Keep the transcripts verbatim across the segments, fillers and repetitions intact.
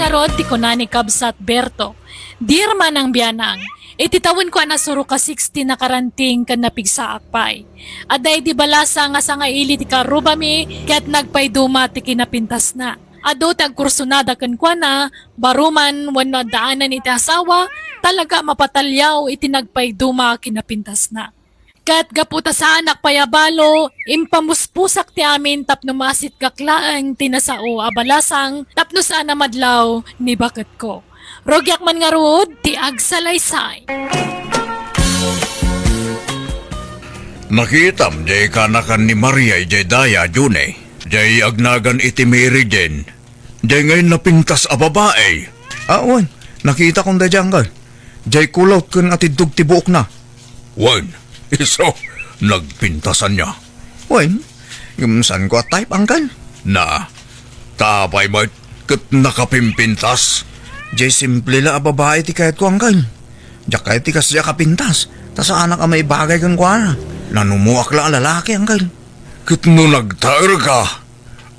Ngarud ti kuna ni Kabsat Berto, "Dear Manang Bianang, iti tawenko a nasurok a sixty nakaranting ken napigsaak pay. Adda idi balasang nga sangaili ti karrubami ket nagpayduma ti kinapintasna. Adu ti agkursunada kenkuana, baro man wenno addaanan iti asawa, talaga a mapataliaw iti nagpayduma kinapintasna. Ket gapu ta saanak pay a balo, impamuspusak ti amin tapno maasitgak laeng ti nasao a balasang tapno saan a madlaw ni baketko. Rugiak man ngarud ti agsalaysay." Nakitam jay kanakan ni Maria jay daya, June. Jay agnagan iti Mary Jane. Jay ngay napintas a babai. Ah, wen. Nakitakon daydiay, anggal. Jay kulot ken atiddog ti buokna. Wen, isu, nagpintasan niya. Wen, ngem saanko a type, anggal. Na, tapay met ket nakapimpintas. Jay simple la a babai ti kayatko, anggal. Diak kayat ti kasdiay a kapintas. Ta saanak a maibagay kenkuana. Nanumoak la a lalaki, anggal. Ket no nagtaerka,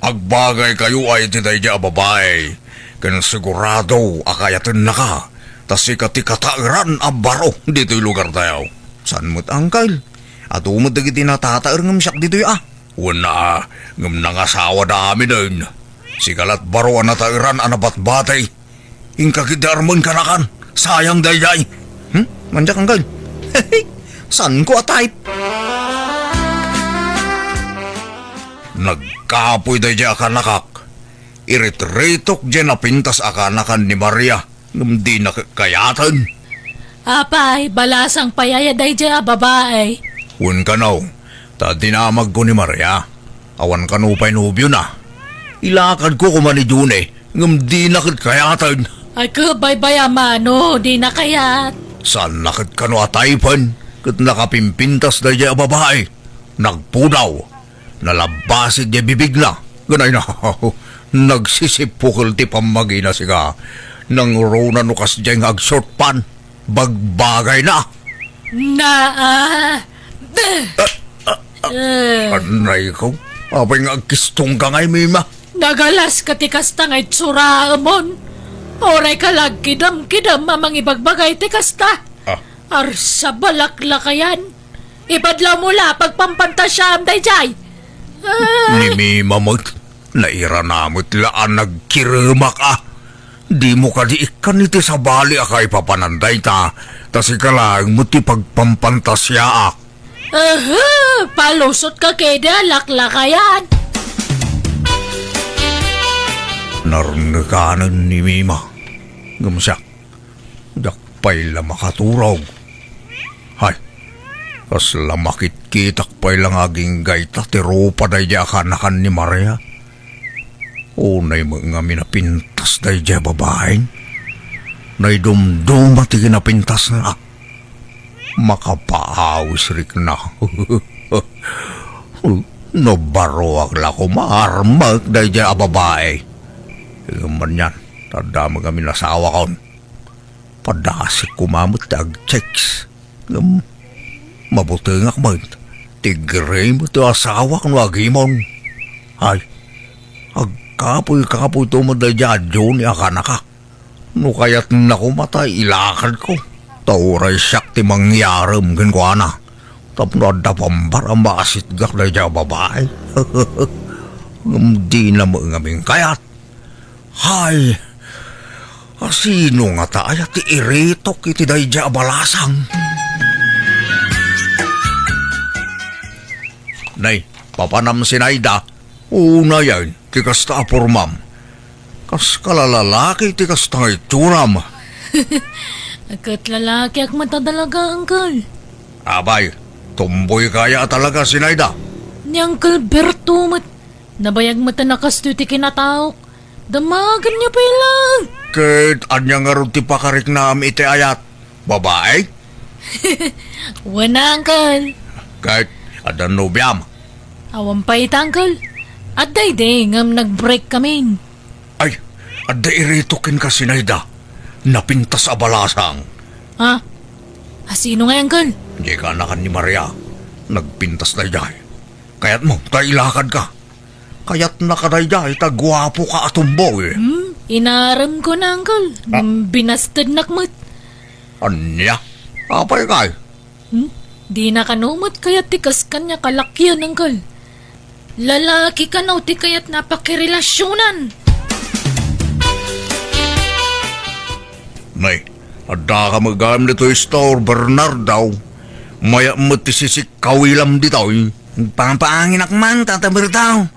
agbagaykayo ay iti daydiay a babai, ken sigurado a kayatennaka, ta sika ti kataeran a baro ditoy lugartayo. Saan met, angkel? Adu met dagiti natataer ngem siak ditoy a. Wen a, ngem nangasawada aminen. Sika lat baro a nataeran a nabatbati. Inka ketdi armen kanakan. Sayang daydiay. Hmm? Mandiak, angkel. Saanko a type. Nagkapoy daydiay a kanakak. Iritiritok diay napintas a kanakan ni Maria. Ngem dina kayaten. Apay, balasang pay aya daydiay a babai. Wen kano, ta dinamagko ni Maria. Awan kano pay nobiona. Ilakadko koma ni June, ngem dina ket kayaten. Ay, ket baybay a mano, dina kayat. Saanna ket kano a type-en, ket nakapimpintas daydiay a babai. Nagpudaw. Nalabbasi diay bibigna. Ganay na, nagsisippukel ti pammagina, sika. Nangruna no kasdiay nga agshort pant. Bagbagayna. Na, ah, eh. Anay ko. Apay nga agkistongka ngay, Mima? Nagalaska ti kasta nga itsuraemon. Uray ka la agkidem-kidem a mangibagbagay ti kasta. Ah. Arsa, balaklakayan. Ibadlawmo la, pagpampantasiaem daydiay. Ah. Ni Mima met, nairana met la a nagkiremak a. Dimo kadi ikkan iti sabali a kaipapanan dayta, ta sika laeng met ti pagpampantasiaak. Aha, palusotka kadi a laklakayan. Narnekanen ni Mima. Ngem siak, diak pay la makaturog. Hay, kasla makitkitak pay la nga aginggayta ti rupa daydiay a kanakan ni Maria. Unay met ngamin a pintas daydiay a babaen. Naidumduma ti kinapintasna. Makapaawis rikna. No baroak la koma, armek daydiay a babai. Ngem anian, ta adda met ngamin asawakon. Padasik koma met ti agchicks. Ngem, mabutengak met. Ti gray met ti asawak no agimon. Ay, agkapoy-kapoyto met daydiay a Johnny a kanakak. No kayatna koma ta ilakadko. Ta uray siak ti mangyarem kenkuana. Tapno adda pambar a maasitgak daydiay a babai. Ngem dina met ngamin kayat. Hay, asino ngata aya ti iritok iti daydiay a balasang? Nay, papanam, Sinaida. Unayen ti kasta a pormam. Kas kalalalaki ti kasta nga itsuram. Ket lalakiak met a talaga, angkel. Abay, tomboy kaya a talaga, Sinaida. Ni Angkel Berto met. Nabayag met a nakastoy ti kinataok. Damagenyo pay laeng. Ket ania ngarud ti pakariknam iti ayat? Babae? Wen, angkel. Ket adda nobiam? Awan pay ita, angkel. Adda idi ngem nag-break kamin. Ay, adda iritok kenka, Sinaida. Napintas a balasang. Ha? Asino ngay, angkel? Diay kanakan ni Maria. Nagpintas daydiay. Kayatmo ta ilakadka. Kayatnaka daydiay ta guapoka a tomboy. Hmm? Inarem ko na, Uncle. Ah. Binastednak met. Ania? Apay kay? Hmm? Dina kano met kayat ti kas kaniak a lakian, Uncle. Lalaki kano ti kayatna a pakirelasionan. Nay, adda ka met gayam ditoy store, Bernardo. Mayat met ti sisikkawilam ditoy. Agpapaanginak man, Tata Berto.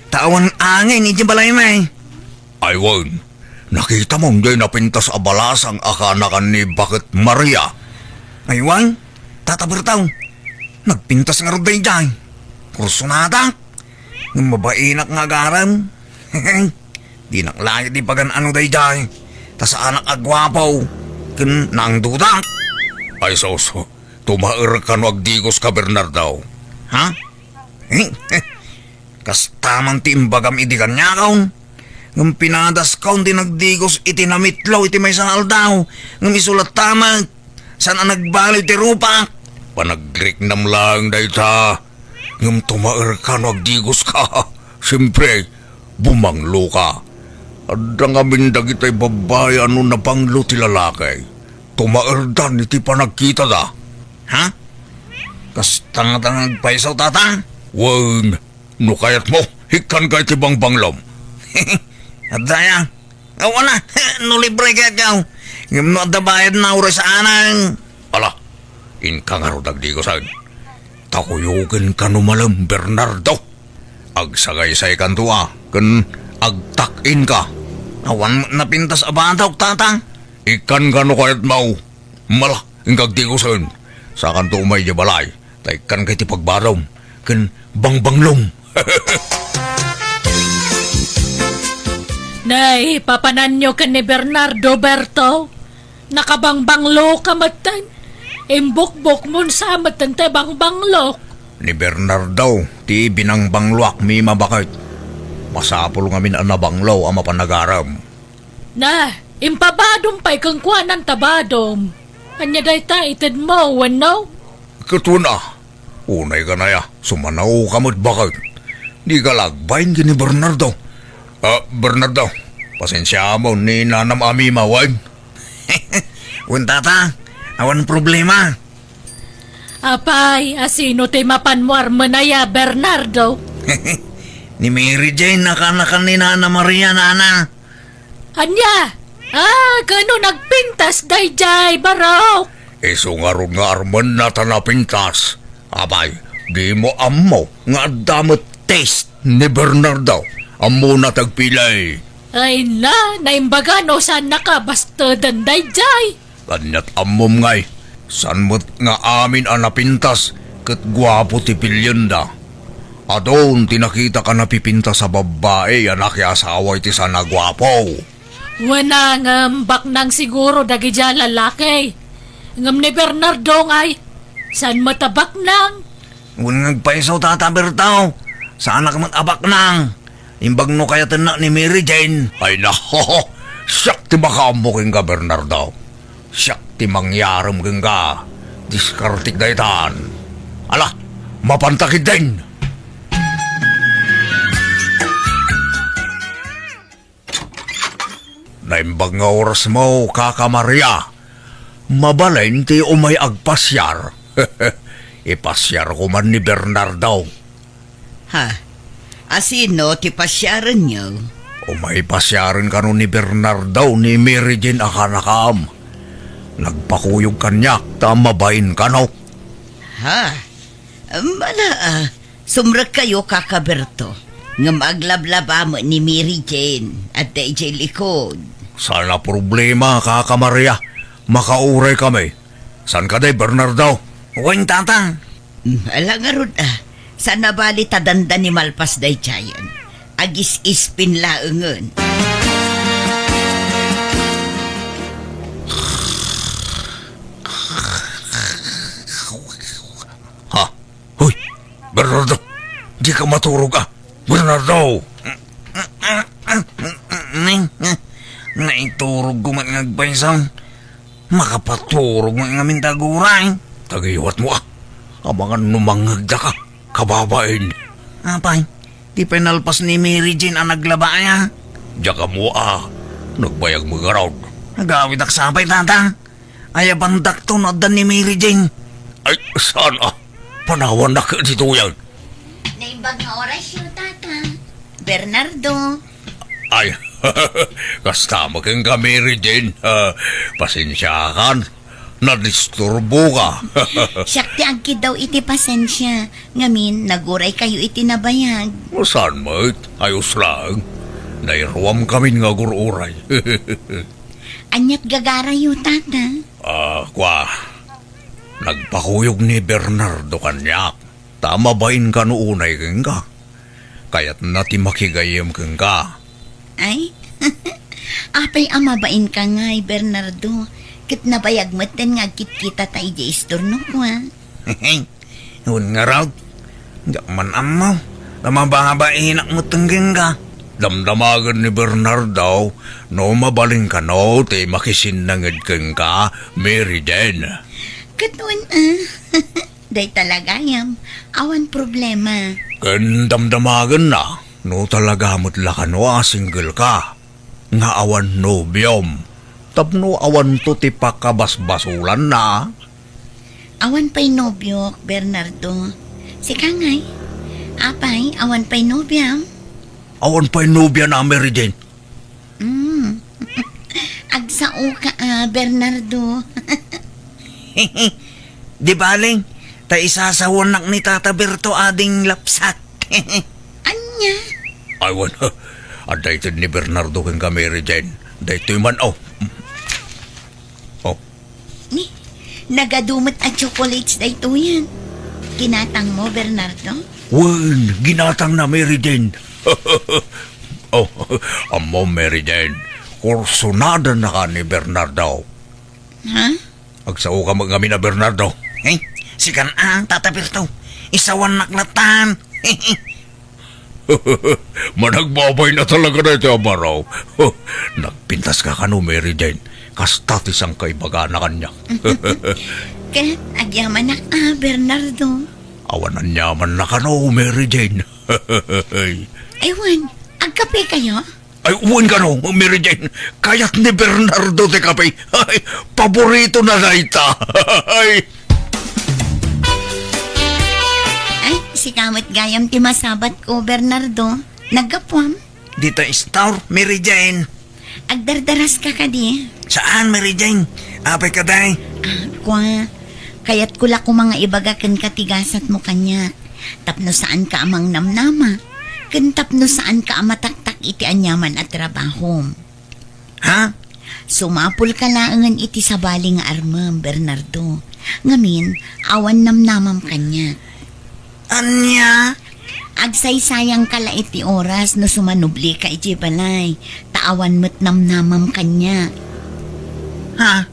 Ta awan angin iti balaymi. Ay wen, nakitam diay napintas a balasang a kaanakan ni Baket Maria? Ay wen, Tata Berto, nagpintas ngarud daydiay. Kursonadak, ngem mabainak nga agarem. Dinak laeng ipagan-ano daydiay, ta saanak a guapo, ken naangdudak. Ay sus, tumaer kano agdigoska, Bernardo. Ha? Kasta man ti imbagam idi kaniakon. Ngem pinadaskon ti nagdigos iti namitlo iti maysa nga aldaw. Ngem isu latta met, saan a nagbaliw ti rupak. Panagriknam laeng dayta. Ngem tumaerka no agdigoska. Siempre, bumangloka. Adda ngamin dagitay babbai a no nabanglo ti lalaki, tumaerdan iti panagkitada. Ha? Kasta ngata nga agpayso, Tata? Wen, no kayatmo, ikkanka iti bangbanglom. Adda aya. Awan a, no libre kayatko. Ngem no adda bayadna, uray saanen. Ala, inka ngarud agdigosen. Ta kuyoken kano malem, Bernardo. Agsagaysaykanto a, ken agtak-inka. Awan met napintas a batok, Tata. Ikkanka no kayatmo. Ala, inka agdigosen. Sakanto umay idiay balay, ta ikkanka iti pagbadom ken bangbanglom. Nay, papananyo ken ni Bernardo, Berto? Nakabangbangloka metten. Imbukbokmon sa metten ti bangbanglok. Ni Bernardo ti binangbangloak, Mima, baket. Masapul ngamin a nabanglo a mapan agarem. Na, impabadom pay kenkuanan ta badom. Ania dayta itedmo, wenno? Ket wen a, unay kanaya, sumanaoka met, baket. Dika la agbain ken ni Bernardo. Ah, Bernardo, pasensiaam ni nanam a Mima, wen? Wen, Tata, awan problema. Apay, a sino ti mapanmo armen aya, Bernardo? Ni Mary Jane a kaanakan ni Nana Maria, Nana. Ania? Ah, kano nagpintas daydiay, Barok? Isu ngarud nga armenna ta napintas. Apay, dimo ammo nga adda met taste ni Bernardo? Ammona ti agpili. Ay na, naimbagano saan nakabasteden daydiay. Aniat ammom ngay, saan met nga amin a napintas ket guapo ti pilienda? Adun ti nakitak a napipintas a babbai a nakiasawa iti saan a guapo. Wen a, ngem baknang siguro dagidiay a lalaki. Ngem ni Bernardo ngay, saan met a baknang? Wen nga agpayso, Tata Berto, saanak met a baknang. Imbag no kayatennak ni Mary Jane. Ay na, siak ti makaammo kenka, Bernardo. Siak ti mangyarem kenka. Diskartek daytan. Ala, mapanta ketdin. Naimbag nga orasmo, Kaka Maria. Mabalin ti umay agpasiar. Ipasiarko man ni Bernardo. Ha? A sino ti pasiarenyo? Umay pasiaren kano ni Bernardo ni Mary Jane a kaanakam. Nagpakuyog kaniak ta mabain kano. Ha? Mala, ah, sumrekkayo, Kaka Berto. Ngem aglablaba met ni Mary Jane, adda idiay likod. Saan a problema, Kaka Maria. Makauray kami. Saan kadi, Bernardo? Wen, Tata. Hmm, ala ngarud, ah. Saan a bali ta dandani malpas daydiayen. Agis-ispin laengen. Ha? Hoy, Bernardo! Dika maturog, ah! Bernardo! Naiturogko met nga agpayso. Makapaturog met ngamin ta aguray. Tagiwatmo, ah. Amangan no mangngegdaka, kababain. Apay, ti pinalpas ni Mary Jane a naglaba aya? Diak ammo, ah. Nagbayag met ngarud. Agawidak sa pay, Tata. Ayabandakto no adda ni Mary Jane. Ay, saan a? Panawannak ditoyen. Naimbag nga orasyo, Tata. Bernardo. Ay, kasta met kenka, Mary Jane. Ah, pasensiakan. Nadisturboka. Siak ti agkiddaw iti pasensia. Ngamin, naguraykayo iti nabayag. Saan met? Ayos laeng. Nairuamkamin nga agur-uray. Ania't gagarayo, Tata? Ah, kua. Nagpakuyog ni Bernardo kaniak. Ta mabain kano unay kenka. Kayatna ti makigayyem kenka. Ay? Apay a mabainka ngay, Bernardo? Ket nabayag metten nga agkitkitata idiay istorno, kua. Wen ngarud, diak man ammo. Ta mababainak metten kenka. Damdamagen ni Bernardo no mabalin kano ti makisinnanged kenka, Mary Jane. Ket wen, ah. Dayta la gayam, awan problema. Ken damdamagenna no talaga met la kano a single ka, nga awan nobiom, tapno awanto ti pakabasbasolanna. Awan pay nobiok, Bernardo. Sika ngay? Apay, awan pay nobiam? Awan pay nobiana, Mary Jane. Mm. Agsaoka a, Bernardo. Di bale, ta isasawannak ni Tata Berto ading lapsat. Ania? Ay, wen, adda ited ni Bernardo kenka, Mary Jane. Daytoy man, oh. Oh. Ni, nagadu met a chocolates daytoyen. Ginatangmo, Bernardo? Wen, ginatangna, Mary Jane. Oh, ammo, Mary Jane. Kursonadanaka ni Bernardo. Ha? Agsaoka met ngamin a Bernardo. Eh, sikan a, Tata Berto. Isawannak latan. Managbabayna talaga daytoy a baro. Nagpintaska kano, Mary Jane. Kasta ti sangkaibagana kaniak. Ket agyamanak a, Bernardo. Awan aniamanna kano, Mary Jane. Ay, wen, agkapekayo? Ay, wen kano, Mary Jane. Kayat ni Bernardo ti kape. Ay, paboritona dayta. Ay. Ay, sika met gayam ti masabatko, Bernardo. Naggapuam? Dita istor, Mary Jane. Agdardaraska kadi? Saan, Mary Jane? Apay kadi? Ah, kua, kayatko la koma nga ibaga kenka ti gasatmo kaniak. Tapno saanka a mangnamnama, ken tapno saanka a mataktak iti aniaman a trabahom. Ha? Sumapulka laengen iti sabali nga armem, Bernardo. Ngamin, awan namnamam kaniak. Ania? Agsaysayangka la iti oras no sumanublika idiay balay, ta awan met namnamam kaniak. Ha?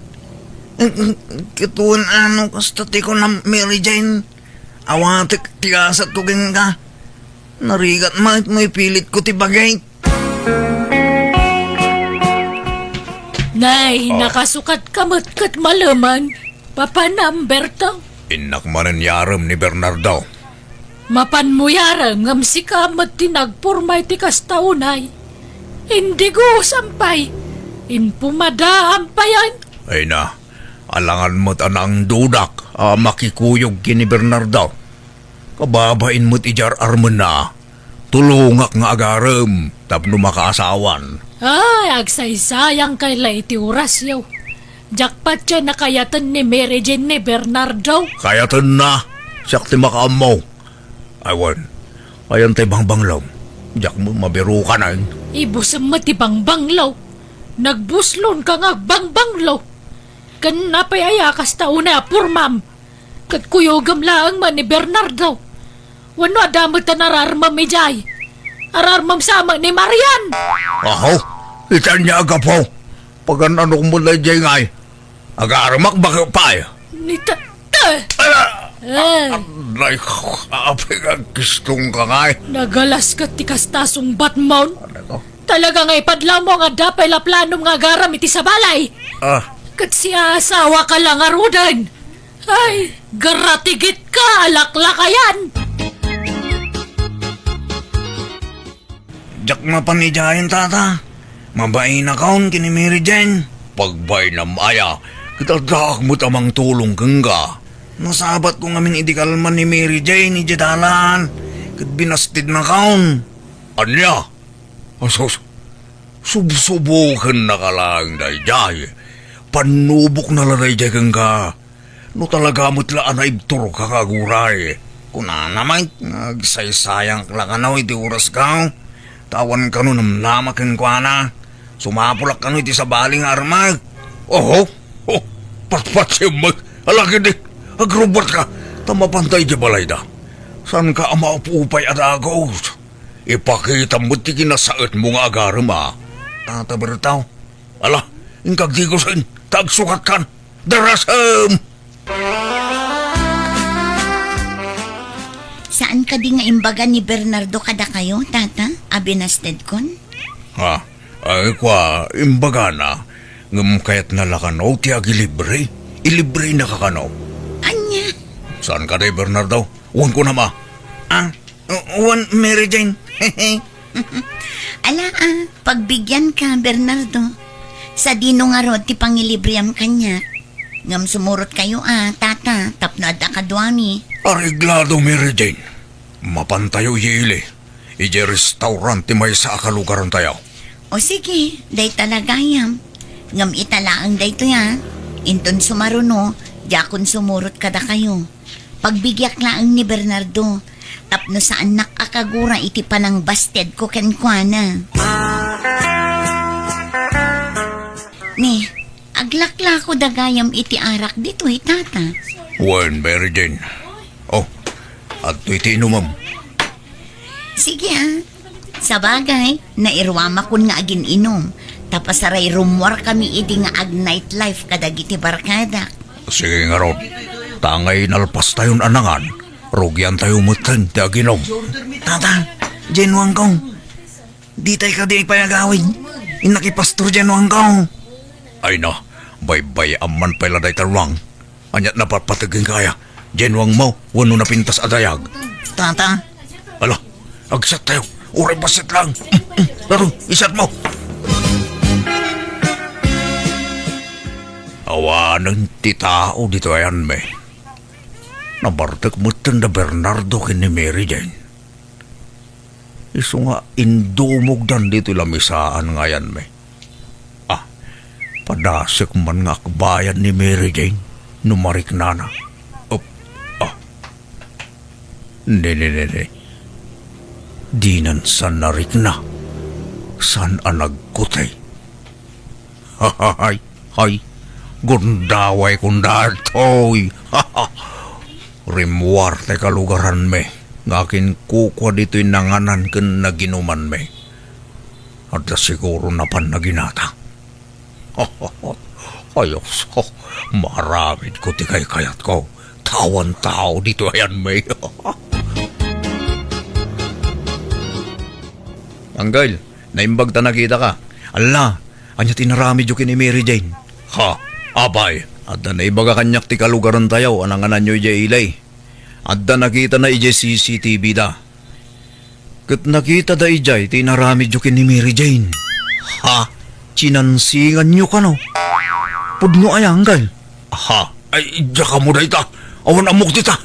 Ket wen a no kasta ti kunam, Mary Jane? Awatek ti gasatko kenka. Narigat met no ipilitko ti bagik. Nay, oh. Nakasukatka met ket maleman. Papanam, Berto? Innak manen yarem ni Bernardo. Mapanmo yarem, ngem sika met ti nagporma iti kasta unay. Indigusam pay. Inpumadaam payen. Ay na, alangan met a naangdudak a makikuyog ken ni Bernardo. Kababain met idiay ar-armenna. Tulongak nga agarem tapno makaasawan. Ay, agsaysayangkay la iti orasyo. Diak patien a kayaten ni Mary Jane ni Bernardo. Kayatenna. Siak ti makaammo. Ay wen, ayan tay bangbanglo. Diak met mabirukanen. Ibusem met ti bangbanglo. Nagbuslonka nga agbangbanglo. Ken apay aya kasta unay a pormam? Ket kuyogem laeng met ni Bernardo. Wenno adda met a nararmem idiay? Ararmem sa met ni Marian. Aho, ita ania a gapu? Pagan-anok met la idiay ngay. Agaremak baket pay. Ni ta-, ta-, ala! Eh. Nay, apay nga agkistongka ngay. Nagalas ket ti kasta sungbatmon. Ano to? Talaga nga ipadlawmo nga adda pay la planom nga agarem iti sabali. Ah. Ket siasawaka la ngaruden. Ay, garatigitka a laklakayan! Diak mapan idiayen, Tata. Mabainakon ken ni Mary Jane. Pagbainam aya, ket addaak met a mangtulong kenka. Nasabatko ngamin idi kalman ni Mary Jane idiay dalan, ket binastednakon. Ania? Asus, subsubokennaka laeng daydiay. Pannubokna la daydiay kenka. No talaga met la a naibturka nga aguray. Kunana met nga agsaysayank la kano iti orasko. Ta awan kano namnama kenkuana. Sumapulak kano iti sabali nga armak. Oho, oh, patpatsem met. Ala ketdi, agrubbuatka. Ta mapanta idiay balayda. Saanka a maupupay a dagus. Ipakitam met ti kinasaetmo nga agarem a. Tata Bertaw. Ala, inka agdigusen, ta agsukatkan. Darasem! Saan kadi nga imbaga ni Bernardo kadakayo, Tata, a binastedkon? Ha? Ay, kua, imbagana, ngem kayatna la kano ti agilibre? Ilibrenaka kano? Ania? Saan kadi, Bernardo? Wen kunam a. Ah? Wen, Mary Jane. Ala, ah, pagbigyanka, Bernardo. Sadino ngarud ti pangilibriam kaniak? Ngem sumurotkayo, ah, Tata, tapno adda kaduami. Areglado, Mary Jane. Mapantayo idiay ili, idiay restaurant ti maysa a kalugarantayo. O sige, dayta la gayam. Ngem ita laeng daytoy, ah. Inton sumaruno, diakon sumurot kadakayo. Pagbigiak laeng ni Bernardo, tapno saannak a kagura iti panangbastedko kenkuana. Ni, aglaklako da gayam iti arak ditoy, Tata. Wen, Mary Jane. Oh, adtoy ti inumem. Sige, ah. Sabagay, nairuamakon nga agin-inum, ta pasaray rummuarkami idi nga ag-nightlife kadagiti barkadak. Sige ngarud, ta angay nalpastayon a nangan, rugiantayo metten ti aginum. Tata, Jane Wangkong, ditay kadi pay agawid. Innak i Pastor Jane Wangkong. Ay na, baybay-am man pay la dayta ruang. Ania't napatpateg kenka aya? Diay nuangmo wenno napintas a dayag? Tata. Ala, agsattayo. Uray bassit lang. Laro, isatmo. Awanen ti tao ditoy ayanmi. Nabartek metten da Bernardo ken ni Mary Jane. Isu nga indumogdan ditoy lamisaan nga ayanmi. Ah, padasek man nga akbayan ni Mary Jane no mariknana. Op, ah. Ne, ne, ne, ne. Dinan saan narikna. Saan a nagkutay. Hay, hay, gundaway kun daytoy. Rimmuar ti kalugaranmi nga akinkukua ditoy nanganan ken naginumanmi. Adda siguro napan naginata. Ay, Dios, maaramidko ti kaykayatko. Awan tao ditoy ayanmi. Anggel, naimbag ta nakitaka. Alla, ania ti inaramidyo ken ni Mary Jane? Ha? Apay, adda naibaga kaniak ti kalugarantayo a nangananyo idiay ili. Adda nakitana idiay C C T V da. Ket nakitada idiay ti inaramidyo ken ni Mary Jane. Ha? Chinansinganyo kano? Pudno aya, Anggel? Ha? Ay, diak ammo dayta. Awan ammok dita.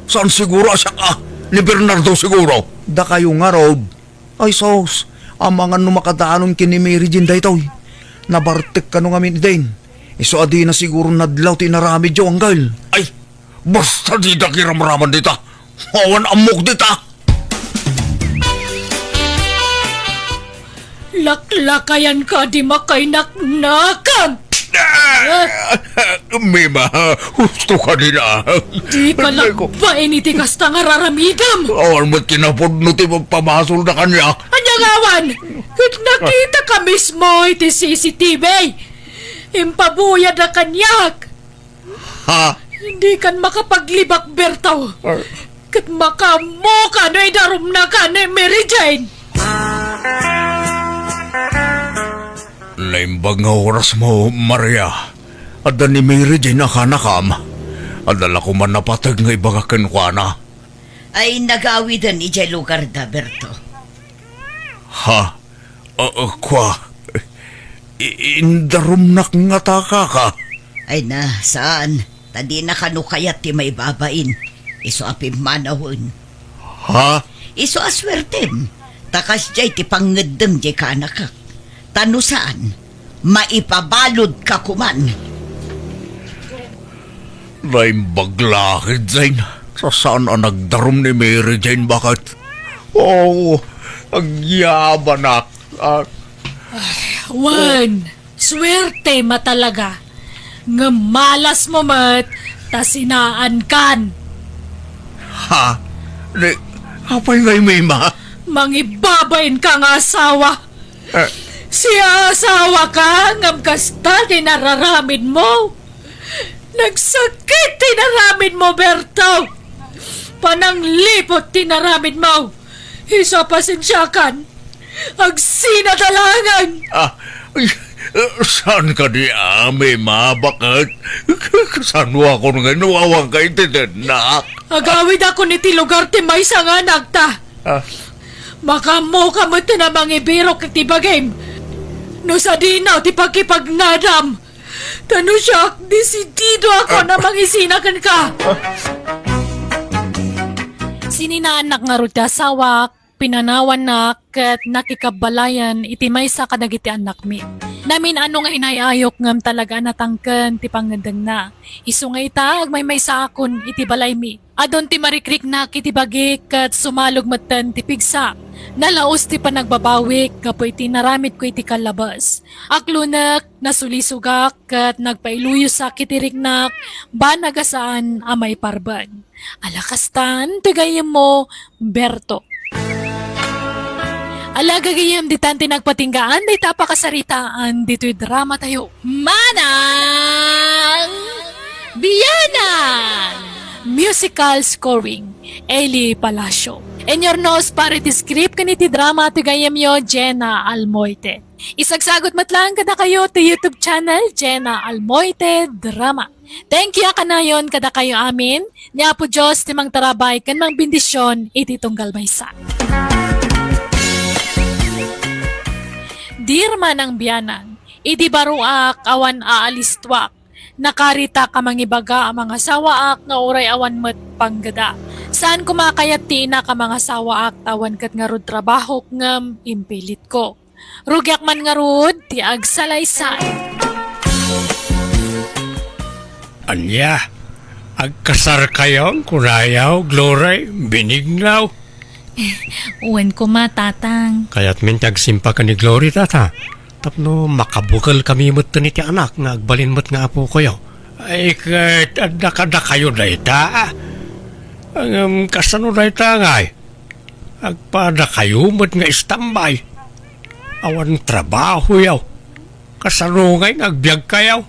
Saan siguro a siak a? Ni Bernardo siguro. Dakayo ngarud. Ay sus, amangan no makadanon ken ni Mary Jane daytoy. Nabartek kano ngamin idin. Isu a dina siguro nadlaw ti inaramidyo, Anggel. Ay, basta dida kiramraman dita. Awan ammok dita. Laklakayanka di makainaknakam! Ah! Mima, husto ka dina. Dika Ay, ko- labain iti kasta nga raramidam! Awan met kinapudno ti magpamasolda kaniak. Ania nga awan? Ket nakitaka mismo iti C C T V. Impabuyada kaniak. Ha? Dikan makapaglibak, Berto. Ay. Ket makaammoka no idarumnaka ni Mary Jane. Naimbag nga orasmo, Maria. Adda ni Mary Jane a kanakam. Adda la koma napateg nga ibaga kenkuana. Ay, nagawiden idiay lugarda, Berto. Ha? Ah, ah, kua, I-, indarumnak ngata, kaka. Ay na, saan? Ta dina kano kayat ti maibabain. Isu a pimmanawen. Ha? Isu a suertem. Ta kasdiay ti pangngeddeng diay kaanakak. Ta no saan, maipabaludka koman. Naimbag la ketdin. Saan a nagdarum ni Mary Jane, baket? Oo, agyabanak. Ah. Wen, suertem a talaga. Ngem malasmo met ta sinaankan. Ha? Di, apay ngay, Mima? Mangibabainka nga asawa. Eh. Siasawaka ngem kasta ti nararamidmo. Nagsakit ti nararamidmo, Berto. Panangliput ti nararamidmo. Isu a pasensiakan. Agsinadalagan. Ah, ay, saan kadi, Mima, baket? Kasanoakon nga inawangka iti tennak? Agawidakon iti lugar ti maysa nga anakta. Ah. Makaammoka met a mangibirok iti bagim. No sadino ti pakipagnadam. Ta no siak, desididoakon a mangisina kenka. Sininaannak ngarud ti asawak, pinanawannak, ket nakikabbalayan iti maysa kadagiti annakmi. Namin-ano nga inay-ayok ngem talaga a natangken ti pangngeddengna. Isu nga ita, agmaymaysaakon iti balaymi. Adun ti marikriknak iti bagik ket sumalog metten ti pigsa. Nalaus ti panagbabawik gapu iti naramidko iti kallabes. Aklonek, nasulisogak, ket nagpailuyosak iti riknak, banag a saan a maiparbeng. Ala kastan, ti gayyemmo, Berto. Ala gagayyem, ditan ti nagpatinggaan dayta a pakasaritaan ditoy drama tayo. Manang Biyanan! Musical scoring, Eli Palacio. Inyurnos para iti script ken iti drama ti gayyemyo, Jenna Almoite. Isagsagut met laeng kadakayo ti YouTube channel, Jenna Almoite Drama. Thank you a kanayon kadakayo amin. Ni Apo Dios ti mangtarabay ken mangbendisyon iti tunggal maysa. Dear Manang Biyanan, idi baroak awan aalistuak, nakaritak a mangibaga a mangasawaak nga uray awan met panggeda. Saan koma a kayat ti inak a mangasawaak ta awan ket ngarud trabahok ngem impilitko. Rugiak man ngarud ti agsalaysay. Ania? Agkasarkayon, kunayo, Glory, Benigno? Wen koma, Tatang. Kayatmin ti agsimpa ken ni Glory, Tata, tapno makabukelkami metten iti anak nga agbalin met nga apokoyo. Ay, ket adda kadakayo dayta. Ngem kasano dayta ngay? Agpadakayo met nga istambay. Awan trabahoyo. Kasano ngay nga agbiagkayo?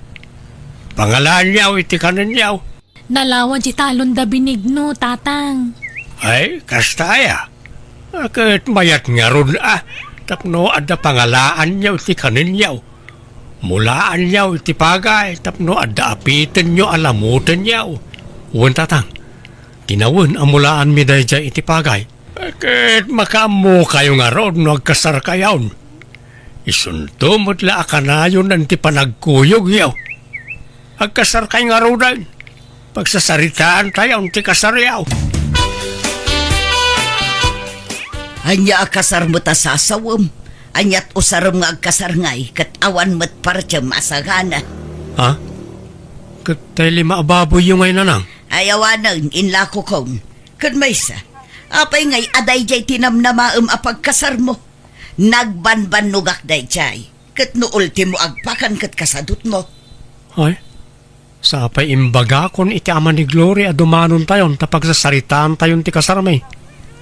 Pangalaanyo iti kanenyo. Nalawa di talon da Benigno, Tatang. Ay, kasta aya. Ket mayat ngarud a, tapno adda pangalaanyo iti kanenyo. Mulaanyo iti pagay tapno adda apitenyo a lamutenyo. Wen, Tatang, kinawen a mulaanmi daydiay iti pagay. Ket makaammokayo ngarud no agkasarkayon. Isunto met la a kanayonen ti panagkuyogyo. Agkasarkay ngaruden. Pagsasaritaantayon ti kasaryo. Ania a kasar met a sasawem? Aniat usarem nga agkasar ngay ket awan met partiem a sagana? Ha? Ket tay lima a baboyyo ngay, Nanang? Ay awanen, inlakokon. Ket maysa, apay ngay a daydiay ti namnamaem a pagkasarmo? Nagbanbannogak daydiay, ket no ultimo agpakan ket kasadutmo. Ay, sapay imbagakon iti ama ni Glory a dumanontayon ta pagsasaritaantayon ti kasarmi.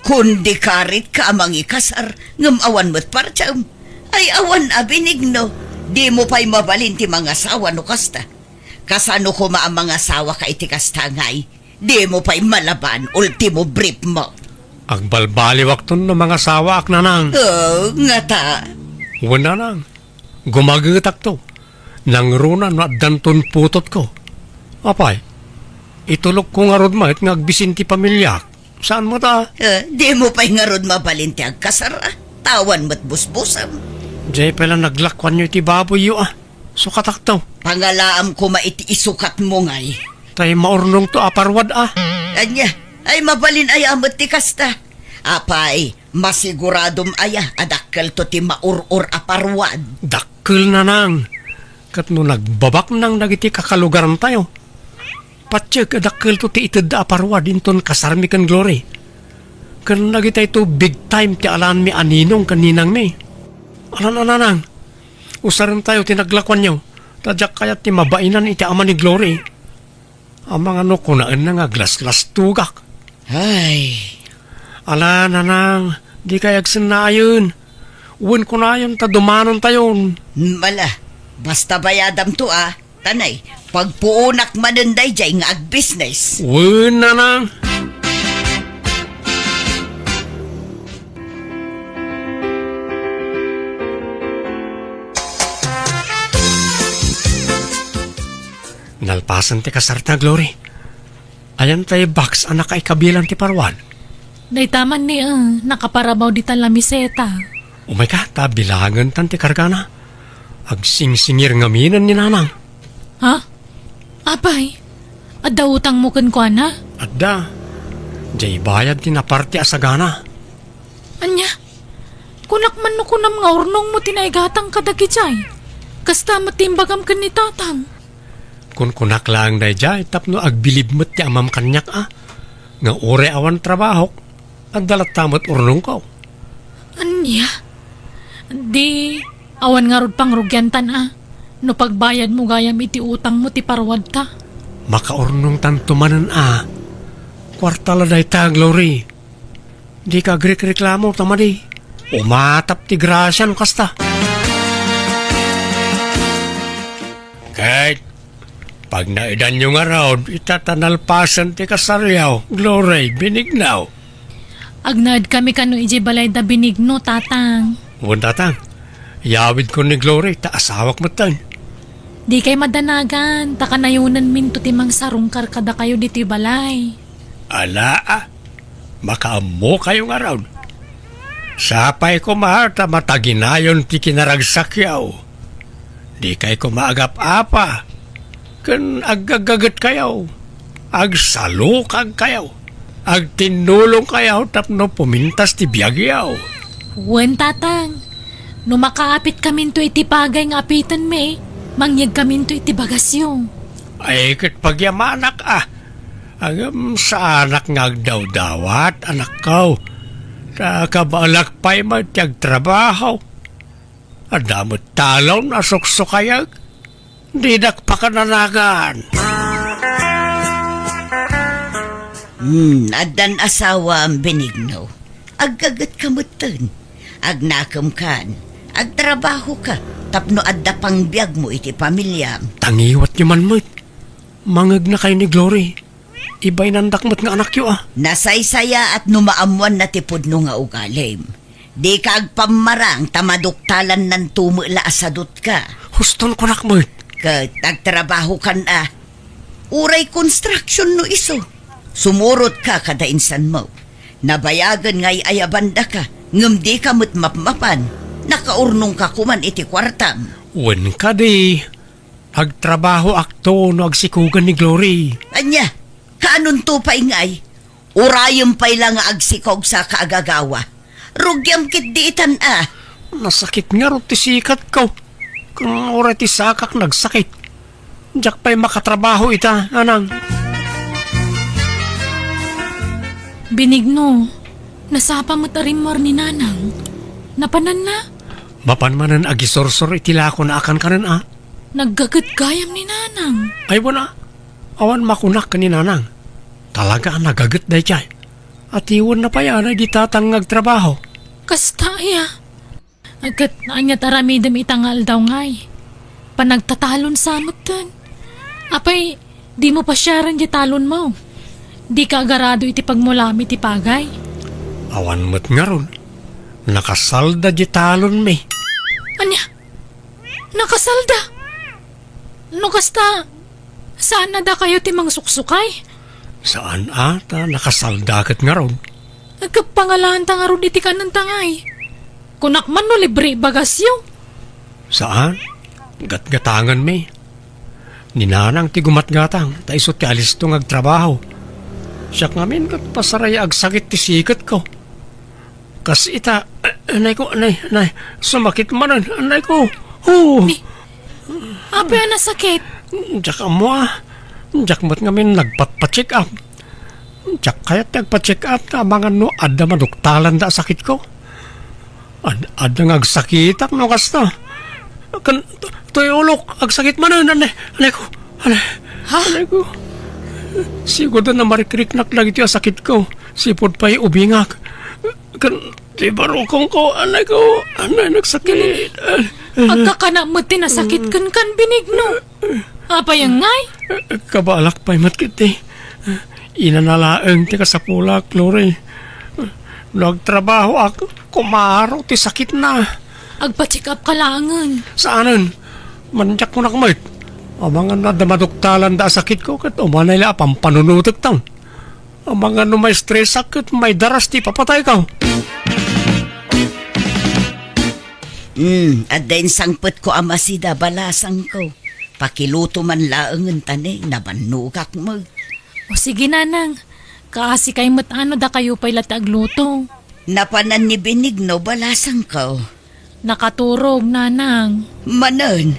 Kundi karitka a mangikasar, ngem awan met partiem. Ay awan a Benigno, dimo pay mabalin ti mangasawa no kasta. Kasano koma a mangasawaka iti kasta ngay? Dimo pay malaban, ultimo briefmo. Agbalbaliwakton no mangasawaak, Nanang. Oh, ngata? Wen, Nanang. Gumagetakto. Nangruna no addanton putotko. Apay, itulokko ngarud met nga agbisin ti pamiliak. Saan met a? Eh, dimo pay ngarud mabalin ti agkasar, a? Ta awan met busbusem. Jay pay la naglakuanyo iti baboyyo, a. Sukatakto. Pangalaam koma iti isukatmo ngay. Tay maurnongto a parwad, a. Ania, ay mabalin aya met ti kasta. Apay, masiguradom aya a dakkelto ti maur-or a parwad? Dakkel, nanang. Ket no nagbabaknang dagiti kakalugarantayo, patiek a dakkelto ti itedda a parwad inton kasarmi ken Glory. Ken dagitayto big time ti alaenmi a ninong ken ninangmi. Alan a, nanang, usarentayo ti naglakuanyo, ta diak kayat ti mabainan iti ama ni Glory. Amangan no kunaenna nga aglaslastugak. Ay. Ala, nanang, dikay agsennaayen. Wen kunayon ta dumanontayon. Mala, basta bayadamto, a. Tanay, pagpuonak manen daydiay nga agbisnes. Wen, nanang. Nalpasen ti kasarta, Glory. Ayan tay box a nakaikabilan ti parwad? Dayta man ni, eh, nakaparabaw dita lamiseta. Umay ka, ta bilangentan ti kargana. Agsingsingir ngaminen ni nanang. Ha? Apay, adda utangmo kenkuana? Adda. Diay bayad ti naparte a sagana. Ania? Kunak man no kunam nga urnongmo ti naigatang kadagijay. Kasta met ti imbagam ken ni tatang. Kunkunak laeng daydiay tapno agbilib met ti amam kaniak, a, nga uray awan trabahok, adda latta met urnongko. Ania? Di, awan ngarud pangrugiantan, a, no pagbayadmo gayam iti utangmo ti parwadta. Makaurnongtanto manen, a. Kuarta la dayta, Glory. Dika agrikreklamo ta madi. Umatap ti grasia no kasta. Ket pagnaedanyo ngarud, ita ta nalpasen ti kasaryo, Glory, Benigno. Agnaedkami kano idiay balay da Benigno, tatang. Wen, tatang. Iyawidko ni Glory, ta asawak metten. Dikay madanagan, ta kanayonenminto ti mangsarungkar kadakayo ditoy balay. Ala, a, makaammokayo ngarud. Sapay koma ta mataginayon ti kinaragsakyo. Dikay koma agap-apa ken aggaggagetkayo. Agsalukagkayo. Agtinnulongkayo tapno pumintas ti biagyo. Wen, tatang. No makaapitkaminto iti pagay nga apitenmi, mangyegkaminto iti bagasyo. Ay, ket pagyamanak, a. Ngem saanak nga agdawdawat, anakko. Ta kabaelak pay met ti agtrabaho. Adda met talon a suksukayek. Dinak pakananagan. Hmm, addan asawam, Benigno. Aggagetka metten. Agnakemkan. Agtrabahoka tapno adda pangbiagmo iti pamiliam. Tangiwatyo man met. Mangegnakayo ni Glory. Ibainandak met nga anakyo, a. Nasaysayaat no maammoanna ti pudno nga ugalim. Dika agpammarang ta maduktalannanto met la a sadutka. Huston kunak met. Ket agtrabahokan, a. Uray construction no isu. Sumurotka kada insanmo. Nabayagen nga ay-ayabandaka, ngem dika met mapmapan. Nakaurnongka koman iti kuartam. Wen kadi, agtrabahoakto no agsikogen ni Glory. Ania? Kaanonto pay ngay? Urayem pay la nga agsikog sa kaagagawa. Rugiam ketdi itan, a. Nasakit ngarud ti sikatko. Ken uray ti sakak nagsakit. Diak pay makatrabaho ita, nanang. Benigno, nasapa met a rimmuar ni nanang. Napananna? Mapan manen agisursor iti lakona a kankanen, a. Naggaget gayam ni nanang. Ay, wen, a. Awan makunak ken ni nanang. Talaga a nagaget daydiay. Atiwenna pay a daydi tatang nga agtrabaho. Kasta aya. Ket ania ti aramidem ita nga aldaw ngay? Panagtatalon sa metten. Apay, dimo pasiaren diay talonmo? Dika agarado iti pagmulaam iti pagay? Awan met ngarud. Nakasalda diay talonmi. Ania? Nakasalda? No kasta, saan a dakayo ti mangsuksukay? Saan a, ta nakasalda ket ngarud. Agkappangalanta ngarud iti kanenta ngay. Kunak man no libre bagasyo. Saan? Gatgatanganmi. Ni Nanang ti gumatgatang, ta isu ti alisto nga agtrabaho. Siak ngamin ket pasaraya agsakit ti siketko. Kas ita, anayko, anay, anay, sumakit manen, anayko. Oh! Ni, apay a nasakit? Diak ammo a. Diak met ngamin nagpatpa-check up. Diak kayat ti agpa-check up ta amangan no adda maduktalanda a sakitko. Ad-, adda nga agsakitak no kasta. Kan, toy ulok, agsakit manen, anay, anayko, anay, Ha? anayko. Sigurda na marikriknak dagiti a sakitko. Sipud pay ubingak. Kan, ti barukongko, anayko, anay, nagsakit. Agkakana met ti nasakit ken kan Benigno. Apay ngay? Kabalak pay met ketdi. Inana laeng ti kasapulak, Glory. No agtrabahoak, kumaro ti sakitna. Agpa-check up ka laengen. Saanen? Mandiak kunak met. Amangan no adda maduktalanda a sakitko ket umanay la a pampanunotektan. Amangan no maistresak ket maidaras ti ipapatayko. Hmm, adda insangpetko a masida, balasangko. Pakiluto man laengen ta ne, nabannogak met. O sige, Nanang. Kaasikay met a no dakayo pay la ti agluto. Napanan ni Benigno, balasangko? Nakaturog, Nanang. Manen?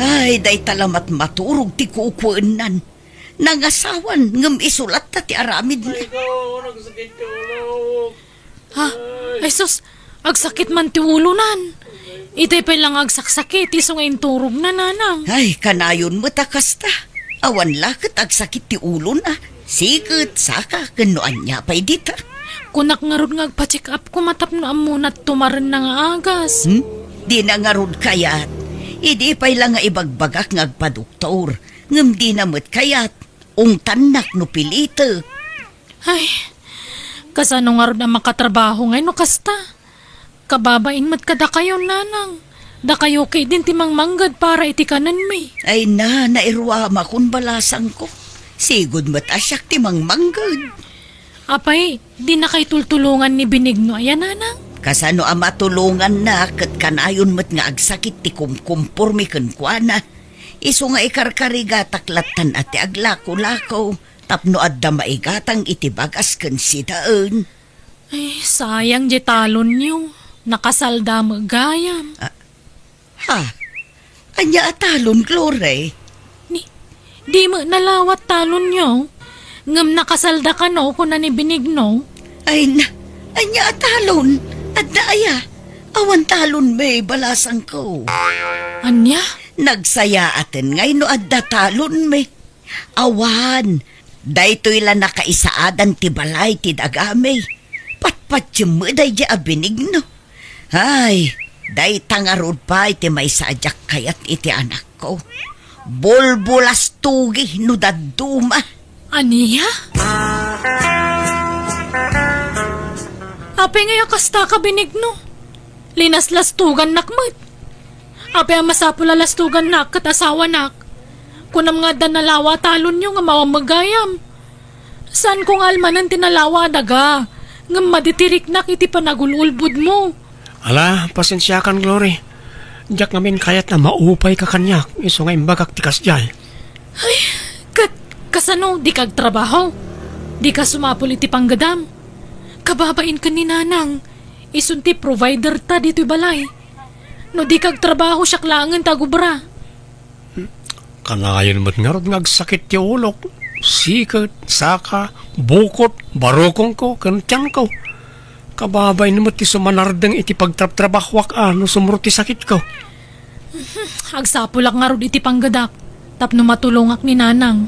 Ay, dayta la met maturog ti kukuennan. Nangasawan, ngem isu latta ti aramidna. Ay, ko, nagsakit ti ulok. Ha? Ay, sus, agsakit man ti ulonan. Itay pay la nga agsaksakit, isu nga inturogna, Nanang. Ay, kanayon met a kasta. Awan la ket agsakit ti ulona. Siket, saka, ken no ania pay dita. Kunak ngarud nga agpa-check up koma tapno ammona ti tumarenna nga agas. Hmm? Dina ngarud kayat. Idi pay la nga ibagbagak nga agpadoktor, ngem dina met kayat. Ungtannak no pilitek. Ay, kasano ngarud a makatrabaho ngay no kasta? Kababain met kadakayo, Nanang. Dakayo ketdin ti mangmangged para iti kanenmi. Ay na, nairuamakon, balasangko. Sigud met a siak ti mangmangged. Apay, dinakay tultulongan ni Benigno aya, Nanang? Kasano a matulonganna ket kanayon met nga agsakit ti kumkumpormi kenkuana. Isu nga ikarkarigatak lattan a ti aglakolako tapno adda maigatang iti bagas ken sidaen. Ay, sayang diay talonyo. Nakasalda met gayam. Ah, ha? Ania a talon, Glory? Ni, di met nalawat talonyo. Ngem nakasalda kano, kuna ni Benigno. Ay na, ania a talon? Adda aya? Awan talonmi, balasangko. Ania? Nagsayaaten ngay no adda talonmi. Awan, daytoy la nakaisaadan ti balay ti dagami. Patpatiem met daydi a Benigno. Ay, dayta ngarud pay ti maysa a diak kayat iti anakko. Bulbulastogi no dadduma. Ania? Apay ngay a kasta ka, Benigno? Linaslastogannak met. Apay a masapul a lastogannak ket asawanak? Kunam nga adda nalawa a talonyo nga mawammeg gayam. Saanko nga almanen ti nalawa a daga, ngem maditiriknak iti panagul-ulbodmo. Ala, pasensiakan, Glory. Diak ngamin kayat a maupayka kaniak, isu nga imbagak ti kasdiay. Ay, ket kasano, dika agtrabaho? Dika sumapul iti panggedam? Kababain ken ni Nanang, isun ti provider ta ditoy balay. No dika agtrabaho, siak laengen ti agubra. Kanayon met ngarud nga agsakit ti ulok, siket, saka, bukot, barukongko, ken tianko. Kababain met ti sumanardeng iti pagtrabtrabahoak a no sumro ti sakitko. Agsapulak ngarud iti panggedak tapno matulongak ni Nanang.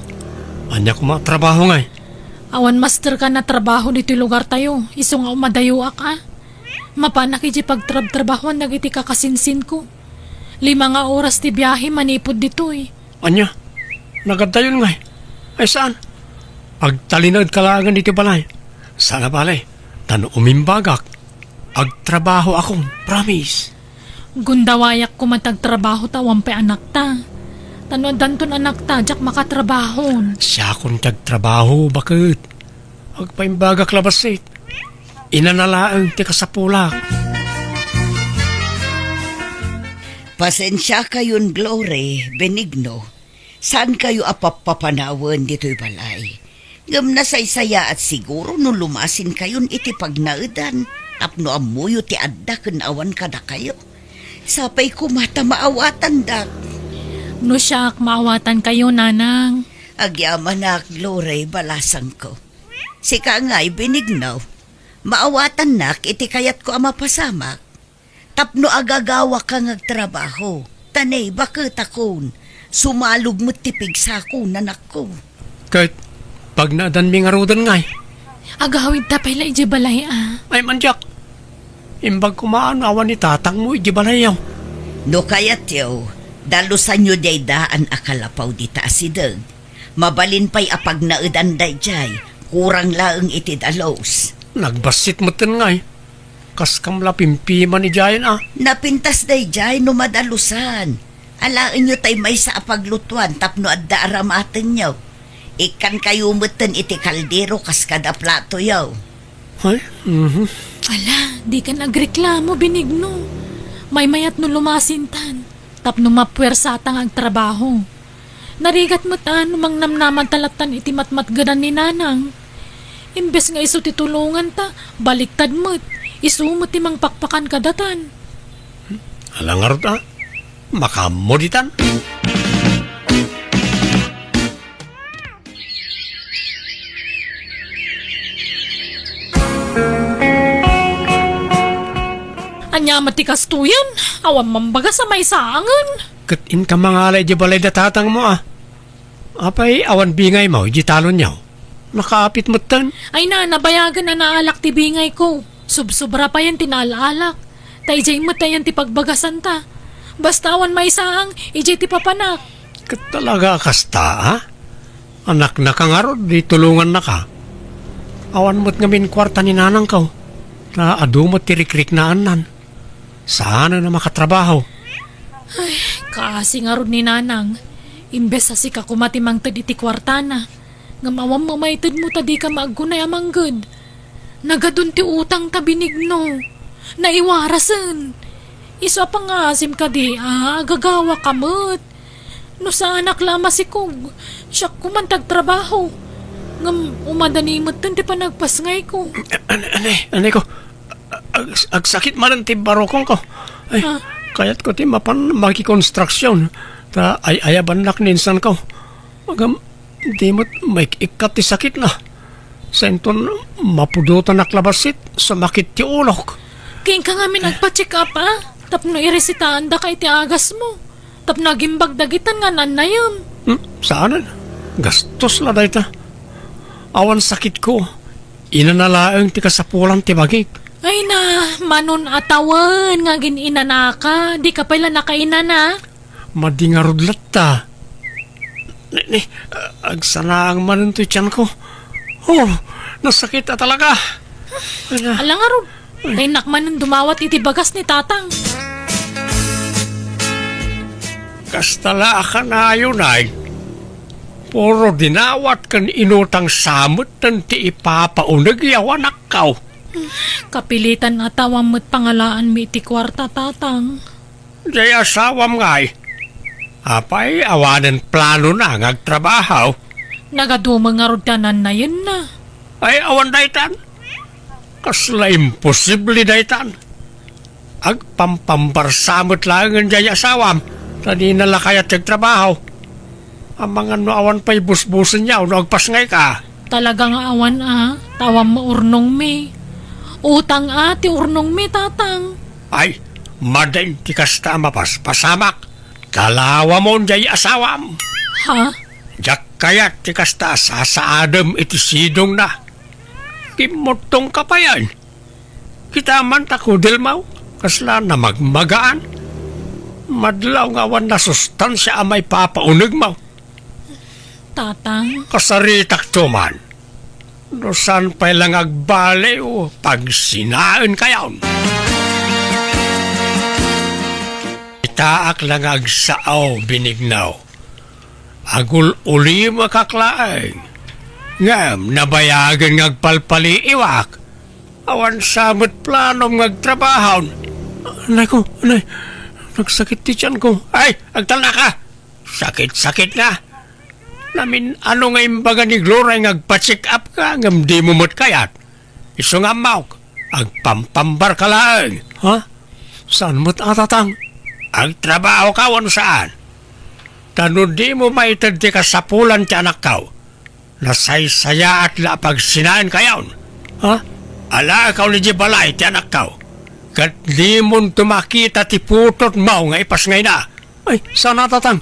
Ania koma a trabaho ngay? Awan masterkan a trabaho ditoy lugartayo, isu nga umadayoak a. Mapanak idiay pagtrabtrabahoan dagiti kakasinsinko. Lima nga oras ti biahe manipud ditoy. Ania? Nagaddayon ngay? Ay saan? Agtalinaedka laengen ditoy balay. Saan a bale, ta no umimbagak, agtrabahoakon, promise. Gundawayak koma ti agtrabaho ta awan pay anakta. Ta no addanton anakta, diak makatrabahon. Siakon ti agtrabaho, baket. Agpaimbagak la bassit. Inana laeng ti kasapulak. Pasensiakayon, Glory, Benigno. Saankayo a pappapanawen ditoy balay. Ngem nasaysayaat siguro no lumasinkayon iti pagnaedan tapno ammoyo ti adda ken awan kadakayo. Sapay koma ta maawatandak. No siak, maawatankayo, nanang. Agyamanak, Glory, balasangko. Sika ngay, Benigno, maawatannak iti kayatko a mapasamak. Tapno agagawaka nga agtrabaho, ta naibaketakon, sumalog met ti pigsako, nanakko. Ket pagnaedanmi ngaruden ngay? Agawidta pay la idiay balay a. Ay, mandiak. Imbag koma no awan ni tatangmo idiay balayyo. No kayatyo, dalusanyo diay daan a kalapaw dita asideg. Mabalin pay a pagnaedan daydiay, kurang laeng iti dalus. Nagbassit metten ngay. Kaskam la pimpiman idiayen a. Napintas daydiay no madalusan. Alaenyo tay maysa a paglutuan tapno adda aramatenyo. Ikkankayo metten iti kaldero kas kada platoyo. Ay, mhm. Ala, dikan agreklamo, Benigno. Maymayat no lumasintan, tapno mapuersata nga agtrabaho. Narigat met a no mangnamnamanta lattan iti matmatgedan ni Nanang. Imbes nga isu ti tulonganta, baliktad met, isu met ti mangpakpakan kadatan. Ala ngarud a, makaammo ditan. Ania met ti kastoyen? Awan mambagas a maisaangen. Ket inka mangala idiay balay da tatangmo a. Apay, awan bingaymo idiay talonyo? Nakaapit metten. Ay na, nabayagen a naalak ti bingayko. Subsobra payen ti naalaalak. Ta idiay met ayan ti pagbagasanta. Basta awan maisaang, idiay ti papanak. Ket talaga a kasta, a? Anaknaka ngarud, di tulongannaka. Awan met ngamin kuarta ni nanangko. Ta adu met ti rikriknaannan. Saanen a makatrabaho. Ay, kaasi ngarud ni Nanang. Imbes a sika koma ti mangted iti kuartana, ngem awan mamaytedmo ta dika maaggunay a mangged. Nagadun ti utangta, Benigno. Naiwarasen. Isu a pangngaasim kadi a agagawaka met. No saanak la a masikog, siak koman ti agtrabaho. Ngem umadani metten ti panagpasngayko. An-, anay, anay ko. Ag-, agsakit manen ti barukongko. Ay, ah, kayatko ti mapan makikonstruksion. Ta ay-ayabannak ni insanko. Agam, di met maik-ikkat ti sakitna. Sainton mapudotanak la bassit, sumakit ti ulok. Kenka ngamin agpa-check up, a? Tapno iresitaandaka iti agasmo. Tapno agimbag dagitan nga nannayem. Hmm, saanen. Gastos la dayta. Awan sakitko. Inana laeng ti kasapulan ti bagik. Ay na, manon a tawen nga agin-inanaka, dika pay la nakainana. Madi ngarud latta. Ni, ni, agsanaang manen toy tianko. Oh, nasakit a talaga. Ala. Ala ngarud, ta innak manen dumawat iti bagas ni Tatang. Kasta la a kanayon ay. Puro dinawat ken inutang sa metten ti ipapauneg a anakko. Kapilitan a tawen met pangalaanmi iti kuarta, Tatang. Jay asawam ngay. Apay, awanen planona nga agtrabaho? Nagadumo ngarud ti nanayenna. Ay, awan daytan. Kasla imposible daytan. Agpampambarsa met laengen jay asawam, ta dina la kayat ti agtrabaho. Amangan no awan pay busbusenyo no agpasngayka. Talaga nga awan a, ta awan maurnongmi. Utang a ti urnongmi, Tatang. Ay, madin ti kasta a mapaspasamak. Talawamon jay asawam. Ha? Diak kayat ti kasta a sasaadem iti sidongna. Kimmuttongka payen. Kita man ta kudelmaw, kasla namagmagaan. Madlaw nga awan nasustansia a maipapaunegmaw. Tatang. Kasaritak to man. No saan pay lang agbaliw, pagsinaen kayon. Itaak lang agsao, Benigno. Agul-ulimakak laeng. Ngem nabayagen nga agpalpaliiwak. Awan sa met planom nga agtrabaho. Anay ko, anay. Nagsakit ti tiyanko. Ay, agtalnaka! Sakit-sakit nga! Namin-ano nga imbaga ni Gloria nga agpa-check up ka, ngem dimo met kayat? Isu nga ammok, agpampambar ka laeng. Ha? Saan met a, Tatang? Agtrabaho ka wenno saan? Ta no dimo maited ti kasapulan ti anakko, nasaysayaat la a pagsinaenkayon. Ha? Alaekaw idiay balay ti anakko, ket dimon to makita ti putotmo nga ipasngayna. Ay, saan a, Tatang.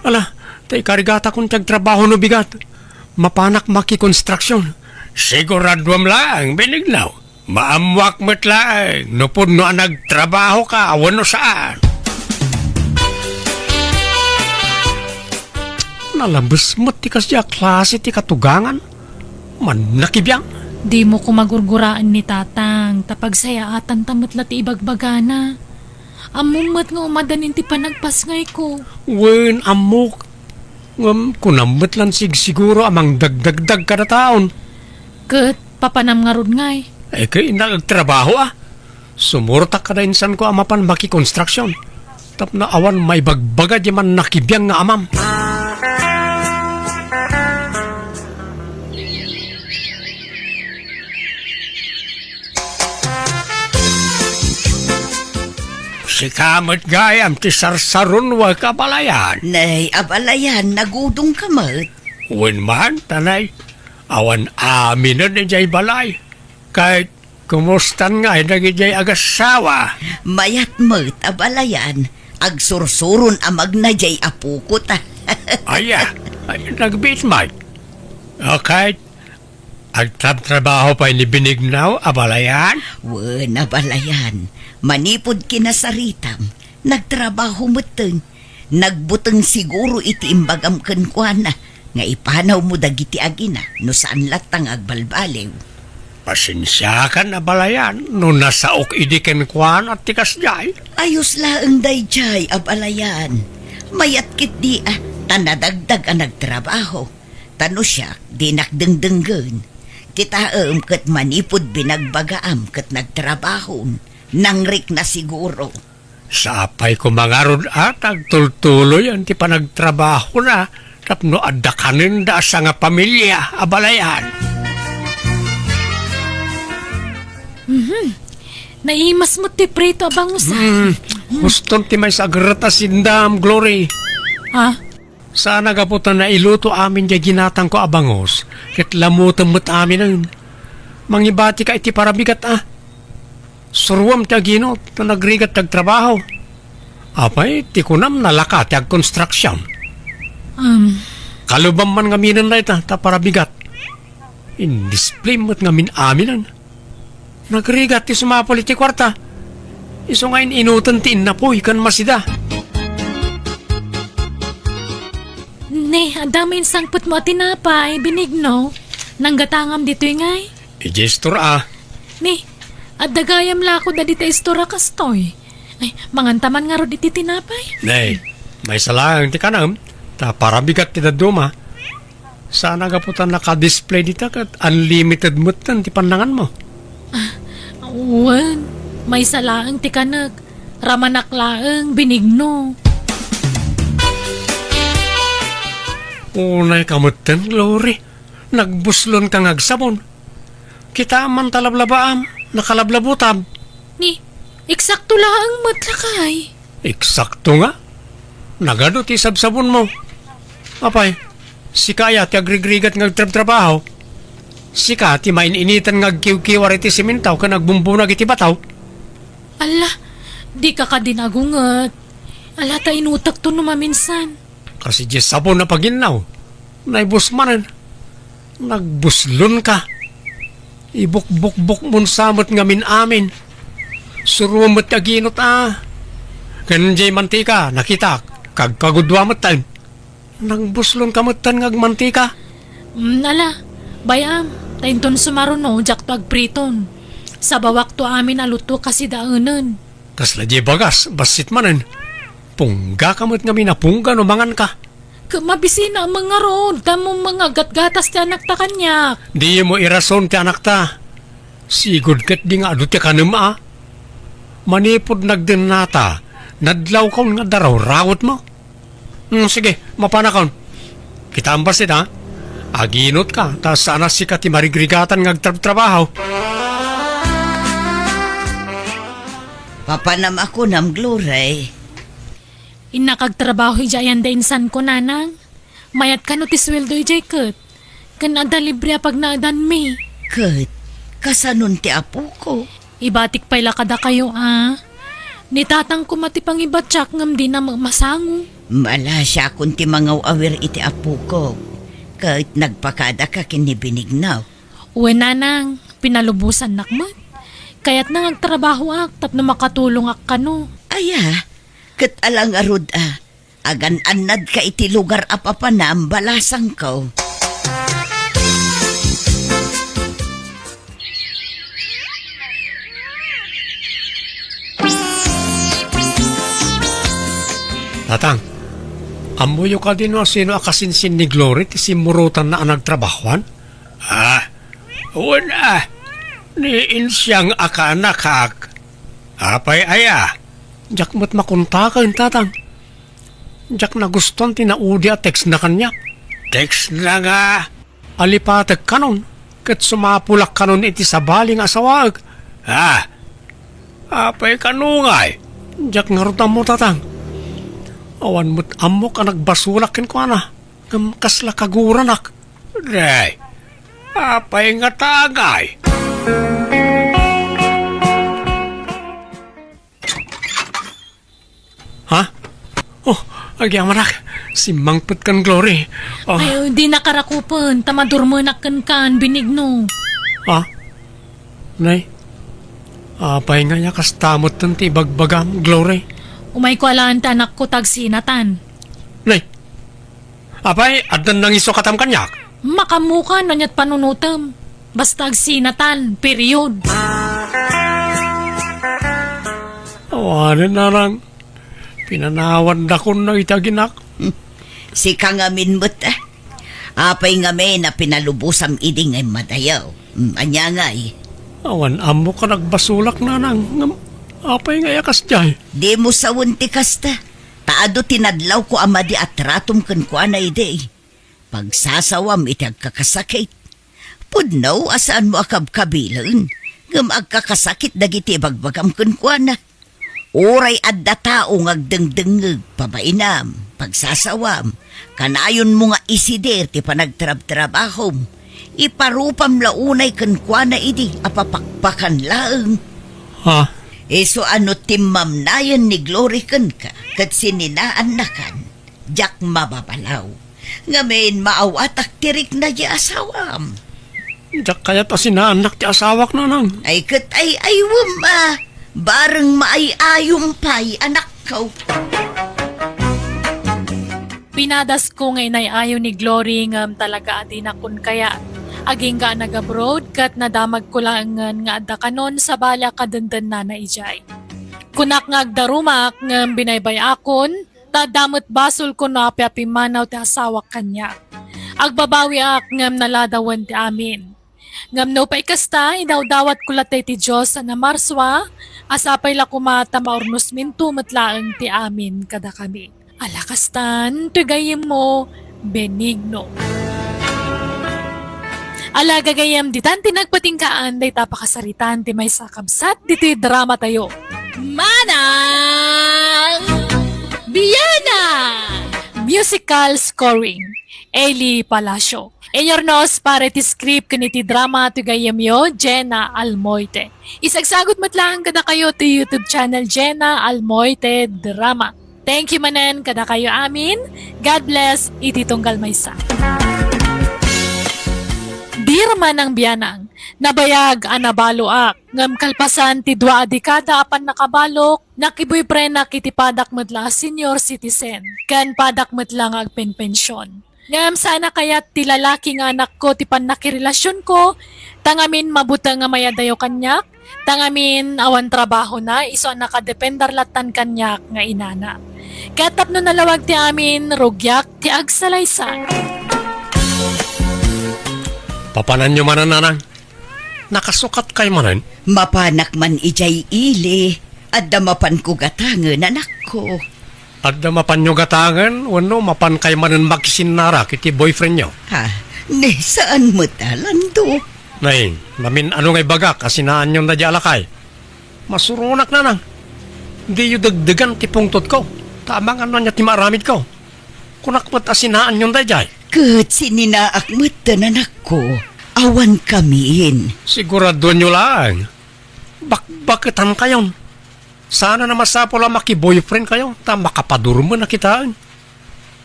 Ala, ta ikarigatakon ti agtrabaho no bigat. Mapanak makikonstruksyon. Siguraduam laeng, Benigno. Maammoak met laeng no pudno a nagtrabaho ka wenno saan. Nalabes met ti kasdiay a klase ti katugangan. Mannakibiang. Dimo koma gurguraen ni Tatang, ta pagsayaatanta met la ti ibagbagana. Ammom met nga umadanin ti panagpasngayko. Wen, ammok. Ngem kunam met lan sigsiguro a mangdagdagdag kadataon. Ket papanam ngarud ngay? Ay, ket innak agtrabaho a. Sumurtak kada insanko a mapan makikonstruksyon. Tapno awan maibagbaga diay mannakibiang nga amam. Sika met gayam ti sarsarunoek, abalayan. Nay, abalayan, nagudongka met. Wen man, ta nay, awan aminen idiay balay. Ket kumustan ngay dagidiay agassawa? Mayat met, abalayan. Agsursuron a magna diay apoko ta. Aya, ay, nagbiit met. Okay, agtrabtrabaho pay ni Benigno, abalayan? Wen, abalayan. Manipud kinasaritam, nagtrabaho metten. Nagbuteng siguro iti imbagam kenkuana nga ipanawmo dagiti agina no saan latta nga agbalbaliw. Pasensiakan, abalayan, no nasaok idi kenkuana ti kasdiay. Ayos laeng daydiay, abalayan. Mayat ketdi a, ta nadagdag a nagtrabaho. Ta no siak, dinak dengdenggen. Kitaem ket manipud binagbagaam ket nagtrabahon, nangrikna siguro. Sapay koma ngarud a ta agtultuloyen ti panagtrabahona tapno adda kanenda a sangapamilia, abalayan. Mhm. Naimas met ti prito a bangus, a. Hmm, huston ti maysa a geret a sindam, Glory. Ha? Saan a gapu ta nailuto amin diay ginatangko a bangus, ket lamutem met aminen. Mangibatika iti parabigat a. Suruam ti aginot ta nagrigat ti agtrabaho. Apay, ti kunam nalaka ti agkonstruksyon. Um. Kalubam man ngaminen dayta ta parabigat. Indisplay met ngamin aminen. Nagrigat ti sumapul iti kuarta. Isu nga in-inoten ti innapuy ken masida. Ne, adda main sangpetmo a tinapay, Benigno. Nanggatangam ditoy ngay? Idiay istor a. Ne, adda gayam la kod a dita istor a kastoy. Ay, manganta man ngarud iti tinapay. Ne, maysa laeng ti kanam, ta parabigat ti dadduma. Saan a gapu ta naka-display dita ket unlimited metten ti pannanganmo. Ah, wen, maysa laeng ti kanek. Ramanak laeng, Benigno. Unay ka metten, Glory. Nagbuslon ka nga agsabon. Kitaem man ta lablabaam, nakalablabutam. Ni, eksakto laeng met lakay. Eksakto nga. Nagadu ti sabsabonmo. Apay, sika aya ti agrigrigat nga agtrabtrabaho? Sika ti main-initan nga agkiwkiwar iti simento ken agbumbunag iti bato? Ala, dika kadi nagunget. Ala ta inutekto no maminsan. Kas idiay sabon a paginnaw, naibus manen. Nagbuslon ka. Ibukbukbukmon sa met ngamin-amin. Suruam met ti aginot a. Ken diay mantika, nakitak, kagkagudua metten. Nagbuslon ka metten nga agmantika. Mm, ala, bay-am, ta inton sumaruno, diakto agpriton. Sabawakto amin a luto kas idaenen. Kasla diay bagas, bassit manen. Pungga ka met ngamin a pungga no mangan ka. Ket mabisina a mangarud, ta mumanga gatgatas ti anakta kaniak. Dimo irason ti anakta. Sigud ketdi nga adu ti kanem a. Manipud nagdennata, Nadlawkon nga adda rawrawetmo. Hmm, sige, mapanakon. Kitaem bassit, ha? Aginutka, ta saan a sika ti marigrigatan nga agtrabtrabaho. Papanam a kunam, Glory. Innak agtrabaho idiay ayan da insanko, nanang. Mayat kano ti sueldo idiay ket. Ken adda libre a pagnaedanmi. Ket, kasanon ti apoko? Ibatik pay la kadakayo, a. Ni tatang koma ti pangibatiak ngem dina met masango. Malasiakon ti mangaw-awir iti apoko. Ket nagpakadaka ken ni Benigno. Wen, nanang, pinalubosannak met. Kayatna nga agtrabahoak tapno makatulongak kano. Aya, ket ala ngarud a, agan-annadka iti lugar a papanam, balasangko. Tatang, ammoyo kadi no asino a kasinsin ni Glory ti simmurotanna a nagtrabahoan? Ah, wen a, ni Insiang a kaanakak. Apay aya? Diak met makontaken, tatang. Diak nagustuan ti naudi a textna kaniak. Textna nga alipatek kanon, ket sumapulak kanon iti sabali nga asawaek. Ah, apay kano ngay? Diak ngarud ammo, tatang. Awan met ammok a nagbasolak kenkuana, ngem kasla kaguranak. Nay, apay ngata ngay? Ha? Oh, agyamanak. Simmangpet kan Glory. Oh. Ay, di nakarakupen, ta madurmenak kenkan, Benigno. Ha? Nay, apay nga ya kasta metten ti ibagbagam, Glory? Umayko alaen ti anakko ta agsinatan. Nay, apay, addan nangisu katam kaniak? Makaammokan no aniat panunotem. Basta agsinatan, period. Awanen, nanang. Pinanawandakon no iti aginak. Sika ngamin met, a. Apay ngamin a pinalubosam idi nga immadayo? Hmm, ania ngay? Awan ammok a nagbasolak, nanang. Ngem apay nga iyakas jay? Dimo sawen ti kasta. Ta adu ti nadlawko a madi a tratom kenkuana idi. Pagsasawam iti agkakasakit. Pudno a saanmo a kabkabilen, ngem agkakasakit dagiti ibagbagam kenkuana. Uray adda tao nga agdengdengngeg, pabainam, pagsasawam, kanayonmo nga isider ti panagtrabtrabahom. Iparupam la unay kenkuana idi a papakpakan laeng. Ha? Isu a no timmamnayen ni Glory kenka ket sininaannakan, diak mababalaw. Ngamin, maawatak ti rikna ti asawam. Diak kayat a sinaannak ti asawak, nanang. Ay, ket ay-aywem a. Bareng maay-ayom pay, anakko. Pinadasko nga inay-ayo ni Glory ngem talaga a dinakon kayat. Agingga a nag-abroad ket nadamagko laengen nga adda kanon sabali a kadendennana idiay. Kunak nga agdarumak ngem binaybay-akon, ta adda met basolko no apiapimmanaw ti asawak kaniak. Agbabawiak ngem naladawen ti amin. Ngem nupay kasta, idawdawatko latta iti Dios a namarsua, a sapay la koma ta maurnosminto met laeng ti amin kadakami. Ala kastan, ti gayyemmo, Benigno. Ala gagayyem, ditan ti nagpatinggaan dayta a pakasaritaan ti maysa a kabsat ditoy dramatayo. Manang Biana! Musical scoring, Eli Palacio. Inyurnos para iti script ken iti drama ti gayyemyo, Jenna Almoite. Isagsagut met laeng kadakayo ti YouTube channel Jenna Almoite Drama. Thank you manen kadakayo amin. God bless iti tunggal maysa. Dear Manang Bianang, nabayag a nabaloak, ngem kalpasan ti dua a dekada a pannakabalok, nakiboyfriendak iti padak met la a senior citizen, ken padak met la nga agpenpension. Ngem saan a kayat ti lalaki nga anakko ti pannakirelasionko, ta ngamin mabuteng a mayadayo kaniak, ta ngamin awan trabahona, isu a nakadepender lattan kaniak nga inana. Ket tapno nalawag ti amin, rugiak ti agsalaysay. Papananyo manen, nanang? Nakasukatkay manen? Mapanak man idiay ili. Adda mapanko gatangen, anakko. Adda mapanyo gatangen wenno mapankay manen makisinnara iti boyfriendyo? Ha, ni saan met a, Lando. Nay, mamin-ano nga ibagak a sinaanyon daydiay a lakay? Masuronak, nanang. Diyo degdegan ti pungtotko, ta amangan no ania ti maaramidko. Kunak met a sinaanyon daydiay. Ket sininaak metten, anakko. Awan kamin. Siguradoenyo laeng. Bakbaketankayon. Saan a masapul a maki-boyfriendkayo ta makapadurmen a kitaen.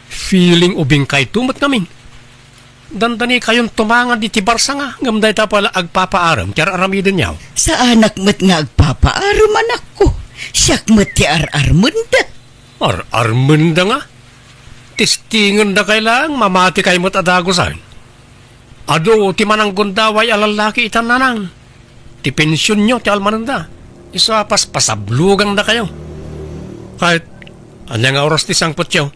Feeling ubingkayto met ngamin. Dandanikayon tumangan iti barsanga, ngem dayta pay la agpapaarem ti ar-aramidenyo. Saanak met nga agpapaarem, anakko. Siak met ti ar-armenda. Ar-armenda nga? Testingenda kay laeng, mamati kay met a dagusen. Adu ti mananggundaway a lallaki itan, nanang. Ti pensionyo ti almanenda. Isu a paspasablugandakayo. Ket, ania nga oras ti sangpetyo?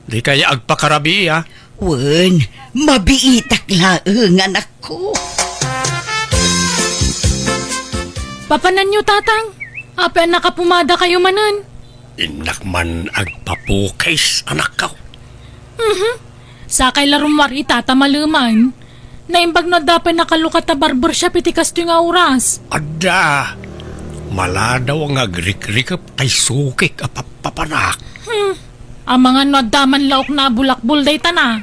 Dikay agpakarabii, a? Wen, mabiitak laeng, anakko. Papananyo, Tatang? Apay a nakapumadakayo manen? Innak man agpapukis, anakko. Mhm. Sakay la rummuar ita ta maleman. Naimbag no adda pay nakalukat a barbershop iti kastoy nga oras. Adda. Maladaw nga agrikrikep tay sukik a pappapanak. Hmm. Amangan no adda man laokna a bulakbol dayta na.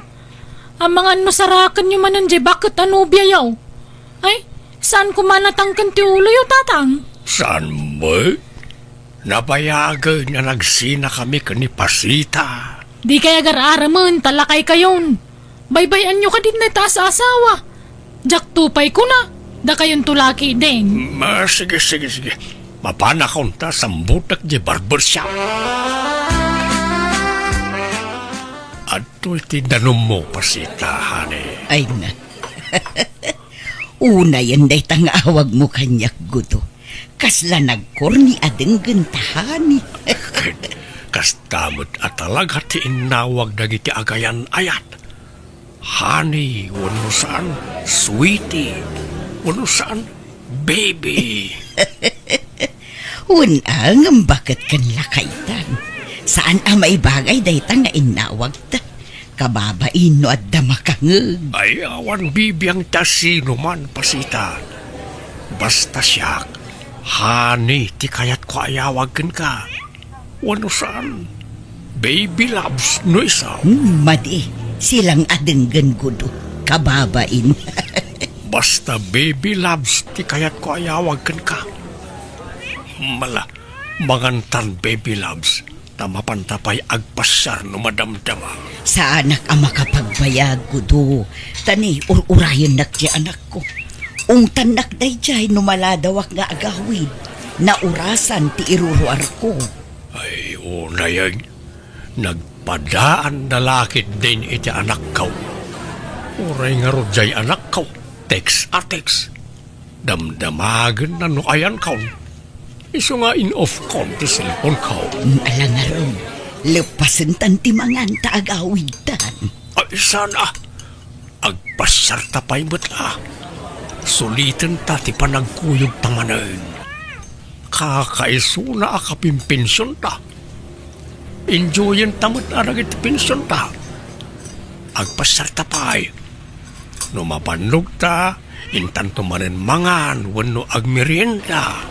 Amangan no sarakenyo manen diay baket a nobiayo. Ay, saan koma natangken ti uloyo, Tatang? Saan met? Nabayagen a nagsinakami ken ni Pasita. Dikay agar-aramen ta lakaykayon. Baybay-anyo kadi dayta a saasawa. Diakto pay kuna, dakayonto lakiden. Ma, sige, sige, sige. Mapanakon ta sambutek diay barbershop. Adtoy ti danummo, Pasita, honey. Ay na. Unayen dayta nga awagmo kaniak, Gudo. Kasla nagkorni a denggen ta, honey. Kasta met a talaga ti innawag dagiti agayan-ayat. Honey, wenno saan, sweetie, wenno saan, baby. Wen a, ngem baket ken lakaytan. Saan a maibagay dayta nga innawagta. Kababain no adda makangeg. Ay, awan bibiang ta sino man, Pasita. Basta siak, honey ti kayatko a iyawag kenka. Wenno saan, baby loves no isu. Hmm, madi, silang a denggen, Gudo. Kababain. Basta baby loves ti kayatko a iyawag kenka. Mala, mangantan, baby loves. Ta mapanta pay agpasiar no madamdama. Saanak a makapagbayag, Gudo. Ta ni, ur-urayennak ti anakko. Ungtannak daydiay no maladawak nga agawid. Naurasan ti iruruarko. Ay, unayen, nagpadaan da la ketdin iti anakko. Uray ngarud diay anakko, text a text. Damdamagenna no ayankaon. Isu nga in-off kon ti cellphone ko. Mm, ala ngarud, leppasentan ti mangan ta agawidtan. Ay, saan a. Agpasiarta pay met a. Sulitenta ti panagkuyogta manen. Kakaisuna a kapinpensionta. Enjoyenta met a dagiti pensionta. Agpasiarta pay. No mabannogta, intanto manen mangan wenno agmerienda.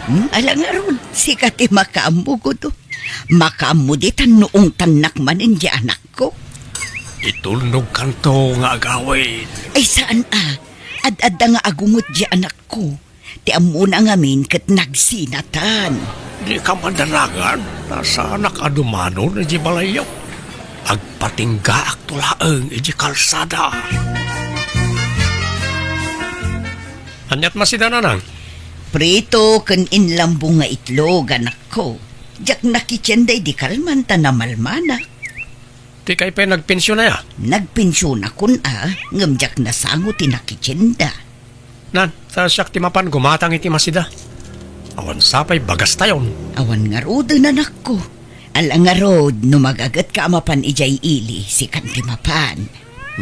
Hmm, ala ngarud, sika ti makaammo, Gudo. Makaammo ditan no ungtannak manen diay anakko. Itulnogkanto nga agawid. Ay, saan a. Ad-adda nga agunget diay anakko. Ti ammona ngamin ket nagsinatan. Dika madanagan, ta saanak a dumanon idiay balayyo. Agpatinggaakto laeng idiay kalsada. Aniat masida, nanang? Prito ken inlambong nga itlog, anakko. Diak nakitienda idi kalman ta namalmanak. Dikay pay nagpensiona, a? Nagpensionakon a, ngem diak nasango ti nakitienda. Nan, ta siak ti mapan gumatang iti masida. Awan sapay bagastayon. Awan ngaruden, anakko. Ala ngarud, no magagetka a mapan idiay ili, sikan ti mapan.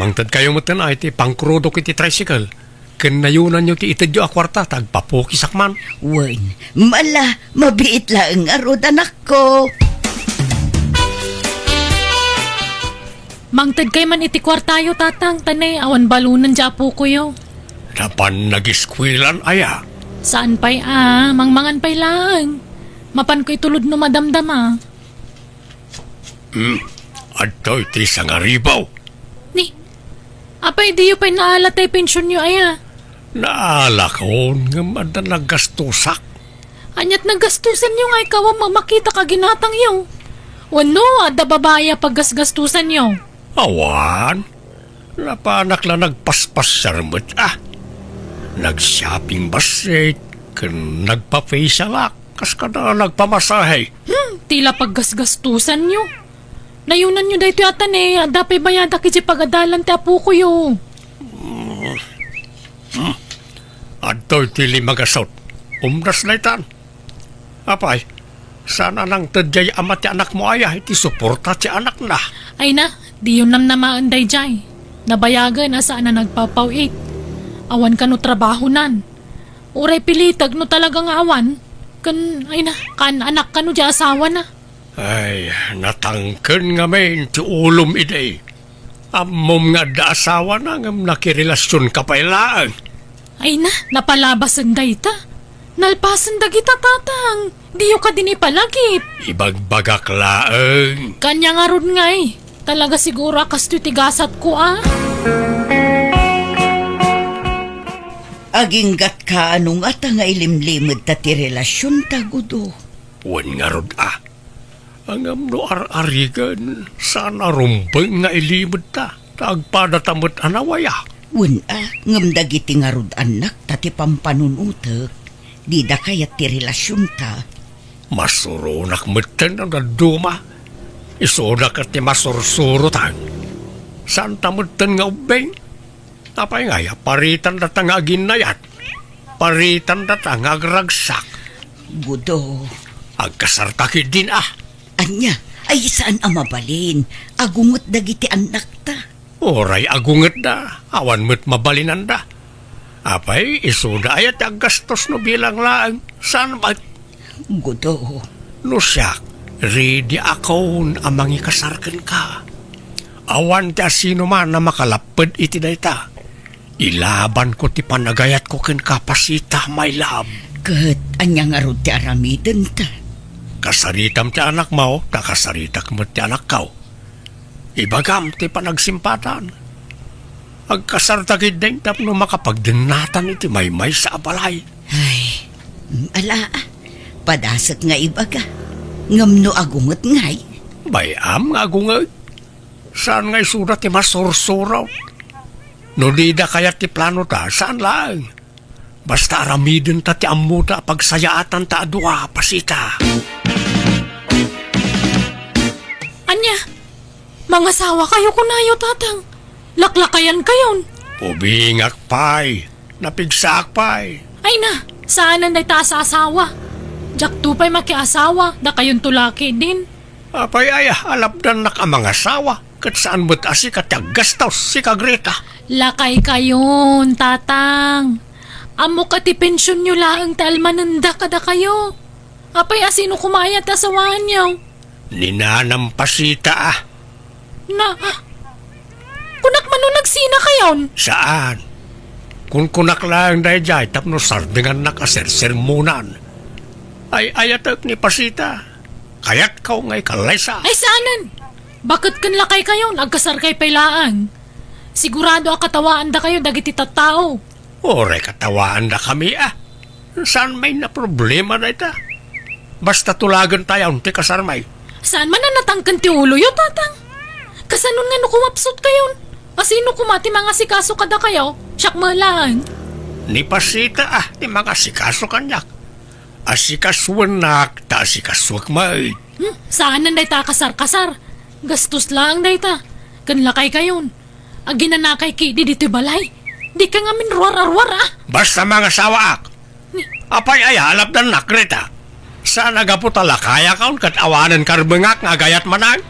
Mangtedkayo metten a iti pangkurudok iti tricycle. Ken nayonanyo ti itedyo a kuarta ta agpapukisak man. Wen, mala, mabiit laeng ngarud, anakko. Mangtedkay man iti kuartayo, Tatang, ta ne, awan balonen diay apokoyo. Napan nagiskuelan aya? Saan pay a, mangmangan pay laeng. Mapanko itulod no madamdama. Hmm, adtoy ti sangaribaw. Ni, apay diyo pay naala tay pensionyo aya? Naalakon, ngem adda naggastusak. Aniat naggastusanyo nga ikaw a mamakita ka ginatangyo? Wenno, adda babai a paggasgastusanyo? Awan. Napanak la nagpaspasiar met, ah. Nag-shopping bassit, ken nagpa-facialak. Kas kada nagpamasahe. Hmm, ti la paggasgastusanyo. Nayonanyo daytoy a tane, adda pay bayadak iti pagadalan ti apokoyo. Hmm. Adtoy ti limagasut. Umdas daytan. Apay, saan a nangted diay ama ti anakmo aya iti suporta ti anakna? Ay na, diyo namnamaen daydiay. Nabayagen a saan a nagpapaw-it. Awan kano trabahonan. Uray pilitek no talaga nga awan. Ken, ay na, kaan-anak kano diay asawana. Ay, natangken ngamin ti ulom idi. Ammom nga adda asawana ngem nakirelasionka pay laeng. Ay na, napalabasen dayta. Nalpasen dagita, Tatang. Diyo kadin ipalagip. Ibagbagak laeng. Kanya ngarud ngay. Talaga siguro a kastoy ti gasatko, ah. Aginggatka no ngata nga ilimlimedta ti relasionta, Gudo. Wen ngarud a. Ngem no ar-arigen, saan a rumbeng nga ilimedta, ta agpadata met a nawaya. Wen a, ngem dagiti ngarud annakta ti pampanunotek, dida kayat ti relasionta. Masuronak metten no dadduma. Isuda ket ti masursurotan. Saanta metten nga ubbing. Apay ngay a paritandata nga aginnayat? Paritandata nga agragsak. Gudo. Agkasarta ketdin a. Ania, ay saan a mabalin. Agunget dagiti annakta. Uray agungetda, awan met mabalinanda. Apay, isuda aya ti aggastos no bilang laeng? Saan met? Gudo. No siak, ready akon a mangikasar kenka. Awan ti asinoman a makalapped iti dayta. Ilabanko ti panagayatko kenka, Pasita, my love. Ket ania ngarud ti aramidenta? Kasaritam ti anakmo, ta kasaritak met ti anakko. Ibagam ti panagsimpatan. Agkasarta ketdin tapno makapagdennatan iti maymaysa a balay. Ay, ala, padasek nga ibaga. Ngem no agunget ngay? Bay-am nga agunget. Saan nga isuda ti masursurot? No dida kayat ti planota, saan laeng. Basta aramidenta ti ammota a pagsayaatanta a dua, Pasita. Ania? Mangasawa kayo kunayo, Tatang? Laklakayan kayon? Ubingak pay. Napigsaak pay. Ay na, saanen dayta a saasawa. Diakto pay makiasawa, dakayonto la ketdin. Apay aya, alapdannak a mangasawa, ket saan met a sika ti aggastos, sika Greta. Lakay kayon, Tatang. Ammok a ti pensionyo laeng ti almanenda kadakayo. Apay a sino koma aya ti asawaanyo? Ni Nanam Pasita a. Na, ah, kunak man no nagsina kayon? Saan. Kunkunak laeng daydiay tapno sardengannak a sersermonan. Ay-ayatek ni Pasita. Kayatko nga ikallaysa. Ay, saanen. Baket ken lakay kayon, agkasarkay pay laeng. Sigurado a katawaandakayo dagiti tattao. Uray katawaandakami a. Saan met a problema dayta? Basta tulagentayon ti kasarmi. Saan man a natangken ti uloyo, Tatang? Kasanon nga no kumapsut kayon? A sino koma ti mangasikaso kadakayo? Siak met laeng. Ni Pasita a ti mangasikaso kaniak. Asikasoennak ta asikasoek met. Hmm, saanen dayta a kasarkasar. Gastos laeng dayta. Ken lakay kayon. Aginanakay ketdi ditoy balay. Dika ngamin ruar-aruar a. Basta mangasawaak. Ni- Apay aya, alapdannak, Greta? Saan a gapu ta lakayakon ket awanen karbengak nga agayat manen?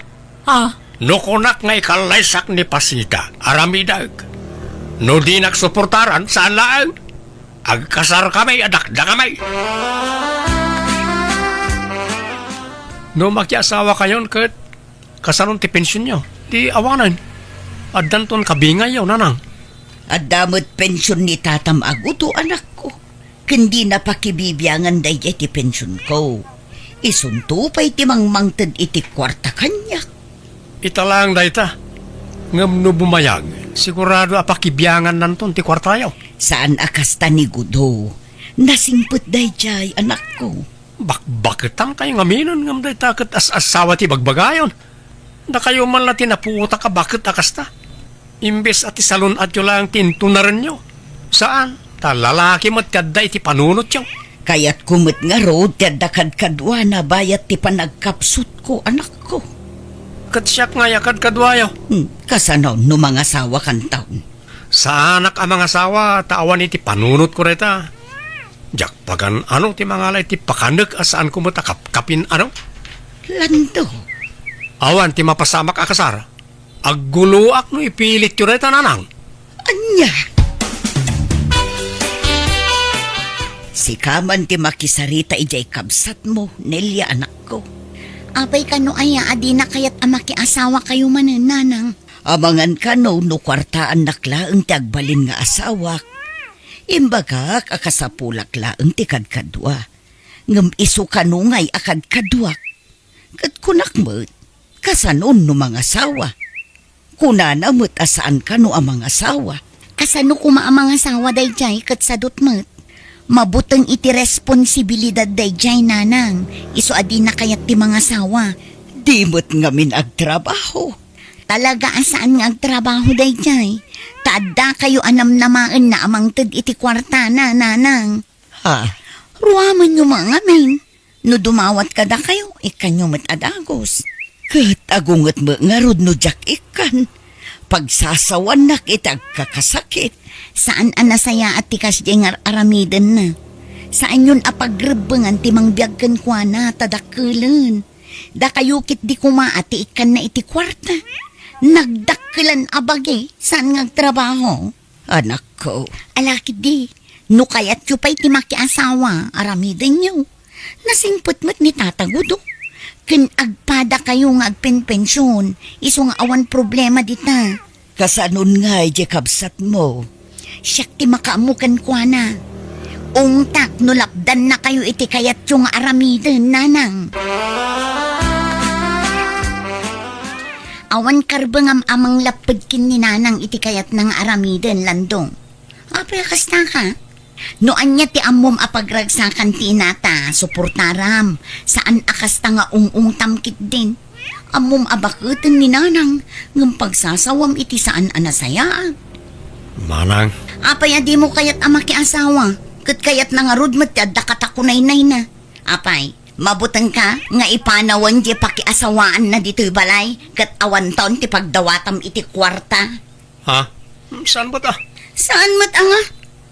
Ah. No kunak nga ikallaysak ni Pasita, aramidek. No dinak suportaran, saan laeng. Agkasarkami a dakdakami. No makiasawakayon ket kasanon ti pensionyo? Ti awanen. Addanton kabingayyo, nanang. Adda met pension ni tatam a gudo, anakko. Ken dina pakibibiangan daydiay ti pensionko. Isunto pay ti mangmangted iti kuarta kaniak. Ita laeng dayta. Ngem no bumayag, sigurado a pakibiangannanton ti kuartayo. Saan a kasta ni Gudo. Nasingpet daydiay, anakko. Bakbaketankayo ngaminen ngem dayta ket as-asawa ti bagbagayon. Dakayo man la ti napuotak a baket a kasta. Imbes a ti salun-atyo laeng ti intunarenyo. Saan, ta lalaki met ti adda iti panunotyo. Kayatko met ngarud ti adda kadkaduana bayat ti panagkapsutko, anakko. Ket siak ngay a kadkaduayo. Hmm, kasano no mangasawakanton? Saanak a mangasawa ta awan iti panunotko dayta. Diak pagan-ano ti mangala iti pakanek a saanko met a kapkapin-ano. Lando. Awan ti mapasamak a kasar. Agguloak no ipilityo dayta, nanang. Ania? Sika man ti makisarita idiay kabsatmo, Nelia, anakko. Apay kano aya a dina kayat a makiasawakayo manen, nanang? Amangan kano no kuartaannak laeng ti agbalin nga asawak. Imbagak a kasapulak laeng ti kadkadua. Ngem isu kano ngay a kadkaduak. Ket kunak met, kasanon no mangasawa? Kunana met a saan kano a mangasawa. Kasano koma a mangasawa daydiay ket sadut met? Mabuteng iti responsibilidad daydiay, nanang, isu a dina kayat ti mangasawa. Di met ngamin agtrabaho. Talaga a saan nga agtrabaho daydiay? Ta addakayo a namnamaenna a mangted iti kuartana, nanang. Ha? Ruamenyo met ngamin. No dumawat kadakayo, ikkanyo met a dagus. Ket agunget met ngarud no diak ikkan. Pagsasawannak iti agkakasakit. Saan a nasayaat ti kasdiay nga ar-aramidenna. Saanyon a pagrebbengan ti mangbiag kenkuana ta dakkelen. Dakayo ketdi koma a ti ikkanna iti kuarta. Nagdakkelan a bagi, saan nga agtrabaho. Anakko. Ala ketdi, no kayatyo pay ti makiasawa, aramidenyo. Nasingpet met ni Tata Gudo. Ken agpadakayo nga agpenpension, isu nga awan problema dita. Kasanon ngay diay kabsatmo? Siak ti makaammo kenkuana. Ungtak no lapdannakayo iti kayatyo nga aramiden, nanang. Awan karbengam a manglapped ken ni nanang iti kayatna nga aramiden, Lando. Apay a kasta ka? No ania ti ammom a pagragsakan ti inata, suportaram. Saan a kasta nga ung-ungtam ketdin. Ammom a baketen ni nanang, ngem pagsasawam iti saan a nasayaat. Manang. Apay a dimo kayat a makiasawa? Ket kayatna ngarud met ti adda katakunaynayna. Apay, mabutengka nga ipanawen diay pakiasawaanna ditoy balay ket awanton ti pagdawatam iti kuarta? Ha? Saan met a? Saan met a nga?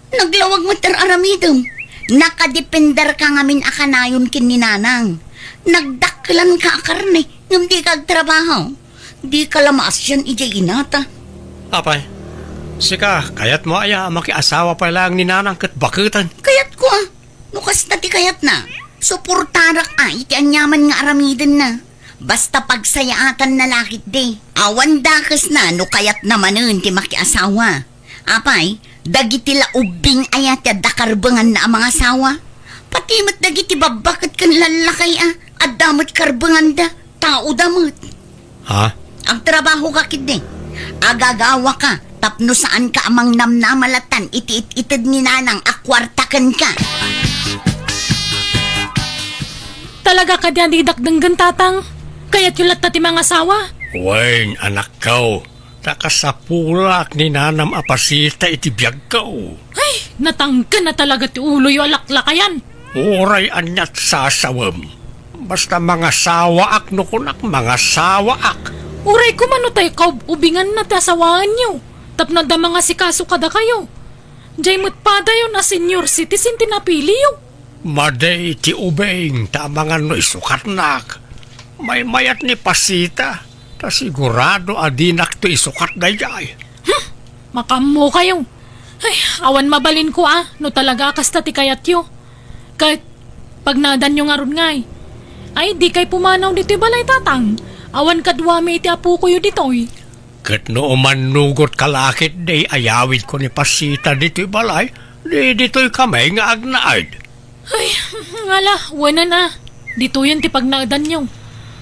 Naglawag met ti ar-aramidem. Nakadependerka ngamin a kanayon ken ni nanang. Nagdakkelanka a karne, ngem dika agtrabaho. Dika la maasian idiay inata. Apay, sika, kayatmo aya a makiasawa pay laeng ni nanang ket baketen? Kayatko a. No kasta ti kayatna, suportarak a iti aniaman nga aramidenna. Basta pagsayaatanna la ketdi. Awan dakesna no kayatna manen ti makiasawa. Apay, dagiti la ubbing aya ti adda karbenganna a mangasawa? Pati met dagiti babba ket ken lallakay a, adda met karbenganda, taoda met. Ha? Agtrabahoka ketdi. Agagawaka tapno saanka a mangnamnama latan iti it-ited ni nanang a kuarta kenka. Talaga kadi a didak denggen, Tatang? Kayatyo latta ti mangasawa? Wen, anakko, ta kasapulak ni nanam a pasita iti biagko. Ay, natangken na talaga ti uloyo a laklakayan. Uray aniat sasawem. Basta mangasawaak no kunak mangasawaak. Uray koma no tay kaub-ubinganna ti asawaenyo, tapno adda mangasikaso kadakayo. Diay met padayon a senior citizen ti napiliyo. Madi ti ubing ta amangan no isukatnak. Maymayat ni Pasita, ta sigurado a dinakto isukat daydiay. Hmm? Makaammokayo. Ay, awan mabalinko a, no talaga a kasta ti kayatyo. Ket pagnaedanyo ngarud ngay. Ay, dikay pumanaw ditoy balay, Tatang. Awan kaduami iti apokoyo ditoy. Ket no umannugot ka la ketdi, ayawidko ni Pasita ditoy balay, di ditoy kami nga agnaed. Ay, ngala, wenen a. Ditoyen ti pagnaedanyo.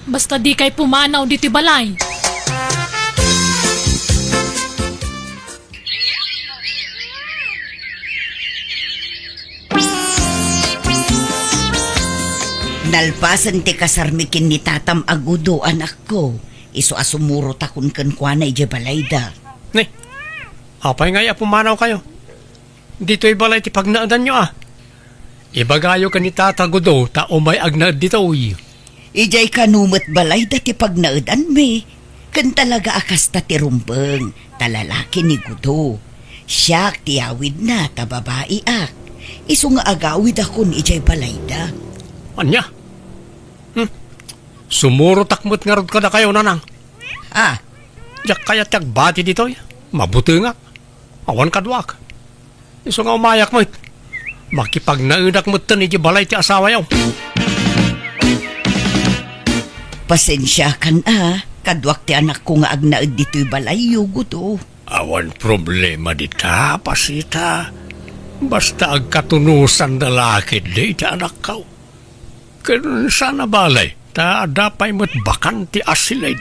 Basta dikay pumanaw ditoy balay. Nalpasen ti kasarmi ken ni tatam a Gudo, anakko, isu a sumurotakon kenkuana idiay balayda. Ni, apay ngay a pumanawkayo? Ditoy balay ti pagnaedanyo a. Ibagayo ken ni Tata Gudo ta umay agnaed ditoy. Idiay kano met balayda ti pagnaedanmi, ken talaga a kasta ti rumbeng, ta lalaki ni Gudo. Siak ti awidna ta babaiak. Isu nga agawidakon idiay balayda. Ania? Hmm. Sumurotak met ngarud kadakayo, Nanang. Ah. Diak kayat ti agbati ditoy. Mabutengak. Awan kaduak. Isu nga umayak met. Makipagnaedak metten iti balay ti asawayo. Pasensiakan a, kaduak ti anakko nga agnaed ditoy balayyo, Gudo. Awan problema dita, Pasita. Basta agkatunosan da la ketdi ti anakko. Ken saan a balay, ta adda pay met bakante a silid.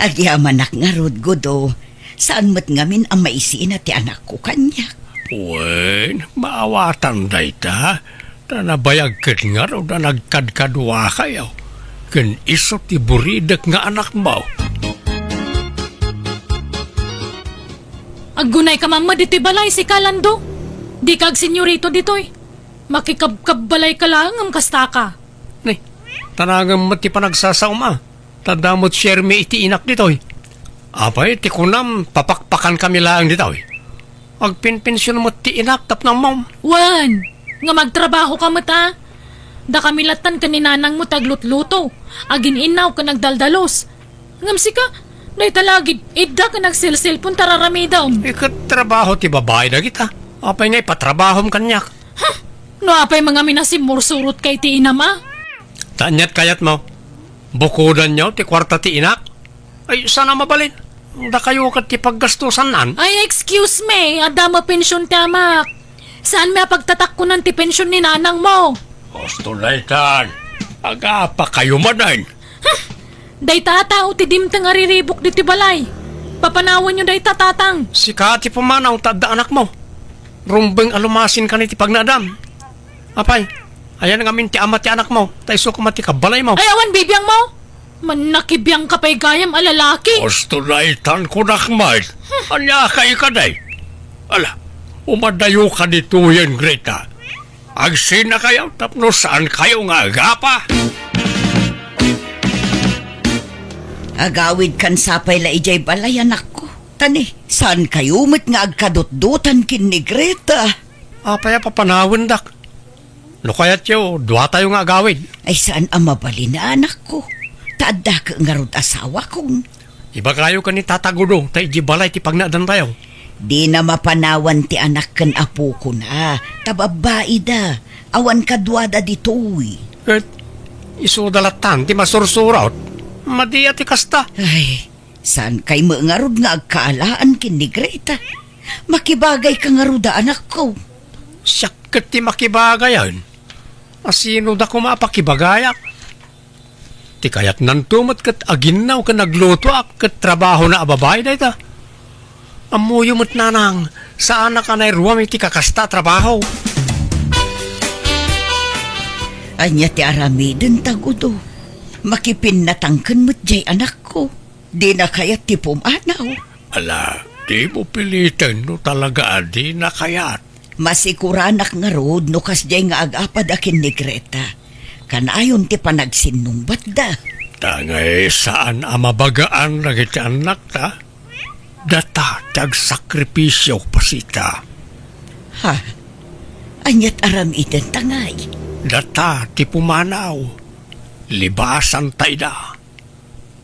Agyamanak ngarud, Gudo. Saan met ngamin a maisina ti anakko kaniak. Wen, maawatan dayta, ta nabayag ket ngarud a nagkadkaduakayo, ken isu ti buridek nga anakmo. Aggunayka man met ditoy balay, sika, Lando. Dika agsenyorito ditoy. Makikabkabbalayka laeng ngem kastaka. Ni, tanangem met ti panagsasaom a, ta adda met siermi iti inak ditoy. Apay ti kunam, papakpakankami laeng ditoy? Agpenpension met ti inak tapno ammom. Wen, nga magtrabahoka met a. Dakami lattan ken ni nanangmo ti aglutluto, agin-innaw ken agdaldalus. Ngem sika, dayta la agid-idda ken agselselpon ta raramidem. Iket trabaho ti babai dagita. Apay nga ipatrabahom kaniak? Huh! No apay mangamin a simmursurotka iti inam a? Ta aniat kayatmo? Bukodanyo ti kuarta ti inak? Ay, saan a mabalin? Dakayo ket ti paggastosannan. Ay, excuse me, adda met pension ti amak. Saanmi a pagtatakkonan ti pension ni nanangmo? Husto daytan. Agapakayo manen. Huh! Dayta a tao ti dimteng a riribuk ditoy balay. Papanawanyo dayta, Tatang. Sika ti pumanaw ta adda anakmo. Rumbeng a lumasinkan iti pagnaedam. Apay, ayan ngamin ti ama ti anakmo, ta isu koma ti kabbalaymo. Ay, awan bibiangmo? Mannakibiangka pay gayam a lalaki. Husto daytan kunak met. Ania kay kadi? Ala, umadayoka ditoyen, Greta. Agsinakayo tapno saankayo nga agapa. Agawidkan sapay la idiay balay, anakko. Ta ni, saankayo met nga agkadutdotan ken ni Greta. Apay a papanawendak? No kayatyo, duatayo nga agawid. Ay, saan a mabalin a, anakko. Ta addaka ngarud asawakon. Ibagayo ken ni Tata Gudo ta idiay balay ti pagnaedantayo. Dina mapanawan ti anak ken apokona, ta babbaida. Awan kaduada ditoy. Ket isuda lattan ti masursurot. Madi a ti kasta. Ay, saankay met ngarud nga agkaalaan ken ni Greta? Makibagayka ngarud a, anakko. Siak ket ti makibagayan. A sino da koma a pakibagayak? Ti kayatnanto met ket aginnaw ken aglutoak ket trabahona a babai dayta. Ammoyo met, nanang, saanak a nairuam iti kakasta a trabaho. Ania ti aramiden, Tagudo? Makipinnatangken met jay anakko. Dina kayat ti pumanaw. Ala, dimo piliten no talaga a dina kayat. Masikuranak ngarud no kasdiay nga agapada ken ni Greta. Kanayon ti panagsinnungbatda. Ta ngay saan a mabagaan dagiti annakta. Data ti agsakripisio, Pasita. Ha? Aniat aramidenta ngay? Data ti pumanaw. Libasanta ida.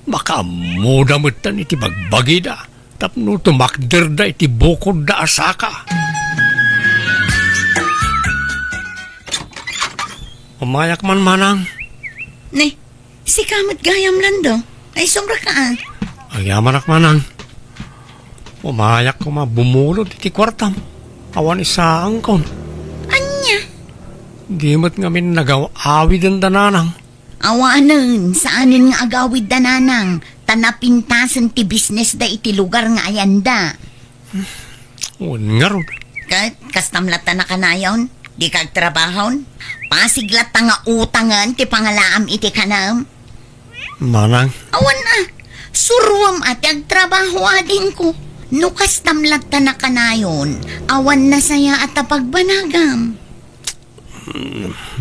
Makaammoda metten iti bagbagida. tapno tumakderda iti bukodda a saka. Umayak man, manang. Ne, sika met gayam, Lando. Ay, sumrek ka, ah. Agyamanak, manang. Umayak koma bumulod iti kuartam. Awan isaangkon. Ania? Di met ngamin nagaw-awiden da nanang. Awanen, saanen nga agawid da nanang, ta napintasen ti bisnesda iti lugar nga ayanda. Wen ngarud. Ket, kastam latta nakanayon? Dika agtrabahon? Pasig latta nga utangen ti pangalaam iti kanam? Manang. Awan a. Suruam a ti agtrabaho, adingko. No kastam latta nakanayon, awan nasaya a ta pagbanagam.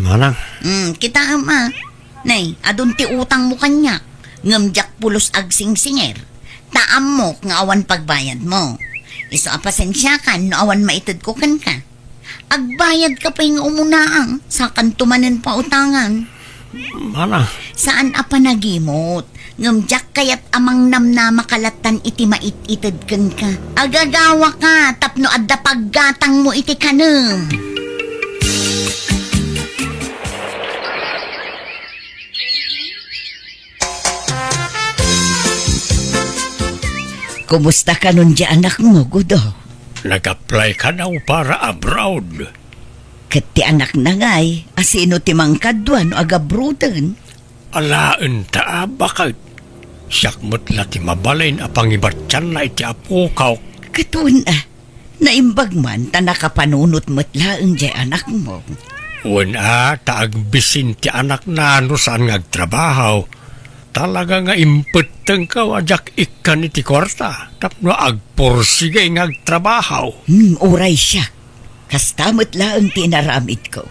Manang. Hmm, kitaem a. Nay, adun ti utangmo kaniak, ngem diak pulos agsingsinger. Ta ammok nga awan pagbayadmo. Isu a pasensiakan no awan maitedko kenka. Agbayadka pay nga umunaang, sakanto manen pautangan. Manang. Saan a panagimot. Ngem diak kayat a mangnamnamaka lattan iti mait-ited kenka. Agagawaka tapno adda paggatangmo iti kanem. Kumusta kanon di anakmo, Gudo? Nag-apply kano para abroad. Ket ti anakna ngay, a sino ti mangkadua no agabruden? Alaen ta a, baket. Siak met la ti mabalin a pangibatianna iti apokak. Ket wen a, naimbag man ta nakapanunot met laeng diay anakmo. Wen a, ta agbisin ti anakna no saan nga agtrabaho. Talaga nga impettengko a diak ikkan iti kuarta tapno agpursigi nga agtrabaho. Hmm, uray siak. Kasta met laeng ti inaramidko.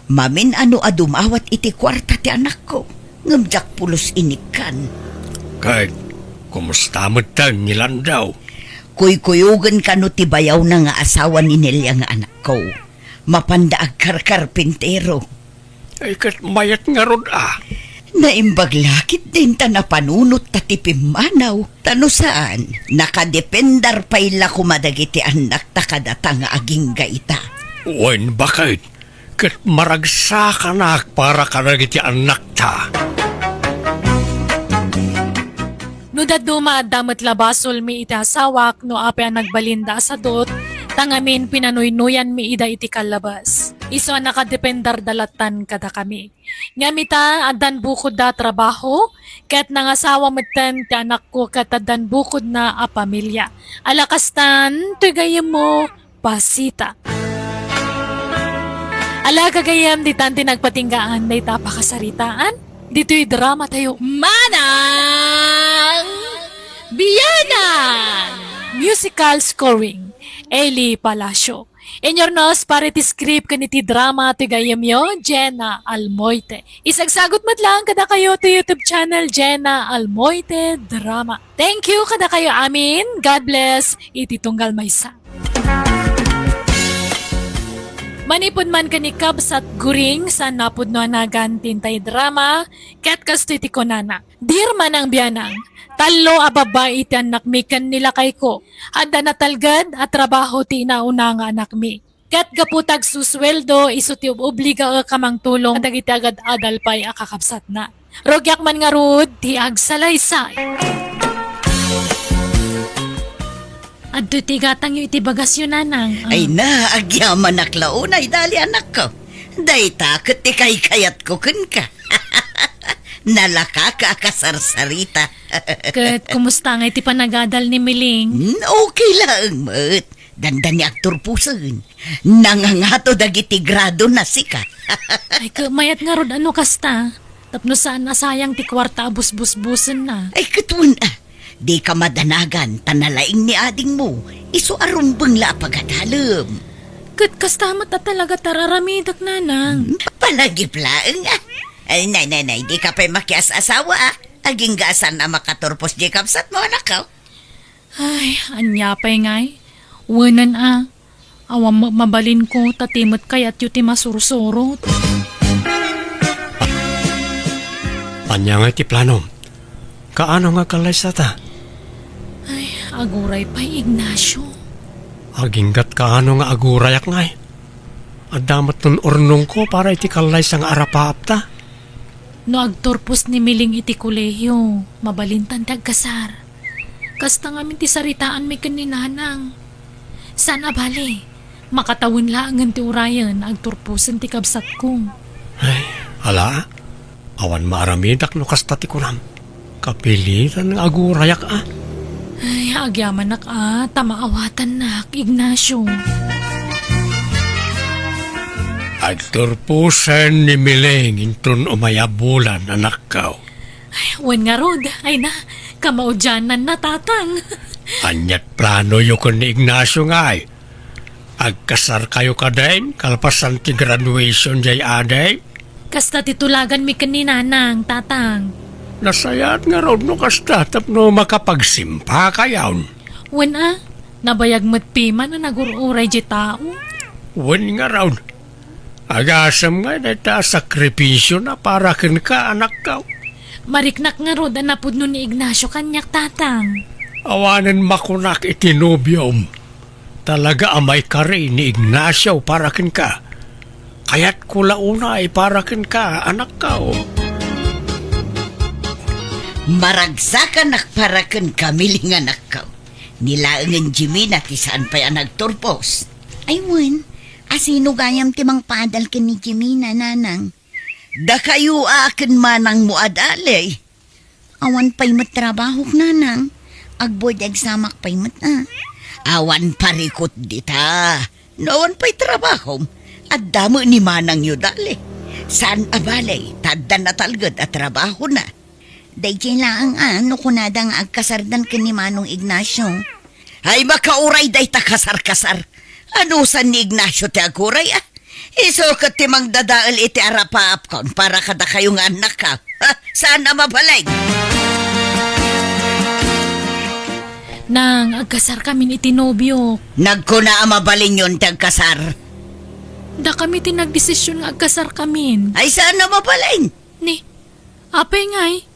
Mamin-ano a dumawat iti kuarta ti anakko, ngem diak pulos inikkan. Ket kumusta metten ni Landaw? Kuykuyogen kano ti bayawna nga asawa ni Nelia nga anakko. Mapanda agkarkarpintero. Ay, ket mayat ngarud a. Naimbag la ketdin ta napanunot ta ti pimmanaw, ta no saan, nakadependar pay la koma dagiti annakta kadata nga agingga ita. Wen, baket, ket maragsakanak para kadagiti annakta. No dadduma, adda met la basolmi iti asawak no apay a nagbalinda a sadut, ta ngamin pinanuynoyanmi ida iti kallabas. Isu a nakadependarda lattan kadakami. Ngem ita, addan bukodda a trabaho, ket nangasawa metten ti anakko ket addan bukodna a pamilia. Ala kastan, toy gayyemmo, Pasita. Ala, gagayyem, ditan ti nagpatinggaan dayta a pakasaritaan ditoy drama tayo, Manang Bianang! Musical scoring, Eli Palacio. Inyurnos para iti script ken iti drama ti gayyemyo, Jenna Almoite. Isagsagut met laeng kadakayo ti YouTube channel, Jenna Almoite Drama. Thank you kadakayo amin. God bless iti tunggal maysa. Manipud man ken ni Kabsat Guring, saan napudno a nagan ti intay drama, ket kastoy ti kunana, Dear Manang Bianang, tallo a babbai ti annakmi ken ni lakayko. Adda natalged a trabaho ti inauna nga anakmi. Ket gapu ta agsusueldo, isu ti ub-, obligaek a mangtulong kadagiti agad-adal pay a kakabsatna. Rugiak man ngarud ti agsalaysay. Adtoy ti gatangyo iti bagasyo, Nanang. Ah. Ay na, agyamanak la unay, dali, anakko. Dayta ket ti kaykayatko kenka. Nalakaka a kasarsarita. Ket kumusta ngay ti panagadal ni Miling? Hmm, okay laeng met. Dandani agturposen. Nangangato dagiti gradona, sika. Ay, ket mayat ngarud a no kasta. Tapno saan a sayang ti kuarta a busbusbusenna. Ay, ket wen a. Dika madanagan, ta nalaing ni adingmo. Isu a rumbeng la a pagadalem. Ket kasta met a talaga ti ar-aramidek, Nanang. Hmm, palagip laeng a. Ay, nay, nay, nay, dika pay makias-asawa a. Agingga a saan a makaturpos diay kabsatmo, anakko. Ay, ania pay ngay? Wenen a, awan met mabalinko, ta ti met kayatyo ti masursurot. Ania ngay ti planom? Kaano nga agkallaysata? Ay, Aguray pay, Ignacio. Aginggatka no nga agurayak ngay. Adda met ton urnongko para iti kallaysa nga arapaapta. No agturpos ni Miling iti kolehio, mabalintan ti agkasar. Kasta ngamin ti saritaanmi ken ni Nanang. Saan a bale, makatawen laengen ti urayen, agturposen ti kabsatko. Ay, ala, awan maaramidak no kasta ti kunam. Kapilitan nga agurayak a. Ay, agyamanak a, ta maawatannak, Ignacio. Agturposen ni Miling inton umay a bulan, anakko. Ay, wen ngarud, ay na, kamaudiananna, Tatang. Ania't planoyo ken ni Ignacio ngay? Agkasarkayo kadin, kalpasan ti graduation jay adi? Kasta ti tulaganmi ken ni Nanang, Tatang. Nasayaat ngarud no kasta tapno makapagsimpakayon. Wen a, nabayag met piman a nagur-uray jay tao. Wen ngarud, agasem ngay dayta a sakripisiona para kenka, anakko. Mariknak ngarud a napudno ni Ignacio kaniak, Tatang. Awanen makunak iti nobiom. Talaga a maikari ni Ignacio para kenka. Kayatko la unay para kenka, anakko. Maragsakanak para kenka, Miling, anakko. Ni laengen Jimina ti saan pay a nagturpos. Ay wen, a sino gayam ti mangpaadal ken ni Jimina, Nanang? Dakayo a ken manangmo a dali. Awan pay met trabahok, Nanang. Ag-board examak pay met a. Awan parikut dita. No awan pay trabahom, adda met ni manangyo dali. Saan a bale, ta adda natalged a trabahona. Daydiay laeng a no kunada nga agkasardan ken ni Manong Ignacio. Ay, makauray dayta kasar-kasar. Anusan ni Ignacio ti aguray a? Isu ket ti mangdadael iti arapaapkon para kadakayo nga annakko. Ha? Saan a mabalin? Nang, agkasarkamin iti nobiok. Nagkuna a mabalinyon ti agkasar. Dakami ti nagdesisyon nga agkasarkamin. Ay, saan a mabalin? Ni, apay ngay?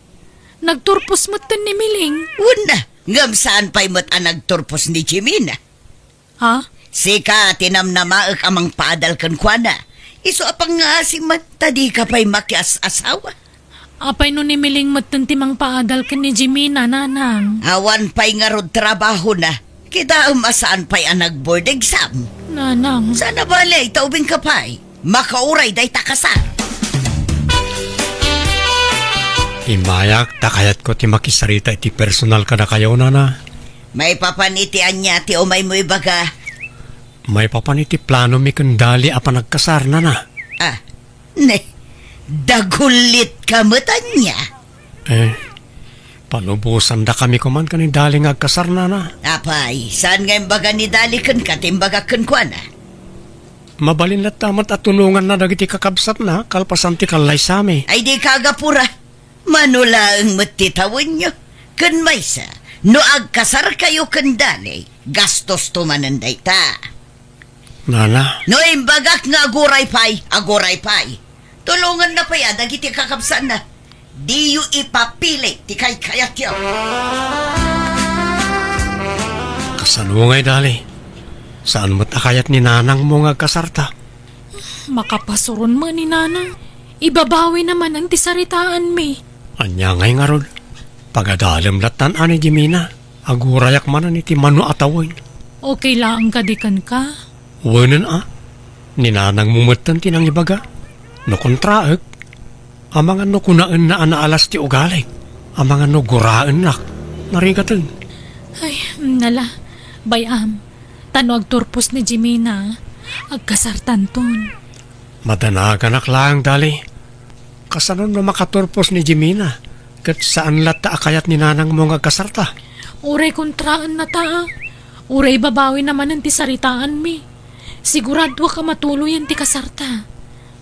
Nagturpos metten ni Miling. Wen a, ngem saan pay met a nagturpos ni Jimina. Ha? Sika ti namnamaek a mangpaadal kenkuana. Isu a pangngaasim man, ta dika pay makias-asawa. Apay no ni Miling metten ti mangpaadal ken ni Jimina, Nanang? Awan pay ngarud trabahona. Kitaem a saan pay a nag-board exam. Nanang. Saan a bale, ta ubingka pay. Makauray dayta kasar. Immayak, ta kayatko ti makisarita iti personal kadakayo, Nana. Maipapan iti ania ti umaymo ibaga? Maipapan iti planomi ken Dali a panagkasar, Nana. Ah, ne, dagullitka met ania? Eh, panubosandakami koman ken ni Dali nga agkasar, Nana. Apay, saan nga imbaga ni Dali kenka ti imbagak kenkuana? Mabalin latta met a tulonganna dagiti kakabsatna kalpasan ti kallaysami. Ay, dika agapura. Mano laeng met ti tawenyo. Ken maysa, no agkasarkayo ken Dali, gastosto manen dayta. Nana. No imbagak nga aguray pay, aguray pay. Tulonganna pay a dagiti kakabsatna. Diyo ipapilit ti kaykayatyo. Kasano ngay, Dali? Saan met a kayat ni nanangmo nga agkasarta? Makapasuron met ni nanang. Ibabawina manen ti saritaanmi. Ania ngay ngarud? Pagadalem lattan a ni Jimina. Agurayak manen iti mano a tawen. Okay laeng kadi kenka? Wenen a. Ni nanangmo metten ti nangibaga. No kontraek, amangan no kunaenna a naalas ti ugalik. Amangan no guraennak. Narigaten. Ay, nala. Bay-am. Ta no agturpos ni Jimina, agkasartanton. Madanaganak laeng, Dali. Kasano no makaturpos ni Jimina, ket saan latta a kayat ni nanangmo nga agkasarta? Uray kontraennata, a. Uray ibabawina manen ti saritaanmi. Siguradoak a matuloyen ti kasarta.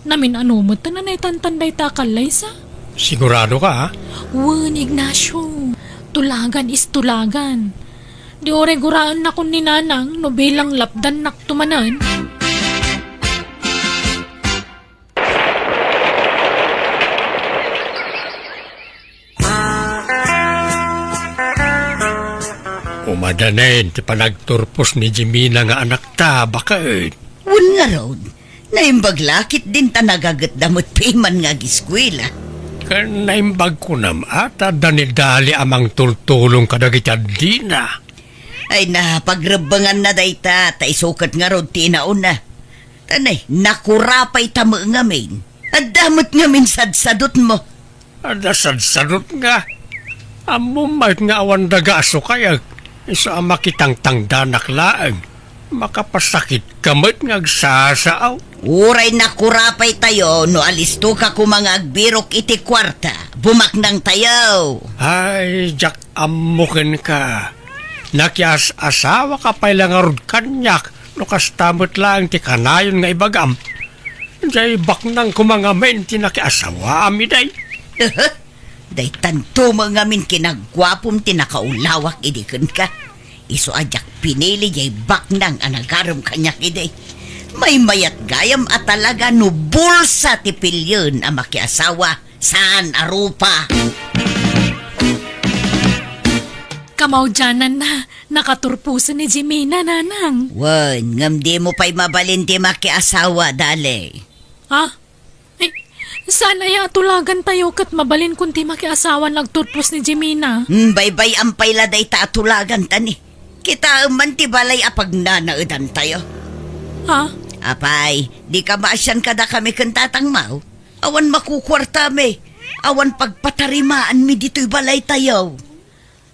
Namin-ano met ta nanaytantan dayta a kallaysa? Siguradoka, a? Wen, Ignacio. Tulagan is tulagan. Di uray guraennakon ni nanang no bilang lapdannakto manen. O Madanen ti panagturpos ni Jimina nga anakta, baket. Wen ngarud, naimbag la ketdin ta nagagetda met piman nga ageskuela. Ken naimbag kunam a ta adda ni Dali a mangtultulong kadagiti addina. Ay na, pagrebbenganna dayta, ta isu ket ngarud ti inauna. Ta nay, nakurapayta met ngamin. Adda met ngamin sadsadutmo. Adda sadsadut nga. Ammom met nga awan daga a sukayek. Isu a makitangtangdanak laeng. Makapasakitka met nga agsasaaw. Uray nakurapaytayo no alistoka koma nga agbirok iti kuarta. Bumaknangtayo. Ay, diak ammo kenka. Nakias-asawaka pay la ngarud kaniak no kasta met laeng ti kanayon nga ibagam. Diay baknang koma ngamin ti nakiasawaam idi. Daytanto met ngamin kinaguapom ti nakaulawak idi kenka. Isu a diak pinili diay baknang a nagarem kaniak idi. Maymayat gayam a talaga no bulsa ti pilien a makiasawa, saan a rupa. Kamaudiananna, nakaturposen ni Jimina, nanang. Wen, ngem dimo pay mabalin ti makiasawa, Dali. Ha? Ay, saan aya a tulagantayo ket mabalinkon ti makiasawa no agturpos ni Jimina? Hmm, baybay-am pay la dayta a tulaganta ni. Kitaem man ti balay a pagnanaedantayo. Ha? Apay, dika maasian kadakami ken tatangmo? Awan makukuartami. Awan pagpatarimaanmi ditoy balaytayo.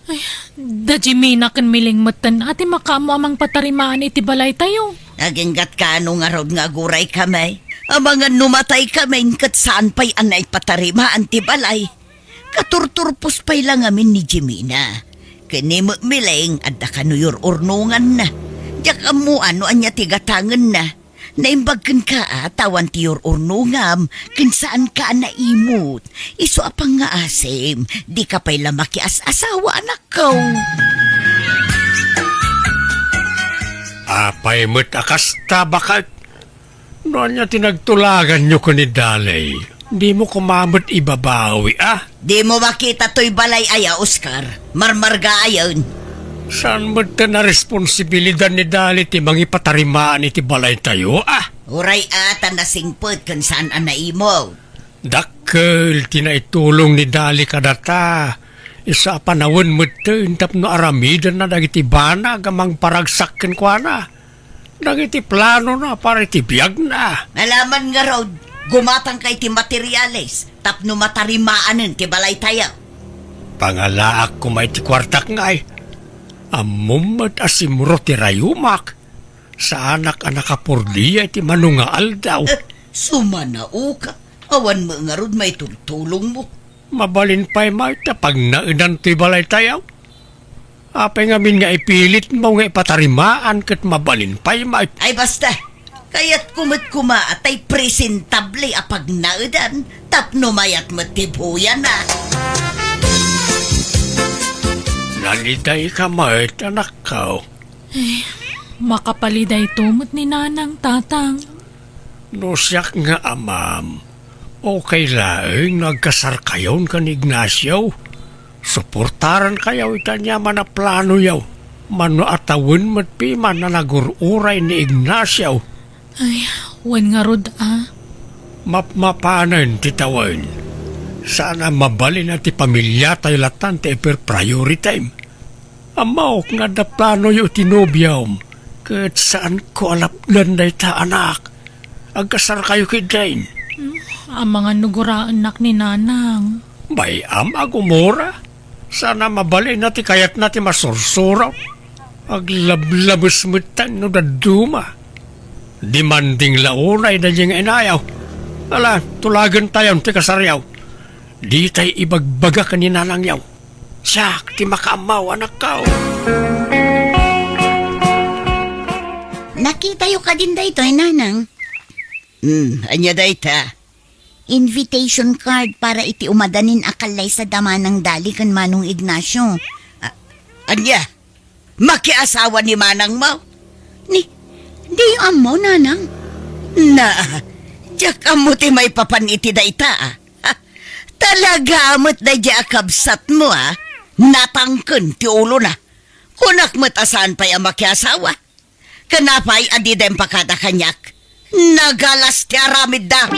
Ay, da Jimina ken Miling metten a ti makaammo a mangpatarimaan iti balaytayo. Aginggatka no ngarud nga aguraykami. Amangan no mataykami, ket saan pay a naipatarimaan ti balay. Katurturpos pay la ngamin ni Jimina. Ken ni Miling, adda kano yur-urnonganna. Diak ammo no ania ti gatangenna. Naimbag kenka a ta awan ti yur-urnongam, ken saanka a naimut. Isu a pangngaasim, dika pay la makias-asawa, anakko. Apay met a kasta, baket? No ania ti nagtulaganyo ken ni Dali? Dimo koma met ibabawi, a? Dimo makita toy balay aya, Oscar? Marmargaayen. Saan met ta a responsibilidad ni Dali ti mangipatarimaan iti balaytayo, a? Uray a ta nasingpet ken saan a naimut. Dakkel ti naitulong ni Dali kadata. Isu a panawen metten tapno aramidenna dagiti banag a mangparagsak kenkuana. Dagiti planona para iti biagna. Alaman ngarud, gumatangka iti materiales tapno matarimaanen ti balaytayo. Pangalaak koma iti kuartak ngay. Ammom met a simro ti rayumak. Saanak a nakapordia iti mano nga aldaw. Eh, sumanaoka. Awan met ngarud maitultulongmo. Mabalin pay met ta pagnaedan toy balaytayo. Apay ngamin nga ipilitmo nga ipatarimaan ket mabalin pay met? Ay, basta! Kayatko met koma a tay presentable a pagnaedan tapno mayat met ti buyana. Nalidayka met, anakko. Eh, makapalidayto met ni Nanang, Tatang. No siak nga amam, okay laeng no agkasarkayon ken ni Ignacio. Suportarankayo iti aniaman a planoyo. Mano a tawen met piman a nagur-uray ni Ignacio. Ay, wen ngarud a. Mapmapanen ti tawen. Saan a mabalin a ti pamiliatayo latan ti iper-priority. Ammok nga adda planoyo iti nobiom, ket saanko a lapdan dayta, anak. Agkasarkayo ketdin. Hmm, amangan no guraennak ni Nanang. Bay-am a gumura. Saan a mabalin a ti kayatna ti masursuro. Aglablabes metten no dadduma. Demanding la unay daydi nga inayo. Ala, tulagentayon ti kasaryo. Ditay ibagbaga ken ni Nanangyo. Siak ti makaammo, anakko. Nakitayo kadin daytoy, Nanang? Hmm, ania dayta? Invitation card para iti umadanin a kallaysa da Manang Dali ken Manong Ignacio. A-, ania? Makiasawa ni manangmo? Ni, diyo ammo, Nanang? Na, diak ammo ti maipapan iti dayta, a. Ha, talaga met daydi a kabsatmo, a. Natangken ti ulona. Kunak met a saan pay a makiasawa. Ken apay a dida impakada kaniak? Nagalas ti aramidda.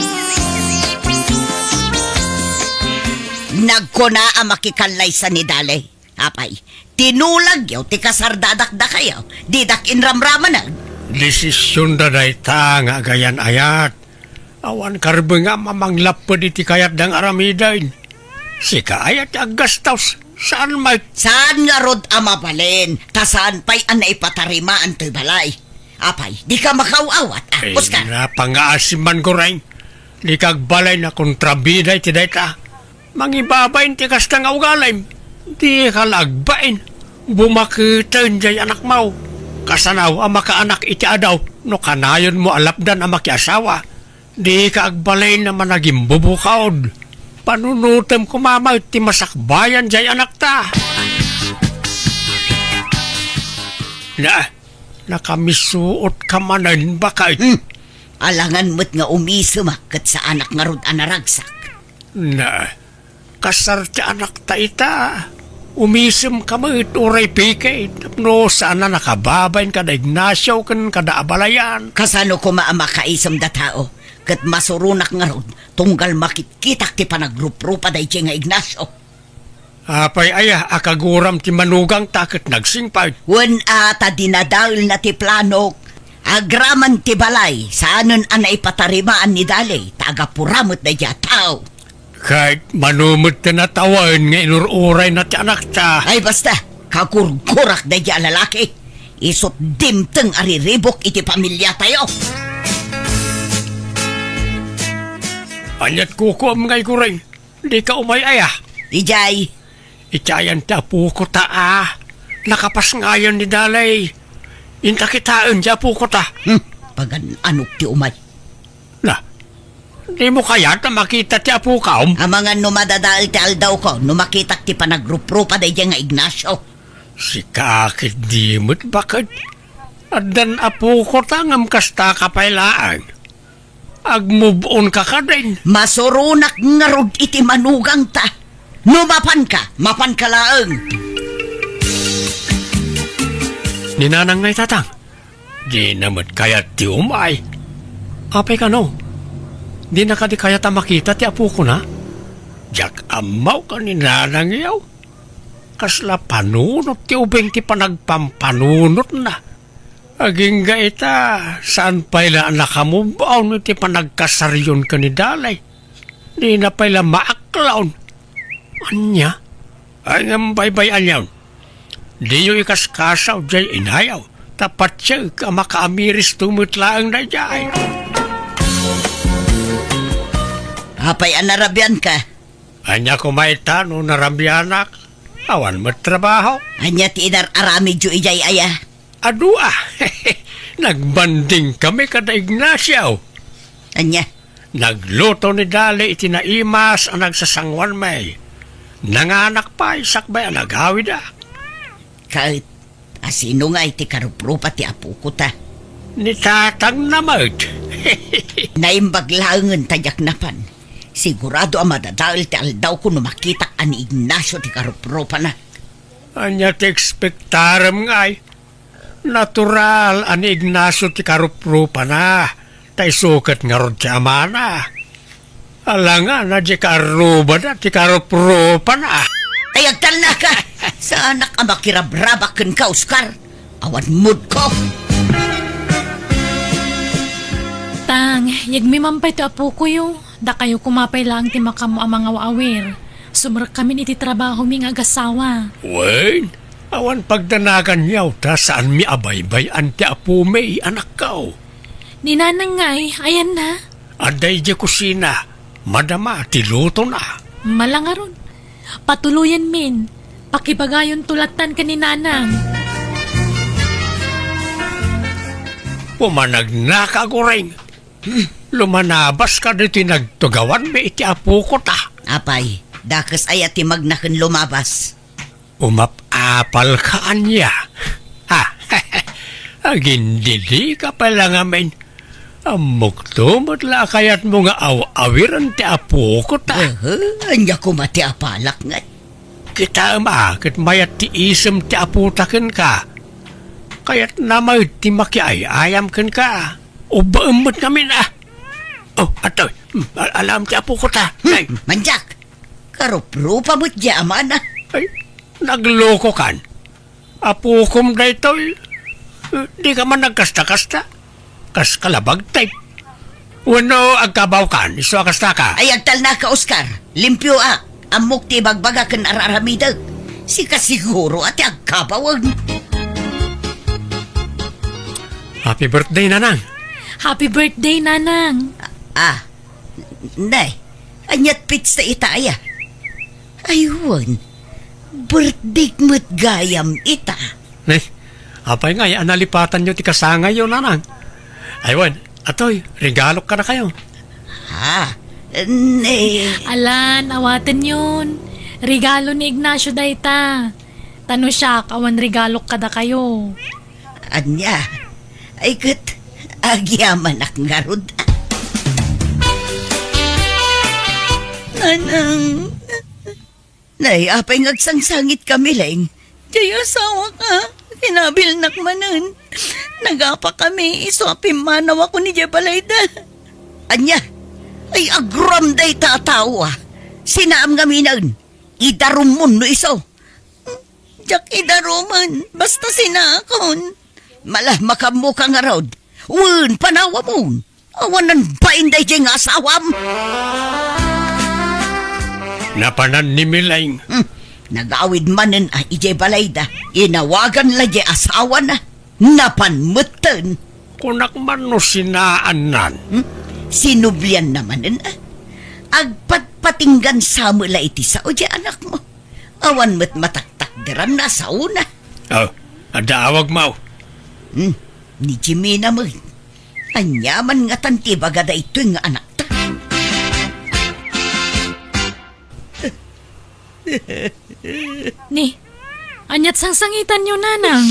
Nagkuna a makikallaysa ni Dale. Apay, tinulagyo ti kasardadak dakayo, didak inramramaneg. Desisionda dayta nga agayan-ayat. Awan karbengam a manglapped iti kayatda nga aramiden. Sika aya ti aggastos, saan met? Saan ngarud a mabalin, ta saan pay a naipatarimaan toy balay. Apay, dika makaw-awat, a, Ay, Oscar? Napangaasim man, Goreng. Dika agbalin a kontrabida iti dayta. Mangibabain ti kasta nga ugalim. Dika la agbain. Bumaketen jay anakmo. Kasano a makaanak iti adaw no kanayonmo a lapdan a makiasawa? Dika agbalin a managimbubukod. Panunotem koma met ti masakbayan jay anakta. Na, nakamisuot ka manen, baket. Hmm. Alangan met nga umisemak ket saanak ngarud a naragsak. Na, kasar ti anakta ita. Umisem ka met uray piki tapno saan a nakababain kada Ignacio ken kada abalayan. Kasano koma a makaisemda tao? Ket masuronak ngarud tunggal makitkitak ti panagruprupa daydiay nga Ignacio. Apay aya a kaguram ti manugangta ket nagsingpet? Wen a ta dinadaelna ti planok. Agraman ti balay, saanen a naipatarimaan ni Dale, ta agapura met daydiay a tao. Ket mano met ti natawen nga inur-urayna ti anakta? Ay, basta, kagurgurak daydiay a lalaki. Isut' dimteng a riribuk iti pamiliatayo. Aniat kukuam ngay, Goreng? Dika umay aya? Idiay. Iti ayan ti apokota a. Nakapasngayan ni Dale. Inta kitaen ti apokota. Hmm, pagan-anok ti umay. Na, dimo kayat a makita ti apokam? Amangan no madadael ti aldawko, no makitak ti panagruprupa daydiay nga Ignacio. Sika ket di met, baket. Addan apokota ngem kasta ka pay laeng. Agmove on ka kadin. Masuronak ngarud iti manugangta. No mapanka, mapanka laeng. Ni Nanang ngay, Tatang? Dina met kayat ti umay. Apay kano? Dina kadi kayat a makita ti apokona? Diak ammo ken ni Nanangyo. Kasla panunot ti ubing ti panagpampanunotna. Agingga ita, saan pay la a nakamove on iti panagkasaryon ken ni Dalay. Dina pay la maaklon. Ania? Ay, ngem baybay-anyon. Diyo ikaskasaw jay inayo, ta patiek a makaamiristo met laeng daydiay. Apay a narabianka? Ania koma ita no narabianak? Awan met trabaho. Ania ti inar-aramidyo idiay aya? Adu a. Nagbanding kami kada Ignacio. Ania? Nagluto ni Dali iti naimas a nagsasanguanmi. Nanganak pay sakbay a nagawidak. Ket asino ngay ti karuprupa ti apokota? Ni tatangna met. Naimbag laengen ta diak napan. Sigurado a madadael ti aldawko no makitak a ni Ignacio ti karuprupana. Ania ti ekspektarem ngay? Natural a ni Ignacio ti karuprupana, ta isu ket ngarud ti amana. Alangan a di kaarrubada ti karuprupana. Ay, agtalnaka! Saanak a makirabrabak kenka, Oscar. Awan moodko. Tang, yegmi man pay ti apokoyo. Dakayo koma pay laeng ti makaammo a mangaw-awir. Sumrekkamin iti trabahomi nga agasawa. Wen, awan pagdanaganyo ta saanmi a baybay-an ti apomi, anakko. Ni Nanang ngay, ayanna? Adda idiay kusina, madama ti lutona. Malangaron. Patuloyenmin. Pakibagayonto lattan ken ni Nanang. Pumanagnaka, Goreng. Lumanabaska ditoy nagtugawanmi iti apokota. Apay, dakes aya ti magna ken lumabas? Umap-apalka ania? Ha? Agindidika pay la ngamin. Ammokto met la a kayatmo nga aw-awiren ti apokota. Aha, ania koma ti apalak ngay? Kitaem a, ket mayat ti isem ti apota kenka. Kayatna met ti makiay-ayam kenka. Ubbaem met ngamin a. Oh, atoy. Hmm, al-, alam ti apoko ta. Hmm, ay. Mandiak. Karuprupa met diay amana. Ay, naglokokan. Apokom daytoy. Eh, dika man nagkasta-kasta. Kas kalabag type. Wenno agkabawkan, isu a kastaka. Ay, agtalnaka, Oscar. Limpioak. Ammok ti ibagbaga ken ar-aramidek. Sika siguro a ti agkabawek. Happy birthday, Nanang. Happy birthday, Nanang. Ah, nay, aniat pitsta ita aya? Ay, wen, birthday met gayam ita. Nay, apay ngay a nalipatanyo ti kasangayyo, Nanang? Ay, wen, atoy, regalok kadakayo. Ha? Ne. Alan, awatenyon. Regalo ni Ignacio dayta. Ta no siak, awan regalok kadakayo. Ania? Ay, ket agyamanak ngarud. Nanang. Nay, apay nga agsangsangitka, Mileng? Diay asawak a, kinabilnak manen. Nagapakami, isu a pimmanawakon idiay balayda. Ania? Ay, aguram dayta a tao a. Sinaam ngaminen. Idarumon no isu. Diak idarumen, basta sinaakon. Mala, makammoka ngarud. Wen, panawamon. Awanan bain daydiay nga asawam. Napanan ni Mileng. Hmm. Nagawid manen a idiay balayda. Inawagan la diay asawana. Napan metten. Kunak man no sinaannan. Hmm? Sinublianna manen a. Agpatpatinggan sa met la iti sao diay anakmo. Awan met mataktakderanna a saona. Oh, adda awagmo. Hmm, ni Jimena met. Aniaman ngatan ti ibaga daytoy nga anakta? Ni, aniat sangsangitanyo, Nanang?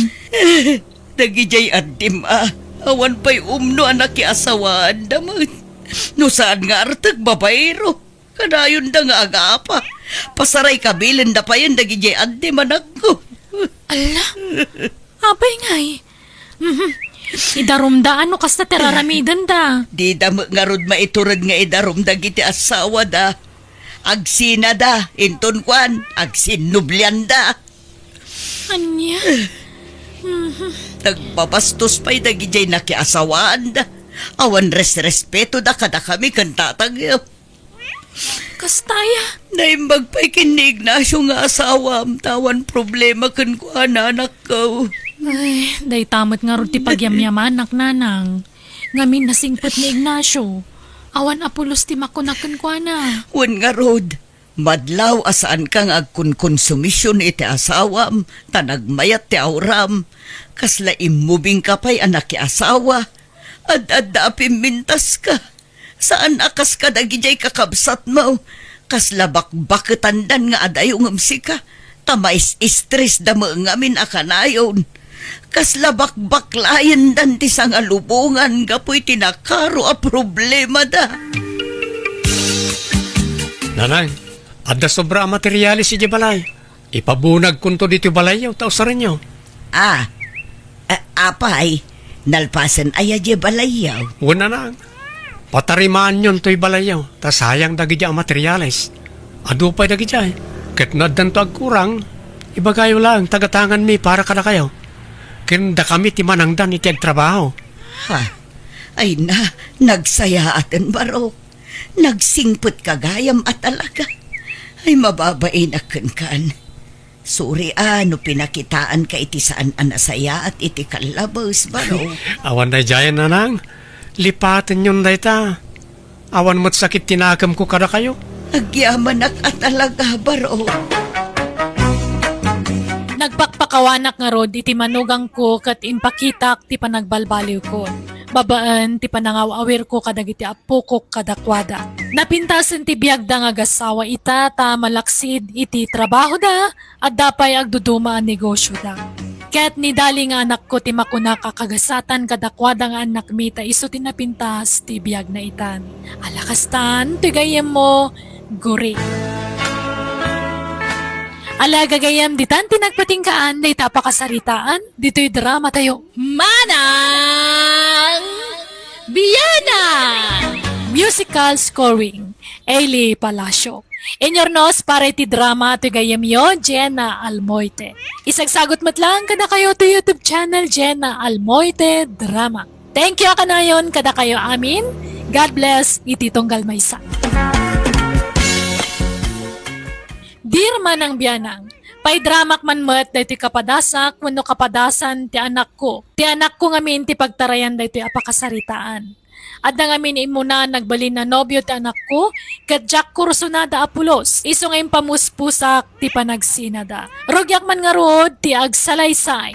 Dagidiay addim a, awan pay umno a nakiasawaanda met. No saan nga artek, babaero. Kadayonda nga agapa. Pasaray kabilenda payen dagidiay addim, anakko. Alla, apay ngay? Mhm. Idarumda a no kasta ti raramidenda. Dida met ngarud maitured nga idarum dagiti asawada. Agsinada, inton kuan, agsinnublianda. Ania? Mhm. Nagbabastos pay dagidiay nakiasawaanda. Awan resrespetoda kadakami ken tatangyo. Kasta aya? Naimbag pay ken ni Ignacio nga asawam, ta awan problema kenkuana, anakko. Ay, dayta met ngarud ti pagyamyamanak, Nanang. Ngamin nasingpet ni Ignacio. Awan a pulos ti makuna kenkuana. Wen ngarud, madlaw a saanka nga agkonkonsumision iti asawam, ta nagmayat ti auram. Kasla immubingka pay a nakiasawa. Ad-adda a pimmintaska. Saan a kas kadagidiay kakabsatmo, kasla bakbaketandan nga adayo ngem sika, ta mais-istresda met ngamin a kanayon. Kasla bakbaklayendan ti sangalubongan gapu iti nakaro a problemada. Nanang, adda sobra a materiales idiay balay. Ipabunagkonto ditoy balayyo, ta usarenyo. Ah, a-, apay, nalpasen aya diay balayyo? Wen, Nanang. Patarimaanyon toy balayyo, ta sayang dagidiay a materiales. Adu pay dagidiay, ket no addanto agkurang, ibagayo laeng ta gatanganmi para kadakayo. Ken dakami ti manangdan iti agtrabaho. Ha? Ay na, nagsayaaten, Barok. Nagsingpetka gayam a talaga. Ay, mababainak kenkan. Sori a no pinakitaanka iti saan a nasayaat iti kallabes, Barok. Awan daydiayen, Nanang. Lipatenyon dayta. Awan met sakit ti nakemko kadakayo. Agyamanak a talaga, Barok. Nagpakpakawanak ngarud iti manugangko ket impakitak ti panagbalbaliwko babaen ti panangaw-awirko kadagiti appokok kadakuada. Napintasen ti biagda nga agassawa ita ta malaksid iti trabahoda, adda pay agduduma a negosioda. Ket ni Dali nga anakko ti makunak a kagasatan kadakuada nga annakmi ta isu ti napintas ti biagna itan. Ala kastan, ti gayyemmo, Guri. Ala, gagayyem, ditan ti nagpatinggaan dayta a pakasaritaan ditoy drama tayo. Manang Biana! Musical scoring, Ailey Palacio. Inurnos para iti drama ti gayyemyo, Jenna Almoite. Isagsagut met lang kadakayo ti YouTube channel, Jenna Almoite Drama. Thank you a kanayon kadakayo amin. God bless iti tunggal maysa. Dear Manang Bianang, paidramak man met daytoy kapadasak wenno kapadasan ti anakko. Ti anakko ngamin ti pagtarayan daytoy a pakasaritaan. Adda ngamin immuna nagbalin a nobio ti anakko, ket diak kursunada a pulos, isu nga impamuspusak ti panagsinada. Rugiak man ngarud ti agsalaysay.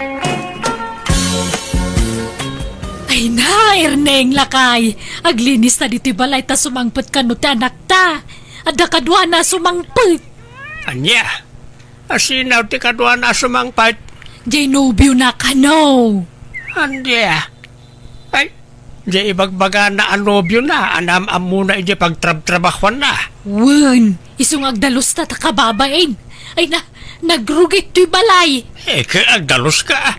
Ay na, Erneng, lakay! Aglinista ditoy balay ta sumangpet kano ti anakta. Adda kaduana a sumangpet. Ania? Asino ti kaduana a sumangpet? Jay nobiona kano. Ania? Ay, jay ibagbagana a nobiona, anam-ammona idiay pagtrabtrabahuanna. Wen, isu nga agdalusta ta kababain. Ay na, nagrugit toy balay. Eh, ket agdaluska.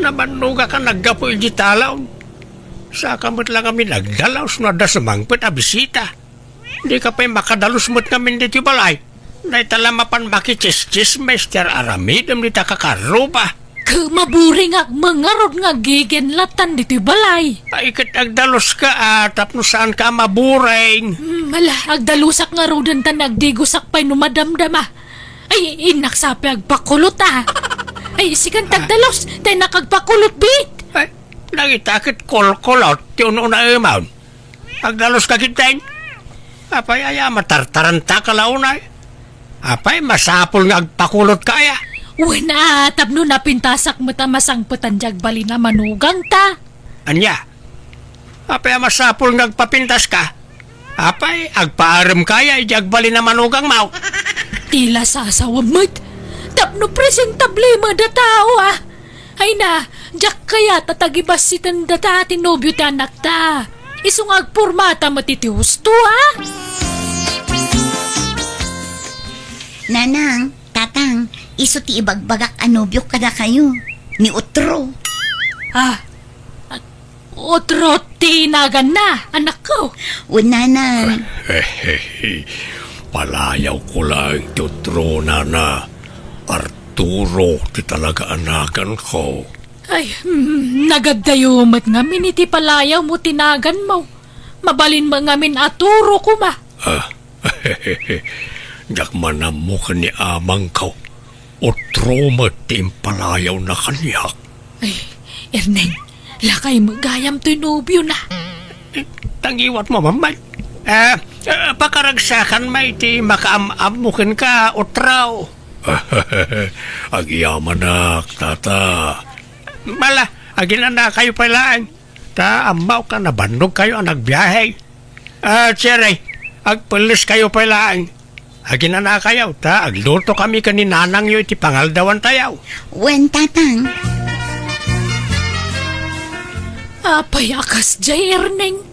Nabannogaka naggapu idiay talaw. Saka met la ngamin agdalus no adda sumangpet a bisita. Dika pay makadalus met ngamin ditoy balay. Dayta la mapan makitsismis ti ar-aramidem dita kakarruba. Ket maburing ak ngarud nga agigenlatan ditoy balay. Ay, ket agdaluska a tapno saanka a maburing. Hmm, ala, agdalusak ngaruden ta nagdigosak pay no madamdama. Ay, innak sa pay agpakulot a. Ay, sikan ta agdalus, ta innak agpakulot, bit. Ay, dagita ket kulkulot ti un-unaemon. Agdaluska ketdin. Apay aya, matartarantaka la unay? Apay, masapul nga agpakulotka aya? Wen a, tapno napintasak met a masangpetan diay agbalin a manugangta. Ania? Apay a masapul nga agpapintaska? Apay, agpaaremka aya idiay agbalin a manugangmo? Ti la sasawem met. Tapno presentable met a tao a. Ay na, diak kayat a tagibassiten data ti nobio ti anakta. Isu nga agpormata met iti husto, a? Nanang, tatang, isu ti ibagbagak a nobiok kadakayo, ni Utro. Ah, Utro ti naganna, anakko. Wen, nanang. Palayawko laeng ti Utro, nana. Arturo ti talaga a naganko. Ay, mm, nagaddayo met ngamin iti palayawmo ti naganmo. Mabalin met ngamin a Turo koma. Ah, diak man ammo ken ni amangko. Utro met ti impalayawna kaniak. Ay, Erneng, lakay met gayam toy nobiona. Eh, tangiwatmo, Mamay. Ah, ah, pakaragsakan met ti makaam-ammo kenka, Utro. Agyamanak, tata. Ala, aginanakayo pay laeng. Ta ammok a nabannogkayo a nagbiahe. Ah, Cherry, agpelleskayo pay laeng. Aginanakayo, ta aglutokami ken ni nanangyo iti pangaldawantayo. Wen, tatang. Apay a kasdiay, Erneng?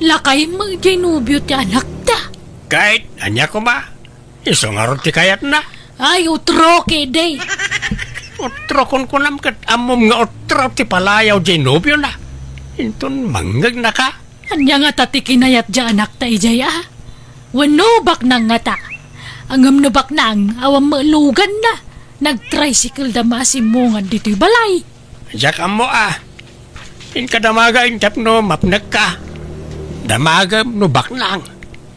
Lakay met diay nobio ti anakta. Ket, ania koma? Isu ngarud ti kayatna. Ay, Utro ketdi. Utro, kunkunam ket ammom nga Utro ti palayaw diay nobiona. Inton mangngegnaka. Ania ngata ti kinayat diay anakta idiay a? Wenno baknang ngata? Ngem no baknang, awan met luganna. Nagtricycle da masimmungan ditoy balay. Diak ammo a. Inka damagaen tapno mapnekka. Damagem no baknang.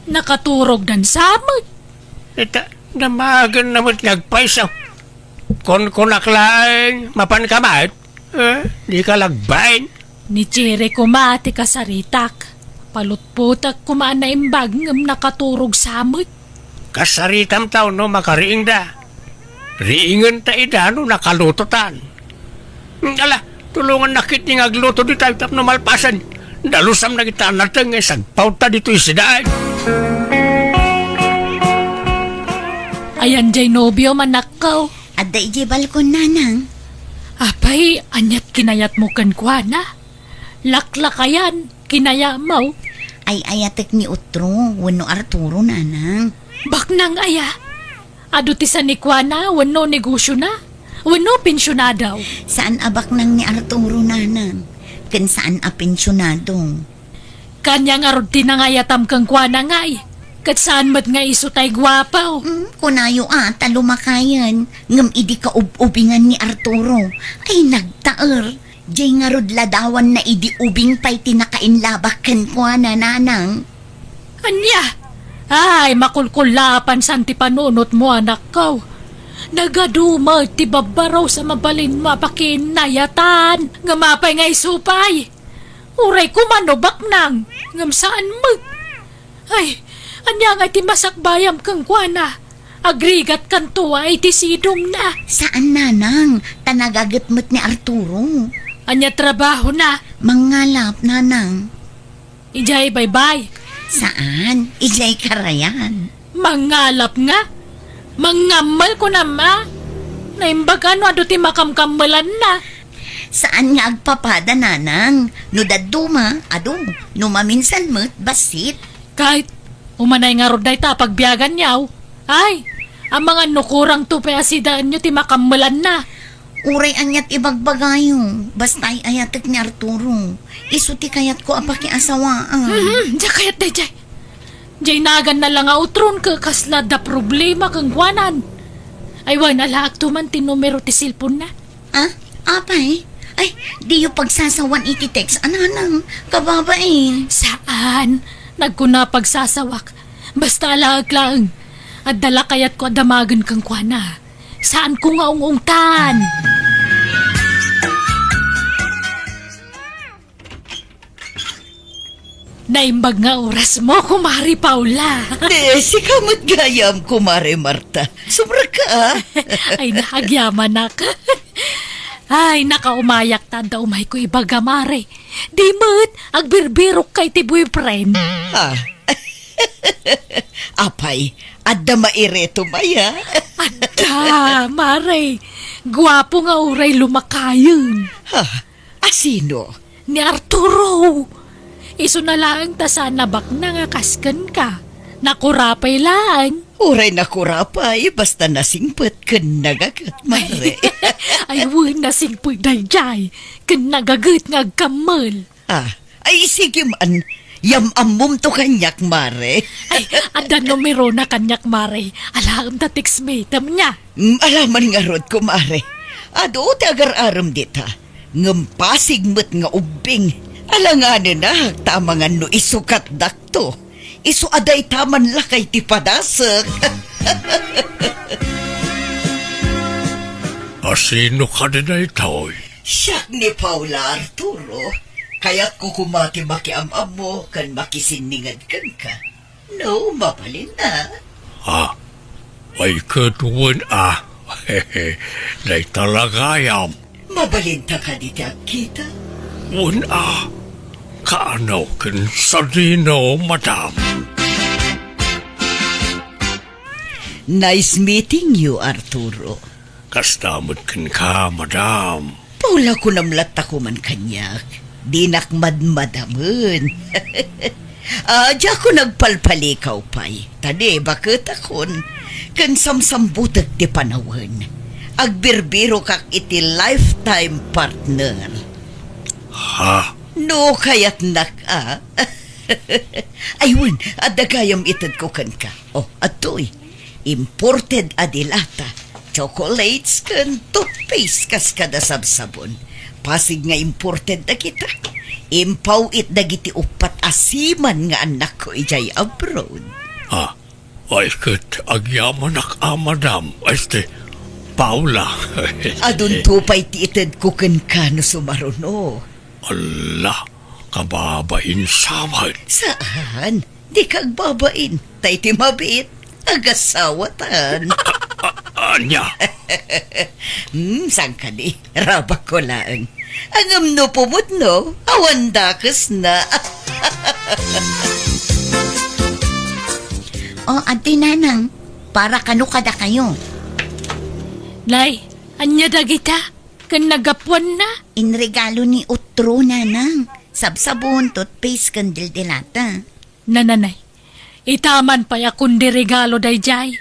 Nakaturogdan sa met. Ita, damagenna met nga agpayso. Kunkunak laeng, mapanka met? Eh, dika lagbaen. Ni Cherry koma ti kasaritak. Palutpotak koma a naimbag ngem nakaturog sa met. Kasaritam ta no makariingda. Riingenta ida no nakalutotan. Ala, tulongannak ketdi nga agluto ditoy tapno malpasen. Dalusam dagita a nateng nga isagpawta ditoy sidaen. Ayan diay nobiom, anakko. Adda idiay balkon, nanang. Apay, aniat kinayatmo kenkuana? Laklakayan, kinayatmo? Ay-ayatek ni Utro wenno Arturo, nanang. Baknang aya? Adu ti sanikuana wenno negosiona wenno pensionado? Saan a baknang ni Arturo, nanang, ken saan a pensionado. Kania ngarud ti nangayatam kenkuana ngay, ket saan met nga isu tay guapo. Mm, kunayo a ta lumakayen, ngem idi kaub-ubingan ni Arturo, ay nagtaer. Jay ngarud ladawanna idi ubing pay ti nakainlabak kenkuana, nanang. Ania? Ay, makulkullaapan san ti panunotmo, anakko. Nagadu met ti babbarus a mabalinmo a pakiinnayatan, ngem apay nga isu pay? Uray kumano baknang, ngem saan met. Ay, ania nga ti masakbayam kenkuana? Agrigatkanto a iti sidongna. Saan, nanang, ta nagaget met ni Arturo. Ania trabahona? Mangngalap, nanang. Idiay baybay? Saan, idiay karayan. Mangngalap nga? Mangngammel kunam a? Naimbag a no adu ti makamkammelanna. Saan nga agpapada, nanang. No dadduma, adu. No maminsan met, bassit. Ket, umanay ngarud dayta a pagbiaganyo. Ay, amangan no kurangto pay a sidaenyo ti makammelanna. Uray aniat ibagbagayo, basta ay-ayatek ni Arturo. Isu ti kayatko a pakiasawaan. Mhm, diak kayat daydiay. Diay naganna la nga utron ket kasla adda problema kenkuanan. Ay, wen, alaekto man ti numero ti cellphone-na. Ah, apay? Ay, diyo pagsasawan iti text, a nanang, kababain. Saan? Nagkuna pagsasawak. Basta alaek laeng. Adda la kayatko a damagen kenkuana. Saanko nga ung-ungtan. Naimbag nga orasmo, Kumare Paula. Di, sika met gayam, Kumare Marta. Subraka, a. Ay, na, agyamanak. Ay, nakaumayak ta adda umayko ibaga, Mare. Di met, agbirbirokka iti boyfriend. Ah. Apay, adda mairetom aya? Adda, Mare. Guapo nga uray lumakayen. Ha? Asino? Ni Arturo. Isuna laeng ta saan a baknang a kas kenka. Nakurapay laeng. Uray nakurapay, basta nasingpet ken nagaget, Mare. Ay, wen, nasingpet daydiay. Ken nagaget nga agkammel. Ah, ay, sige man. Yam-ammomto kaniak, Mare. Ay, adda numerona kaniak, Mare. Alaem ta text metem-na. Mm, ala man ngarud, Kumare. Adu ti agar-arem dita. Ngem pasig met nga ubbing. Alanganenak ta amangan no isukatdakto. Isu a dayta man lakay ti padasek. Asino kadi daytoy? Siak ni Paula, Arturo. Kayatko koma ti makiam-ammo ken makisinninged kenka. No, mabalin a. Ah, ay ket wen a. Dayta la gayam. Mabalinta kadi ti agkita? Wen a. Kaano ken sadino, madam? Nice meeting you, Arturo. Kasta met kenka, madam. Paula, kunam latta koman kaniak. Dinak madmadamen. Ah, diakon agpalpalikaw pay. Ta di, baketakon. Ken samsambutek ti panawen. Agbirbirokak iti lifetime partner. Ha? No kayatnak, a. Ay, wen, adda gayam itedko kenka. Oh, adtoy. Imported a dilata, chocolates, ken toothpaste kas kada sabsabon. Pasig nga imported dagita. Impaw-it dagiti uppat a seaman nga annakko idiay abroad. Ah, ay ket agyamanak a, madam, este, Paula. Adunto pay ti itedko kenka no sumaruno. Ala, kababain sa met. Saan? Dika agbabain. Ta iti mabiit, agasawatan. A-, a-, ania? Hmm, saan kadi? Rabakko laeng. Ngem no pumudno, awan dakesna. O, adtoy, nanang. Para kano kadakayo. Nay, ania dagita? Ken nagapuanna? Inregalo ni Utro, nanang. Sabsabon, toothpaste, ken dildilata. Nananay, ita man pay a kundi regalo daydiay.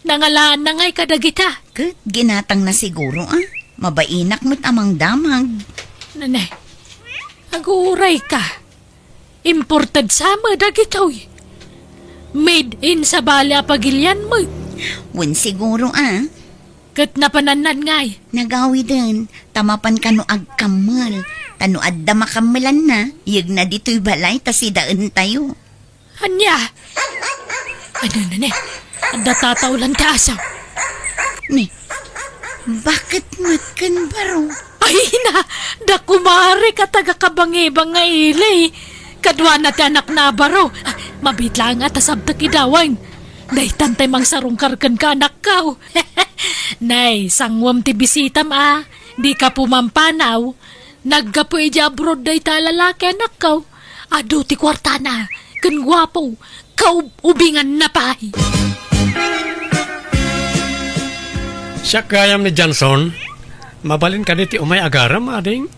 Nangalaanna ngay kadagita. Ket ginatangna siguro, a. Mabainak met a mangdamag. Nanay, aguray ka. Imported sa met dagitoy. Made in sabali a pagilian met. Wen siguro, a. Ket napanannan ngay. Nagawiden, ta mapan kano agkammel. Ta no adda makammelanna, yegna ditoy balay ta sidaentayo. Ania? Ano na ne? Adda tataulan ti asaw. Ni, bakit met ken baro? Ay na, da kumare ka taga Kabangibang nga ili. Kaduana ti anakna a baro. Ah, mabitla nga ta sabtek idawan. Daytan tay mangsarungkar kenka, anakko. Nay, sanguem ti bisitam a. Di ka pumampanaw. Naggapu idiay abroad dayta a lalaki, anakko. Adu ti kuartana, ken guapo, kaub-ubinganna pay. Siak gayam ni Johnson. Mabalin kadi ti umay agarem, ading?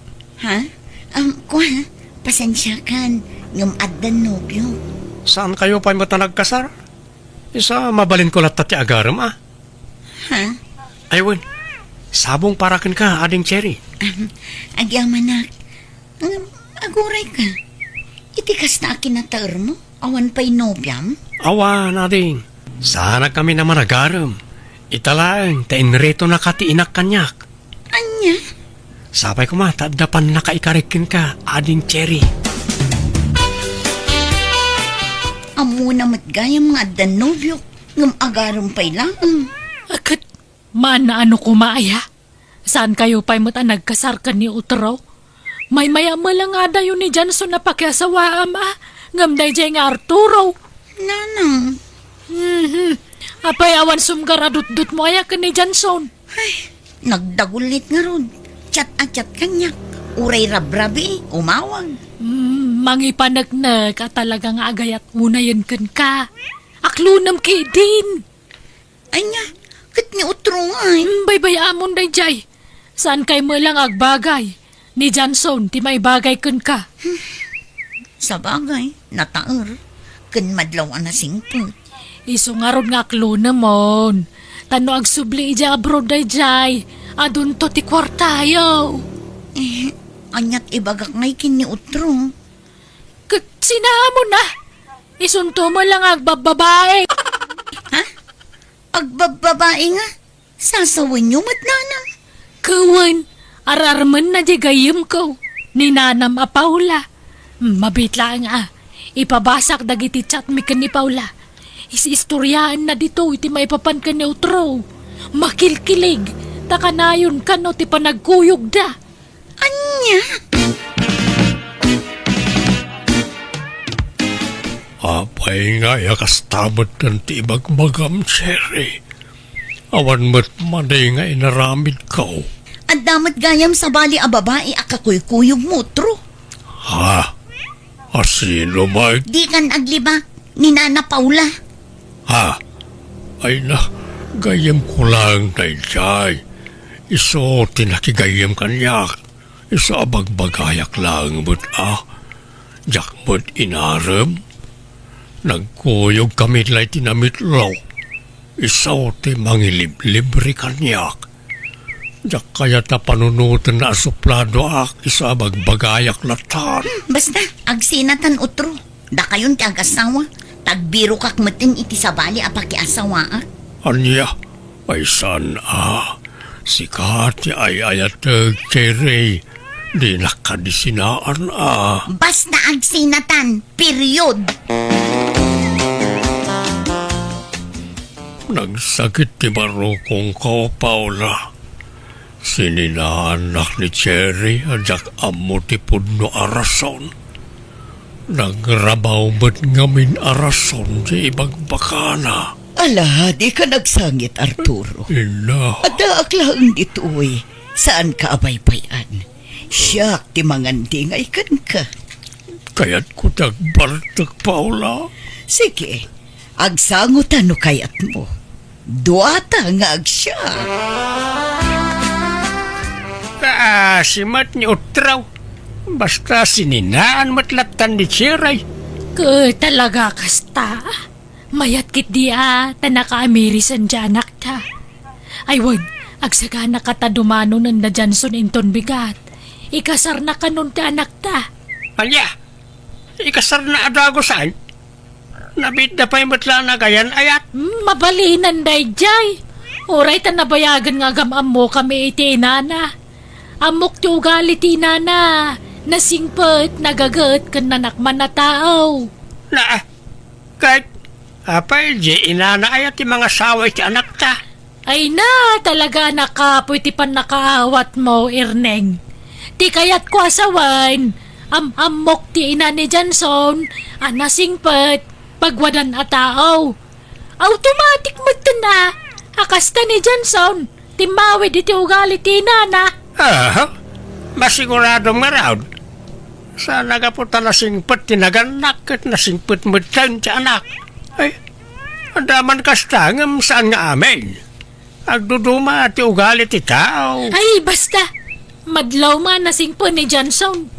Ha? Um, kua, pasensiakan, ngem addan nobio. Saan kayo pay met a nagkasar? Isu a mabalinko latta ti agarem, a. Ha? Ay, wen. Sabong para kenka, Ading Cherry. Ahem. Agyamanak. Ngem, aguray ka. Iti kasta a kinataermo, awan pay nobiam? Awan, ading. Saanak kami a managarem. Ita laeng, ta inritonaka ti inak kaniak. Ania? Sapay koma ta adda pannakaikarik kenka, Ading Cherry. Ammona met gayam nga addan nobiok, ngem agarem pay laeng. Ket, maano koma aya? Saan kayo pay met a nagkasar ken ni Utro? Maymay-am la nga adayo ni Johnson a pakiasawaam a, ngem daydiay nga Arturo. Nanang. Mhm. Apay awan sumgar a dutdutmo aya ken ni Johnson? Ay, nagdagulit ngarud. Chat a chat kaniak. Uray rabrabii, umawag. Mm, mangipaneknek a talaga nga agayat unayen kenka. Aklonem ketdin. Ania, ket ni Utro ngay? Mm, baybay-amon daydiay. Saan kay met lang agbagay? Ni Johnson ti maibagay kenka. Sabagay, nataer, ken madlaw a nasingpet. Isu ngarud nga aklonemon. Ta no agsubli idiay abroad daydiay, adunto ti kuartayo. Eh, aniat ibagak ngay ken ni Utro? Ket sinaamon a? Isunto met lang agbabbabae. Ha? Agbabbabae nga? Sasawenyo met, nanang? Ket wen, ar-armenna diay gayyemko, ni nanam a Paula. Mabit laeng a, ipabasak dagiti chatmi ken ni Paula. Is-istoriaenna ditoy ti maipapan ken ni Utro. Makilkilig, ta kanayon kano ti panagkuyogda. Ania? Apay nga aya kasta met ti ibagbagam, Cherry? Awan met madi nga inaramidko. Adda met gayam sabali a babai a kakuykuyogmo, Utro. Ha? A sino met? Dikan aglibak ni Nana Paula. Ha? Ay na, gayyemko laeng daydiay. Isu ti nakigayyem kaniak. Isu a bagbagayak laeng met a. Diak met inarem. Nagkuyogkami lay ti namitlo. Isu ti mangiliblibre kaniak. Diak kayat a panunotenna a supladoak, isu a bagbagayak latta. Hmm, basta, agsinatan, Utro. Dakayon ti agasawa, ta agbirokak metten iti sabali a pakiasawaak. Ania? Ay saan a? Sika ti ay-ayatek, Cherry. Dinak kadi sinaan a. Basta agsinatan, period. Nagsakit ti barukongko, Paula. Sininaannak ni Cherry a diak ammo ti pudno a rason. Nagrabaw met ngamin a rason ti ibagbagana. Ala, dika nagsangit, Arturo. Ina. Addaak laeng ditoy. Saanka a baybay-an. Siak ti mangandingay kenka. Kayatko ti agbartek, Paula. Sige, agsango ta no kayatmo. Duata nga agsiak. Kaasi met ni Utraw. Basta sininaan met lattan ni Cherry. Ket talaga kasta. Mayat ketdi a ta nakaamirisan ti anakta. Ay wen, agsagana kata dumano ni Johnson inton bigat. Ikasarna kanon ti anakta. Ania? Ikasarna a dagusan? Nabiitda pay met la a nagayan-ayat. Hmm, mabalinan daydiay. Uray ta nabayagen nga agam-ammokami iti inana. Ammok ti ugali ti inana. Nasingpet, nagaget, ken nanakman a tao. Na, ket, apay, di inana aya ti mangasawa iti anakta? Ay na, talaga a nakapoy ti pannakaawatmo, Erneng. Ti kayatko a sawen, am-ammok ti ina ni Johnson a nasingpet, pagwadan a tao. Automatic metten a, a kasta ni Johnson, timmawid iti ugali ti inana. Aha, masiguradom ngarud. Saan a gapu ta nasingpet ti nagannak ket nasingpet metten ti anak. Ay, adda man kasta ngem saan nga amin. Agduduma ti ugali ti tao. Ay, basta. Madlaw man nasingpet ni Johnson.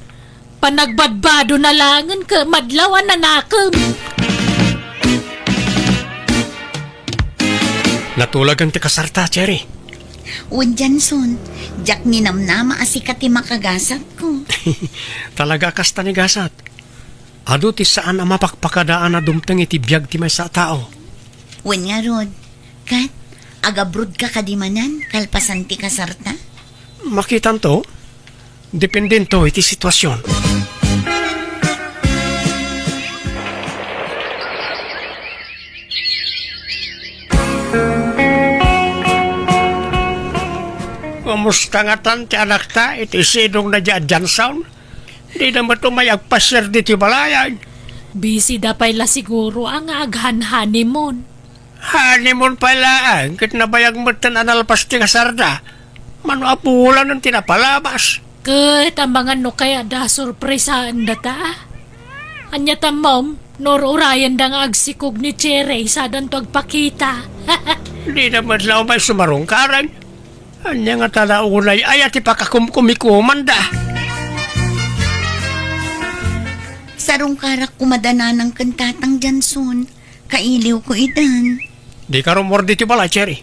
Panagbadbado na langen ket madlaw a nanakem. Natulagan ti kasarta, Cherry. Wen, Johnson, diak ninamnama a sika ti makagasatko. Talaga a kasta ni gasat. Adu ti saan a mapakpakadaan a dumteng iti biag ti maysa a tao. Wen ngarud, ket, agabrodka kadi manen kalpasan ti kasarta? Makitanto, dependento iti situasion. Kumusta ngatan ti anakta iti sidongna diay a Johnson? Dida met umay agpasiar ditoy balayan. Busy da pay la siguro a nga aghan-honeymoon. Honeymoon pay laeng, ket nabayag metten a nalpas ti kasarda. Mano a bulanen ti napalabas. Ket amangan no kayatda a surpresaen data. Ania tammom, no ur-urayenda nga agsikog ni Cherry, sadanto agpakita. Dida met la umay sumarungkaren. Ania ngata la unay aya ti pakakumkumikomanda? Sarungkarak koma da nanang ken tatang Johnson. Kailiwko itan. Dika rummuar ditoy balay, Cherry.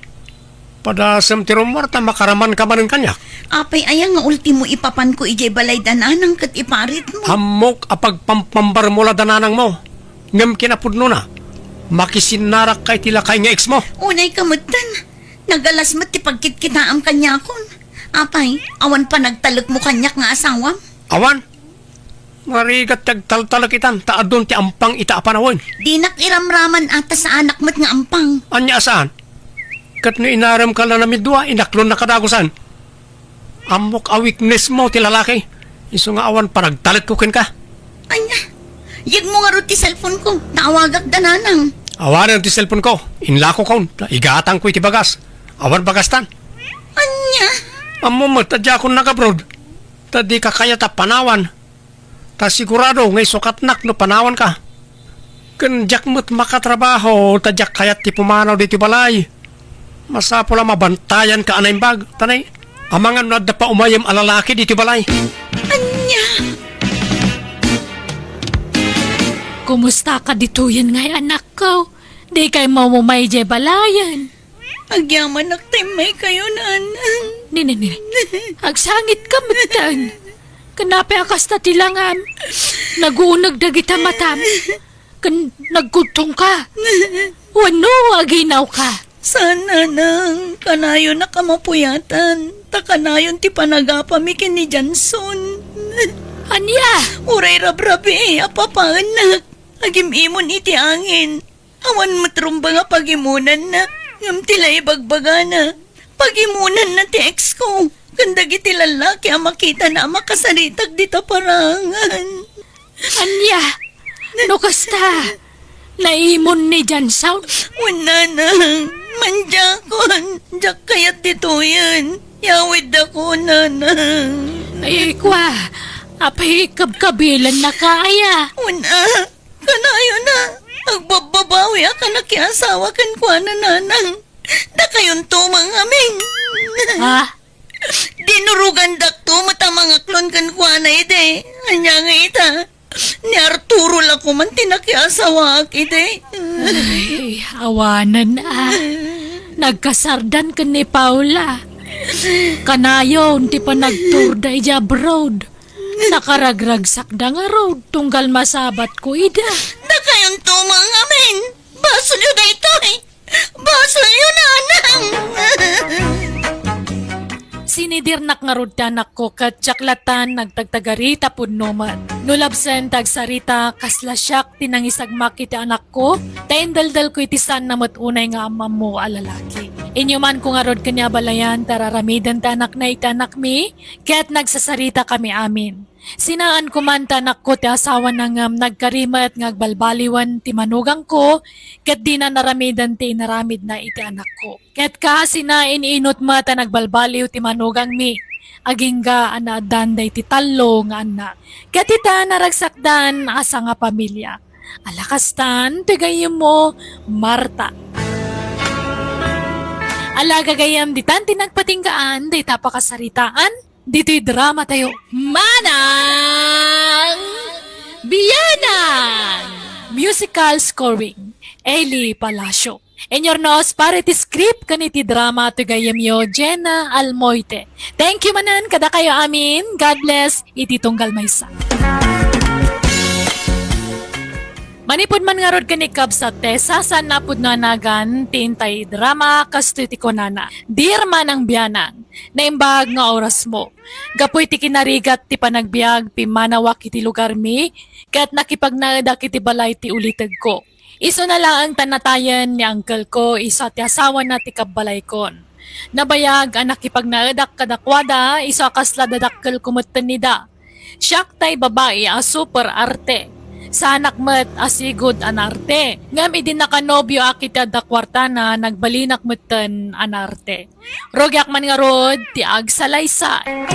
Padasem ti rummuar ta makaramanka manen kaniak. Apay aya nga ultimo ipapanko idiay balay da nanang ket iparitmo? Ammok a pagpampambarmo la da nanangmo. Ngem kinapudnona, makisinnarakka iti lakay nga eksmo. Unayka metten. Nagalas met ti pagkitkitaam kaniakon. Apay, awan panagtalekmo kaniak nga asawam? Awan. Narigat ti agtaltalek itan, ta adun ti ampang ita a panawen. Dinak iramraman a ta saanak met nga ampang. Ania a saan? Ket no inaremka la namidua, inaklonna kadagusan. Ammok a weaknessmo ti lalaki. Isu nga awan panagtalekko kenka. Ania? Yegmo ngarud ti cellphone ko. Naawagak da nanang. Awanen ti cellphone ko. Inlakokon. Igatangko iti bagas. Awan bagastan. Ania? Ammom met ta diakon nagabroad. Ta dika kayat a panawan. Ta sigurado nga isukatnak no panawanka. Ken diak met makatrabaho ta diak kayat ti pumanaw ditoy balay. Masapul a mabantayanka a naimbag, ta nay, amangan no adda pa umayem a lalaki ditoy balay. Ania? Kumusta ka ditoyen ngay, anakko? Dikay maumay idiay balayen? Agyamanak ta immaykayo, nanang. Nini, nini. Agsangit ka metten. Ken apay a kasta ti langam? Naguneg dagita matam. Ken nagkudtongka. Wenno aginawka? Saan, nanang. Kanayonak a mapuyatan. Ta kanayon ti panagapami ken ni Johnson. Ania? Uray rabrabii a papaennak. Agim-imon iti angin. Awan met rumbeng a pagimonanna, ngem ti la ibagbagana, pagimonanna ti ex ko, ken dagiti lallaki a makitana a makasaritak dita parangan. Ania? No kasta, naimon ni Johnson? Wen, nanang, mandiakon, diak kayat ditoyen. Yawiddakon, nanang. Ay, kua, apay kabkabilannaka aya? Wen, a, Kanayon a, agbabbabawi a kanakiasawa kenkuana, nanang. Dakayonto mangamin. Ha? Dinurogandakto met a mangaklon kenkuana idi. Ania nga ita, Ni Arturo la koman ti nakiasawaak idi. Ay, awanen a. Nagkasardan ken ni Paula. Kanayon ti panagturda idiay abroad. Nakaragragsakda ngarud tunggal masabatko ida. Dakayonto met ngamin. Basolyo daytoy. Basolyo, nanang! Sinidirnak ngarud ti anakko ket diak latta nagtagtagari ta pudno met. No labsen ti agsarita, kasla siak ti nangisagmak iti anakko, ta indeldelko iti saanna met unay nga am-ammo a lalaki. Inyumanko ngarud ken ni abalayan ti ar-aramiden ti anakna iti anakmi, ket nagsasaritakami amin. Sinaanko man ti anakko ti asawana ngem nagkari met nga agbalbaliwen ti manugangko ket dina naramiden ti inaramidna iti anakko. Ket kaasina, in-inut met a nagbalbaliw ti manugangmi agingga a naaddan daydi tallo nga annak. Ket ita, naragsakdan a sangapamilia. Ala kastan, ti gayyemmo, Marta. Ala gagayyem, ditan ti nagpatinggaan dayta pakasaritaan. Ditoy drama tayo, Manang Bianang! Musical scoring, Eli Palacio. Inyornos para iti script ken iti drama ti gayyemyo, Jenna Almoite. Thank you manen kadakayo amin. God bless iti tunggal maysa. Manipud man ngarud ken ni Kabsat Tessa, saan napudno a nagan ti intay drama, kastoy ti kunana, Dear Manang Bianang, naimbag nga orasmo. Gapu iti kinarigat ti panagbiag, pimmanawak iti lugarmi, ket nakipagnaedak iti balay ti ulitegko. Isuna laeng ta natayen ni uncle ko, isu a ti asawana ti kabbalaykon. Nabayag a nakipagnaedak kadakuada, isu a kasla dadakkelko metten ida. Siak tay babai a super arte. Saanak met a sigud a naarte. Ngem idi nakanobioak iti adda kuartana, nagbalinak metten a naarte. Rugiak man ngarud ti agsalaysay.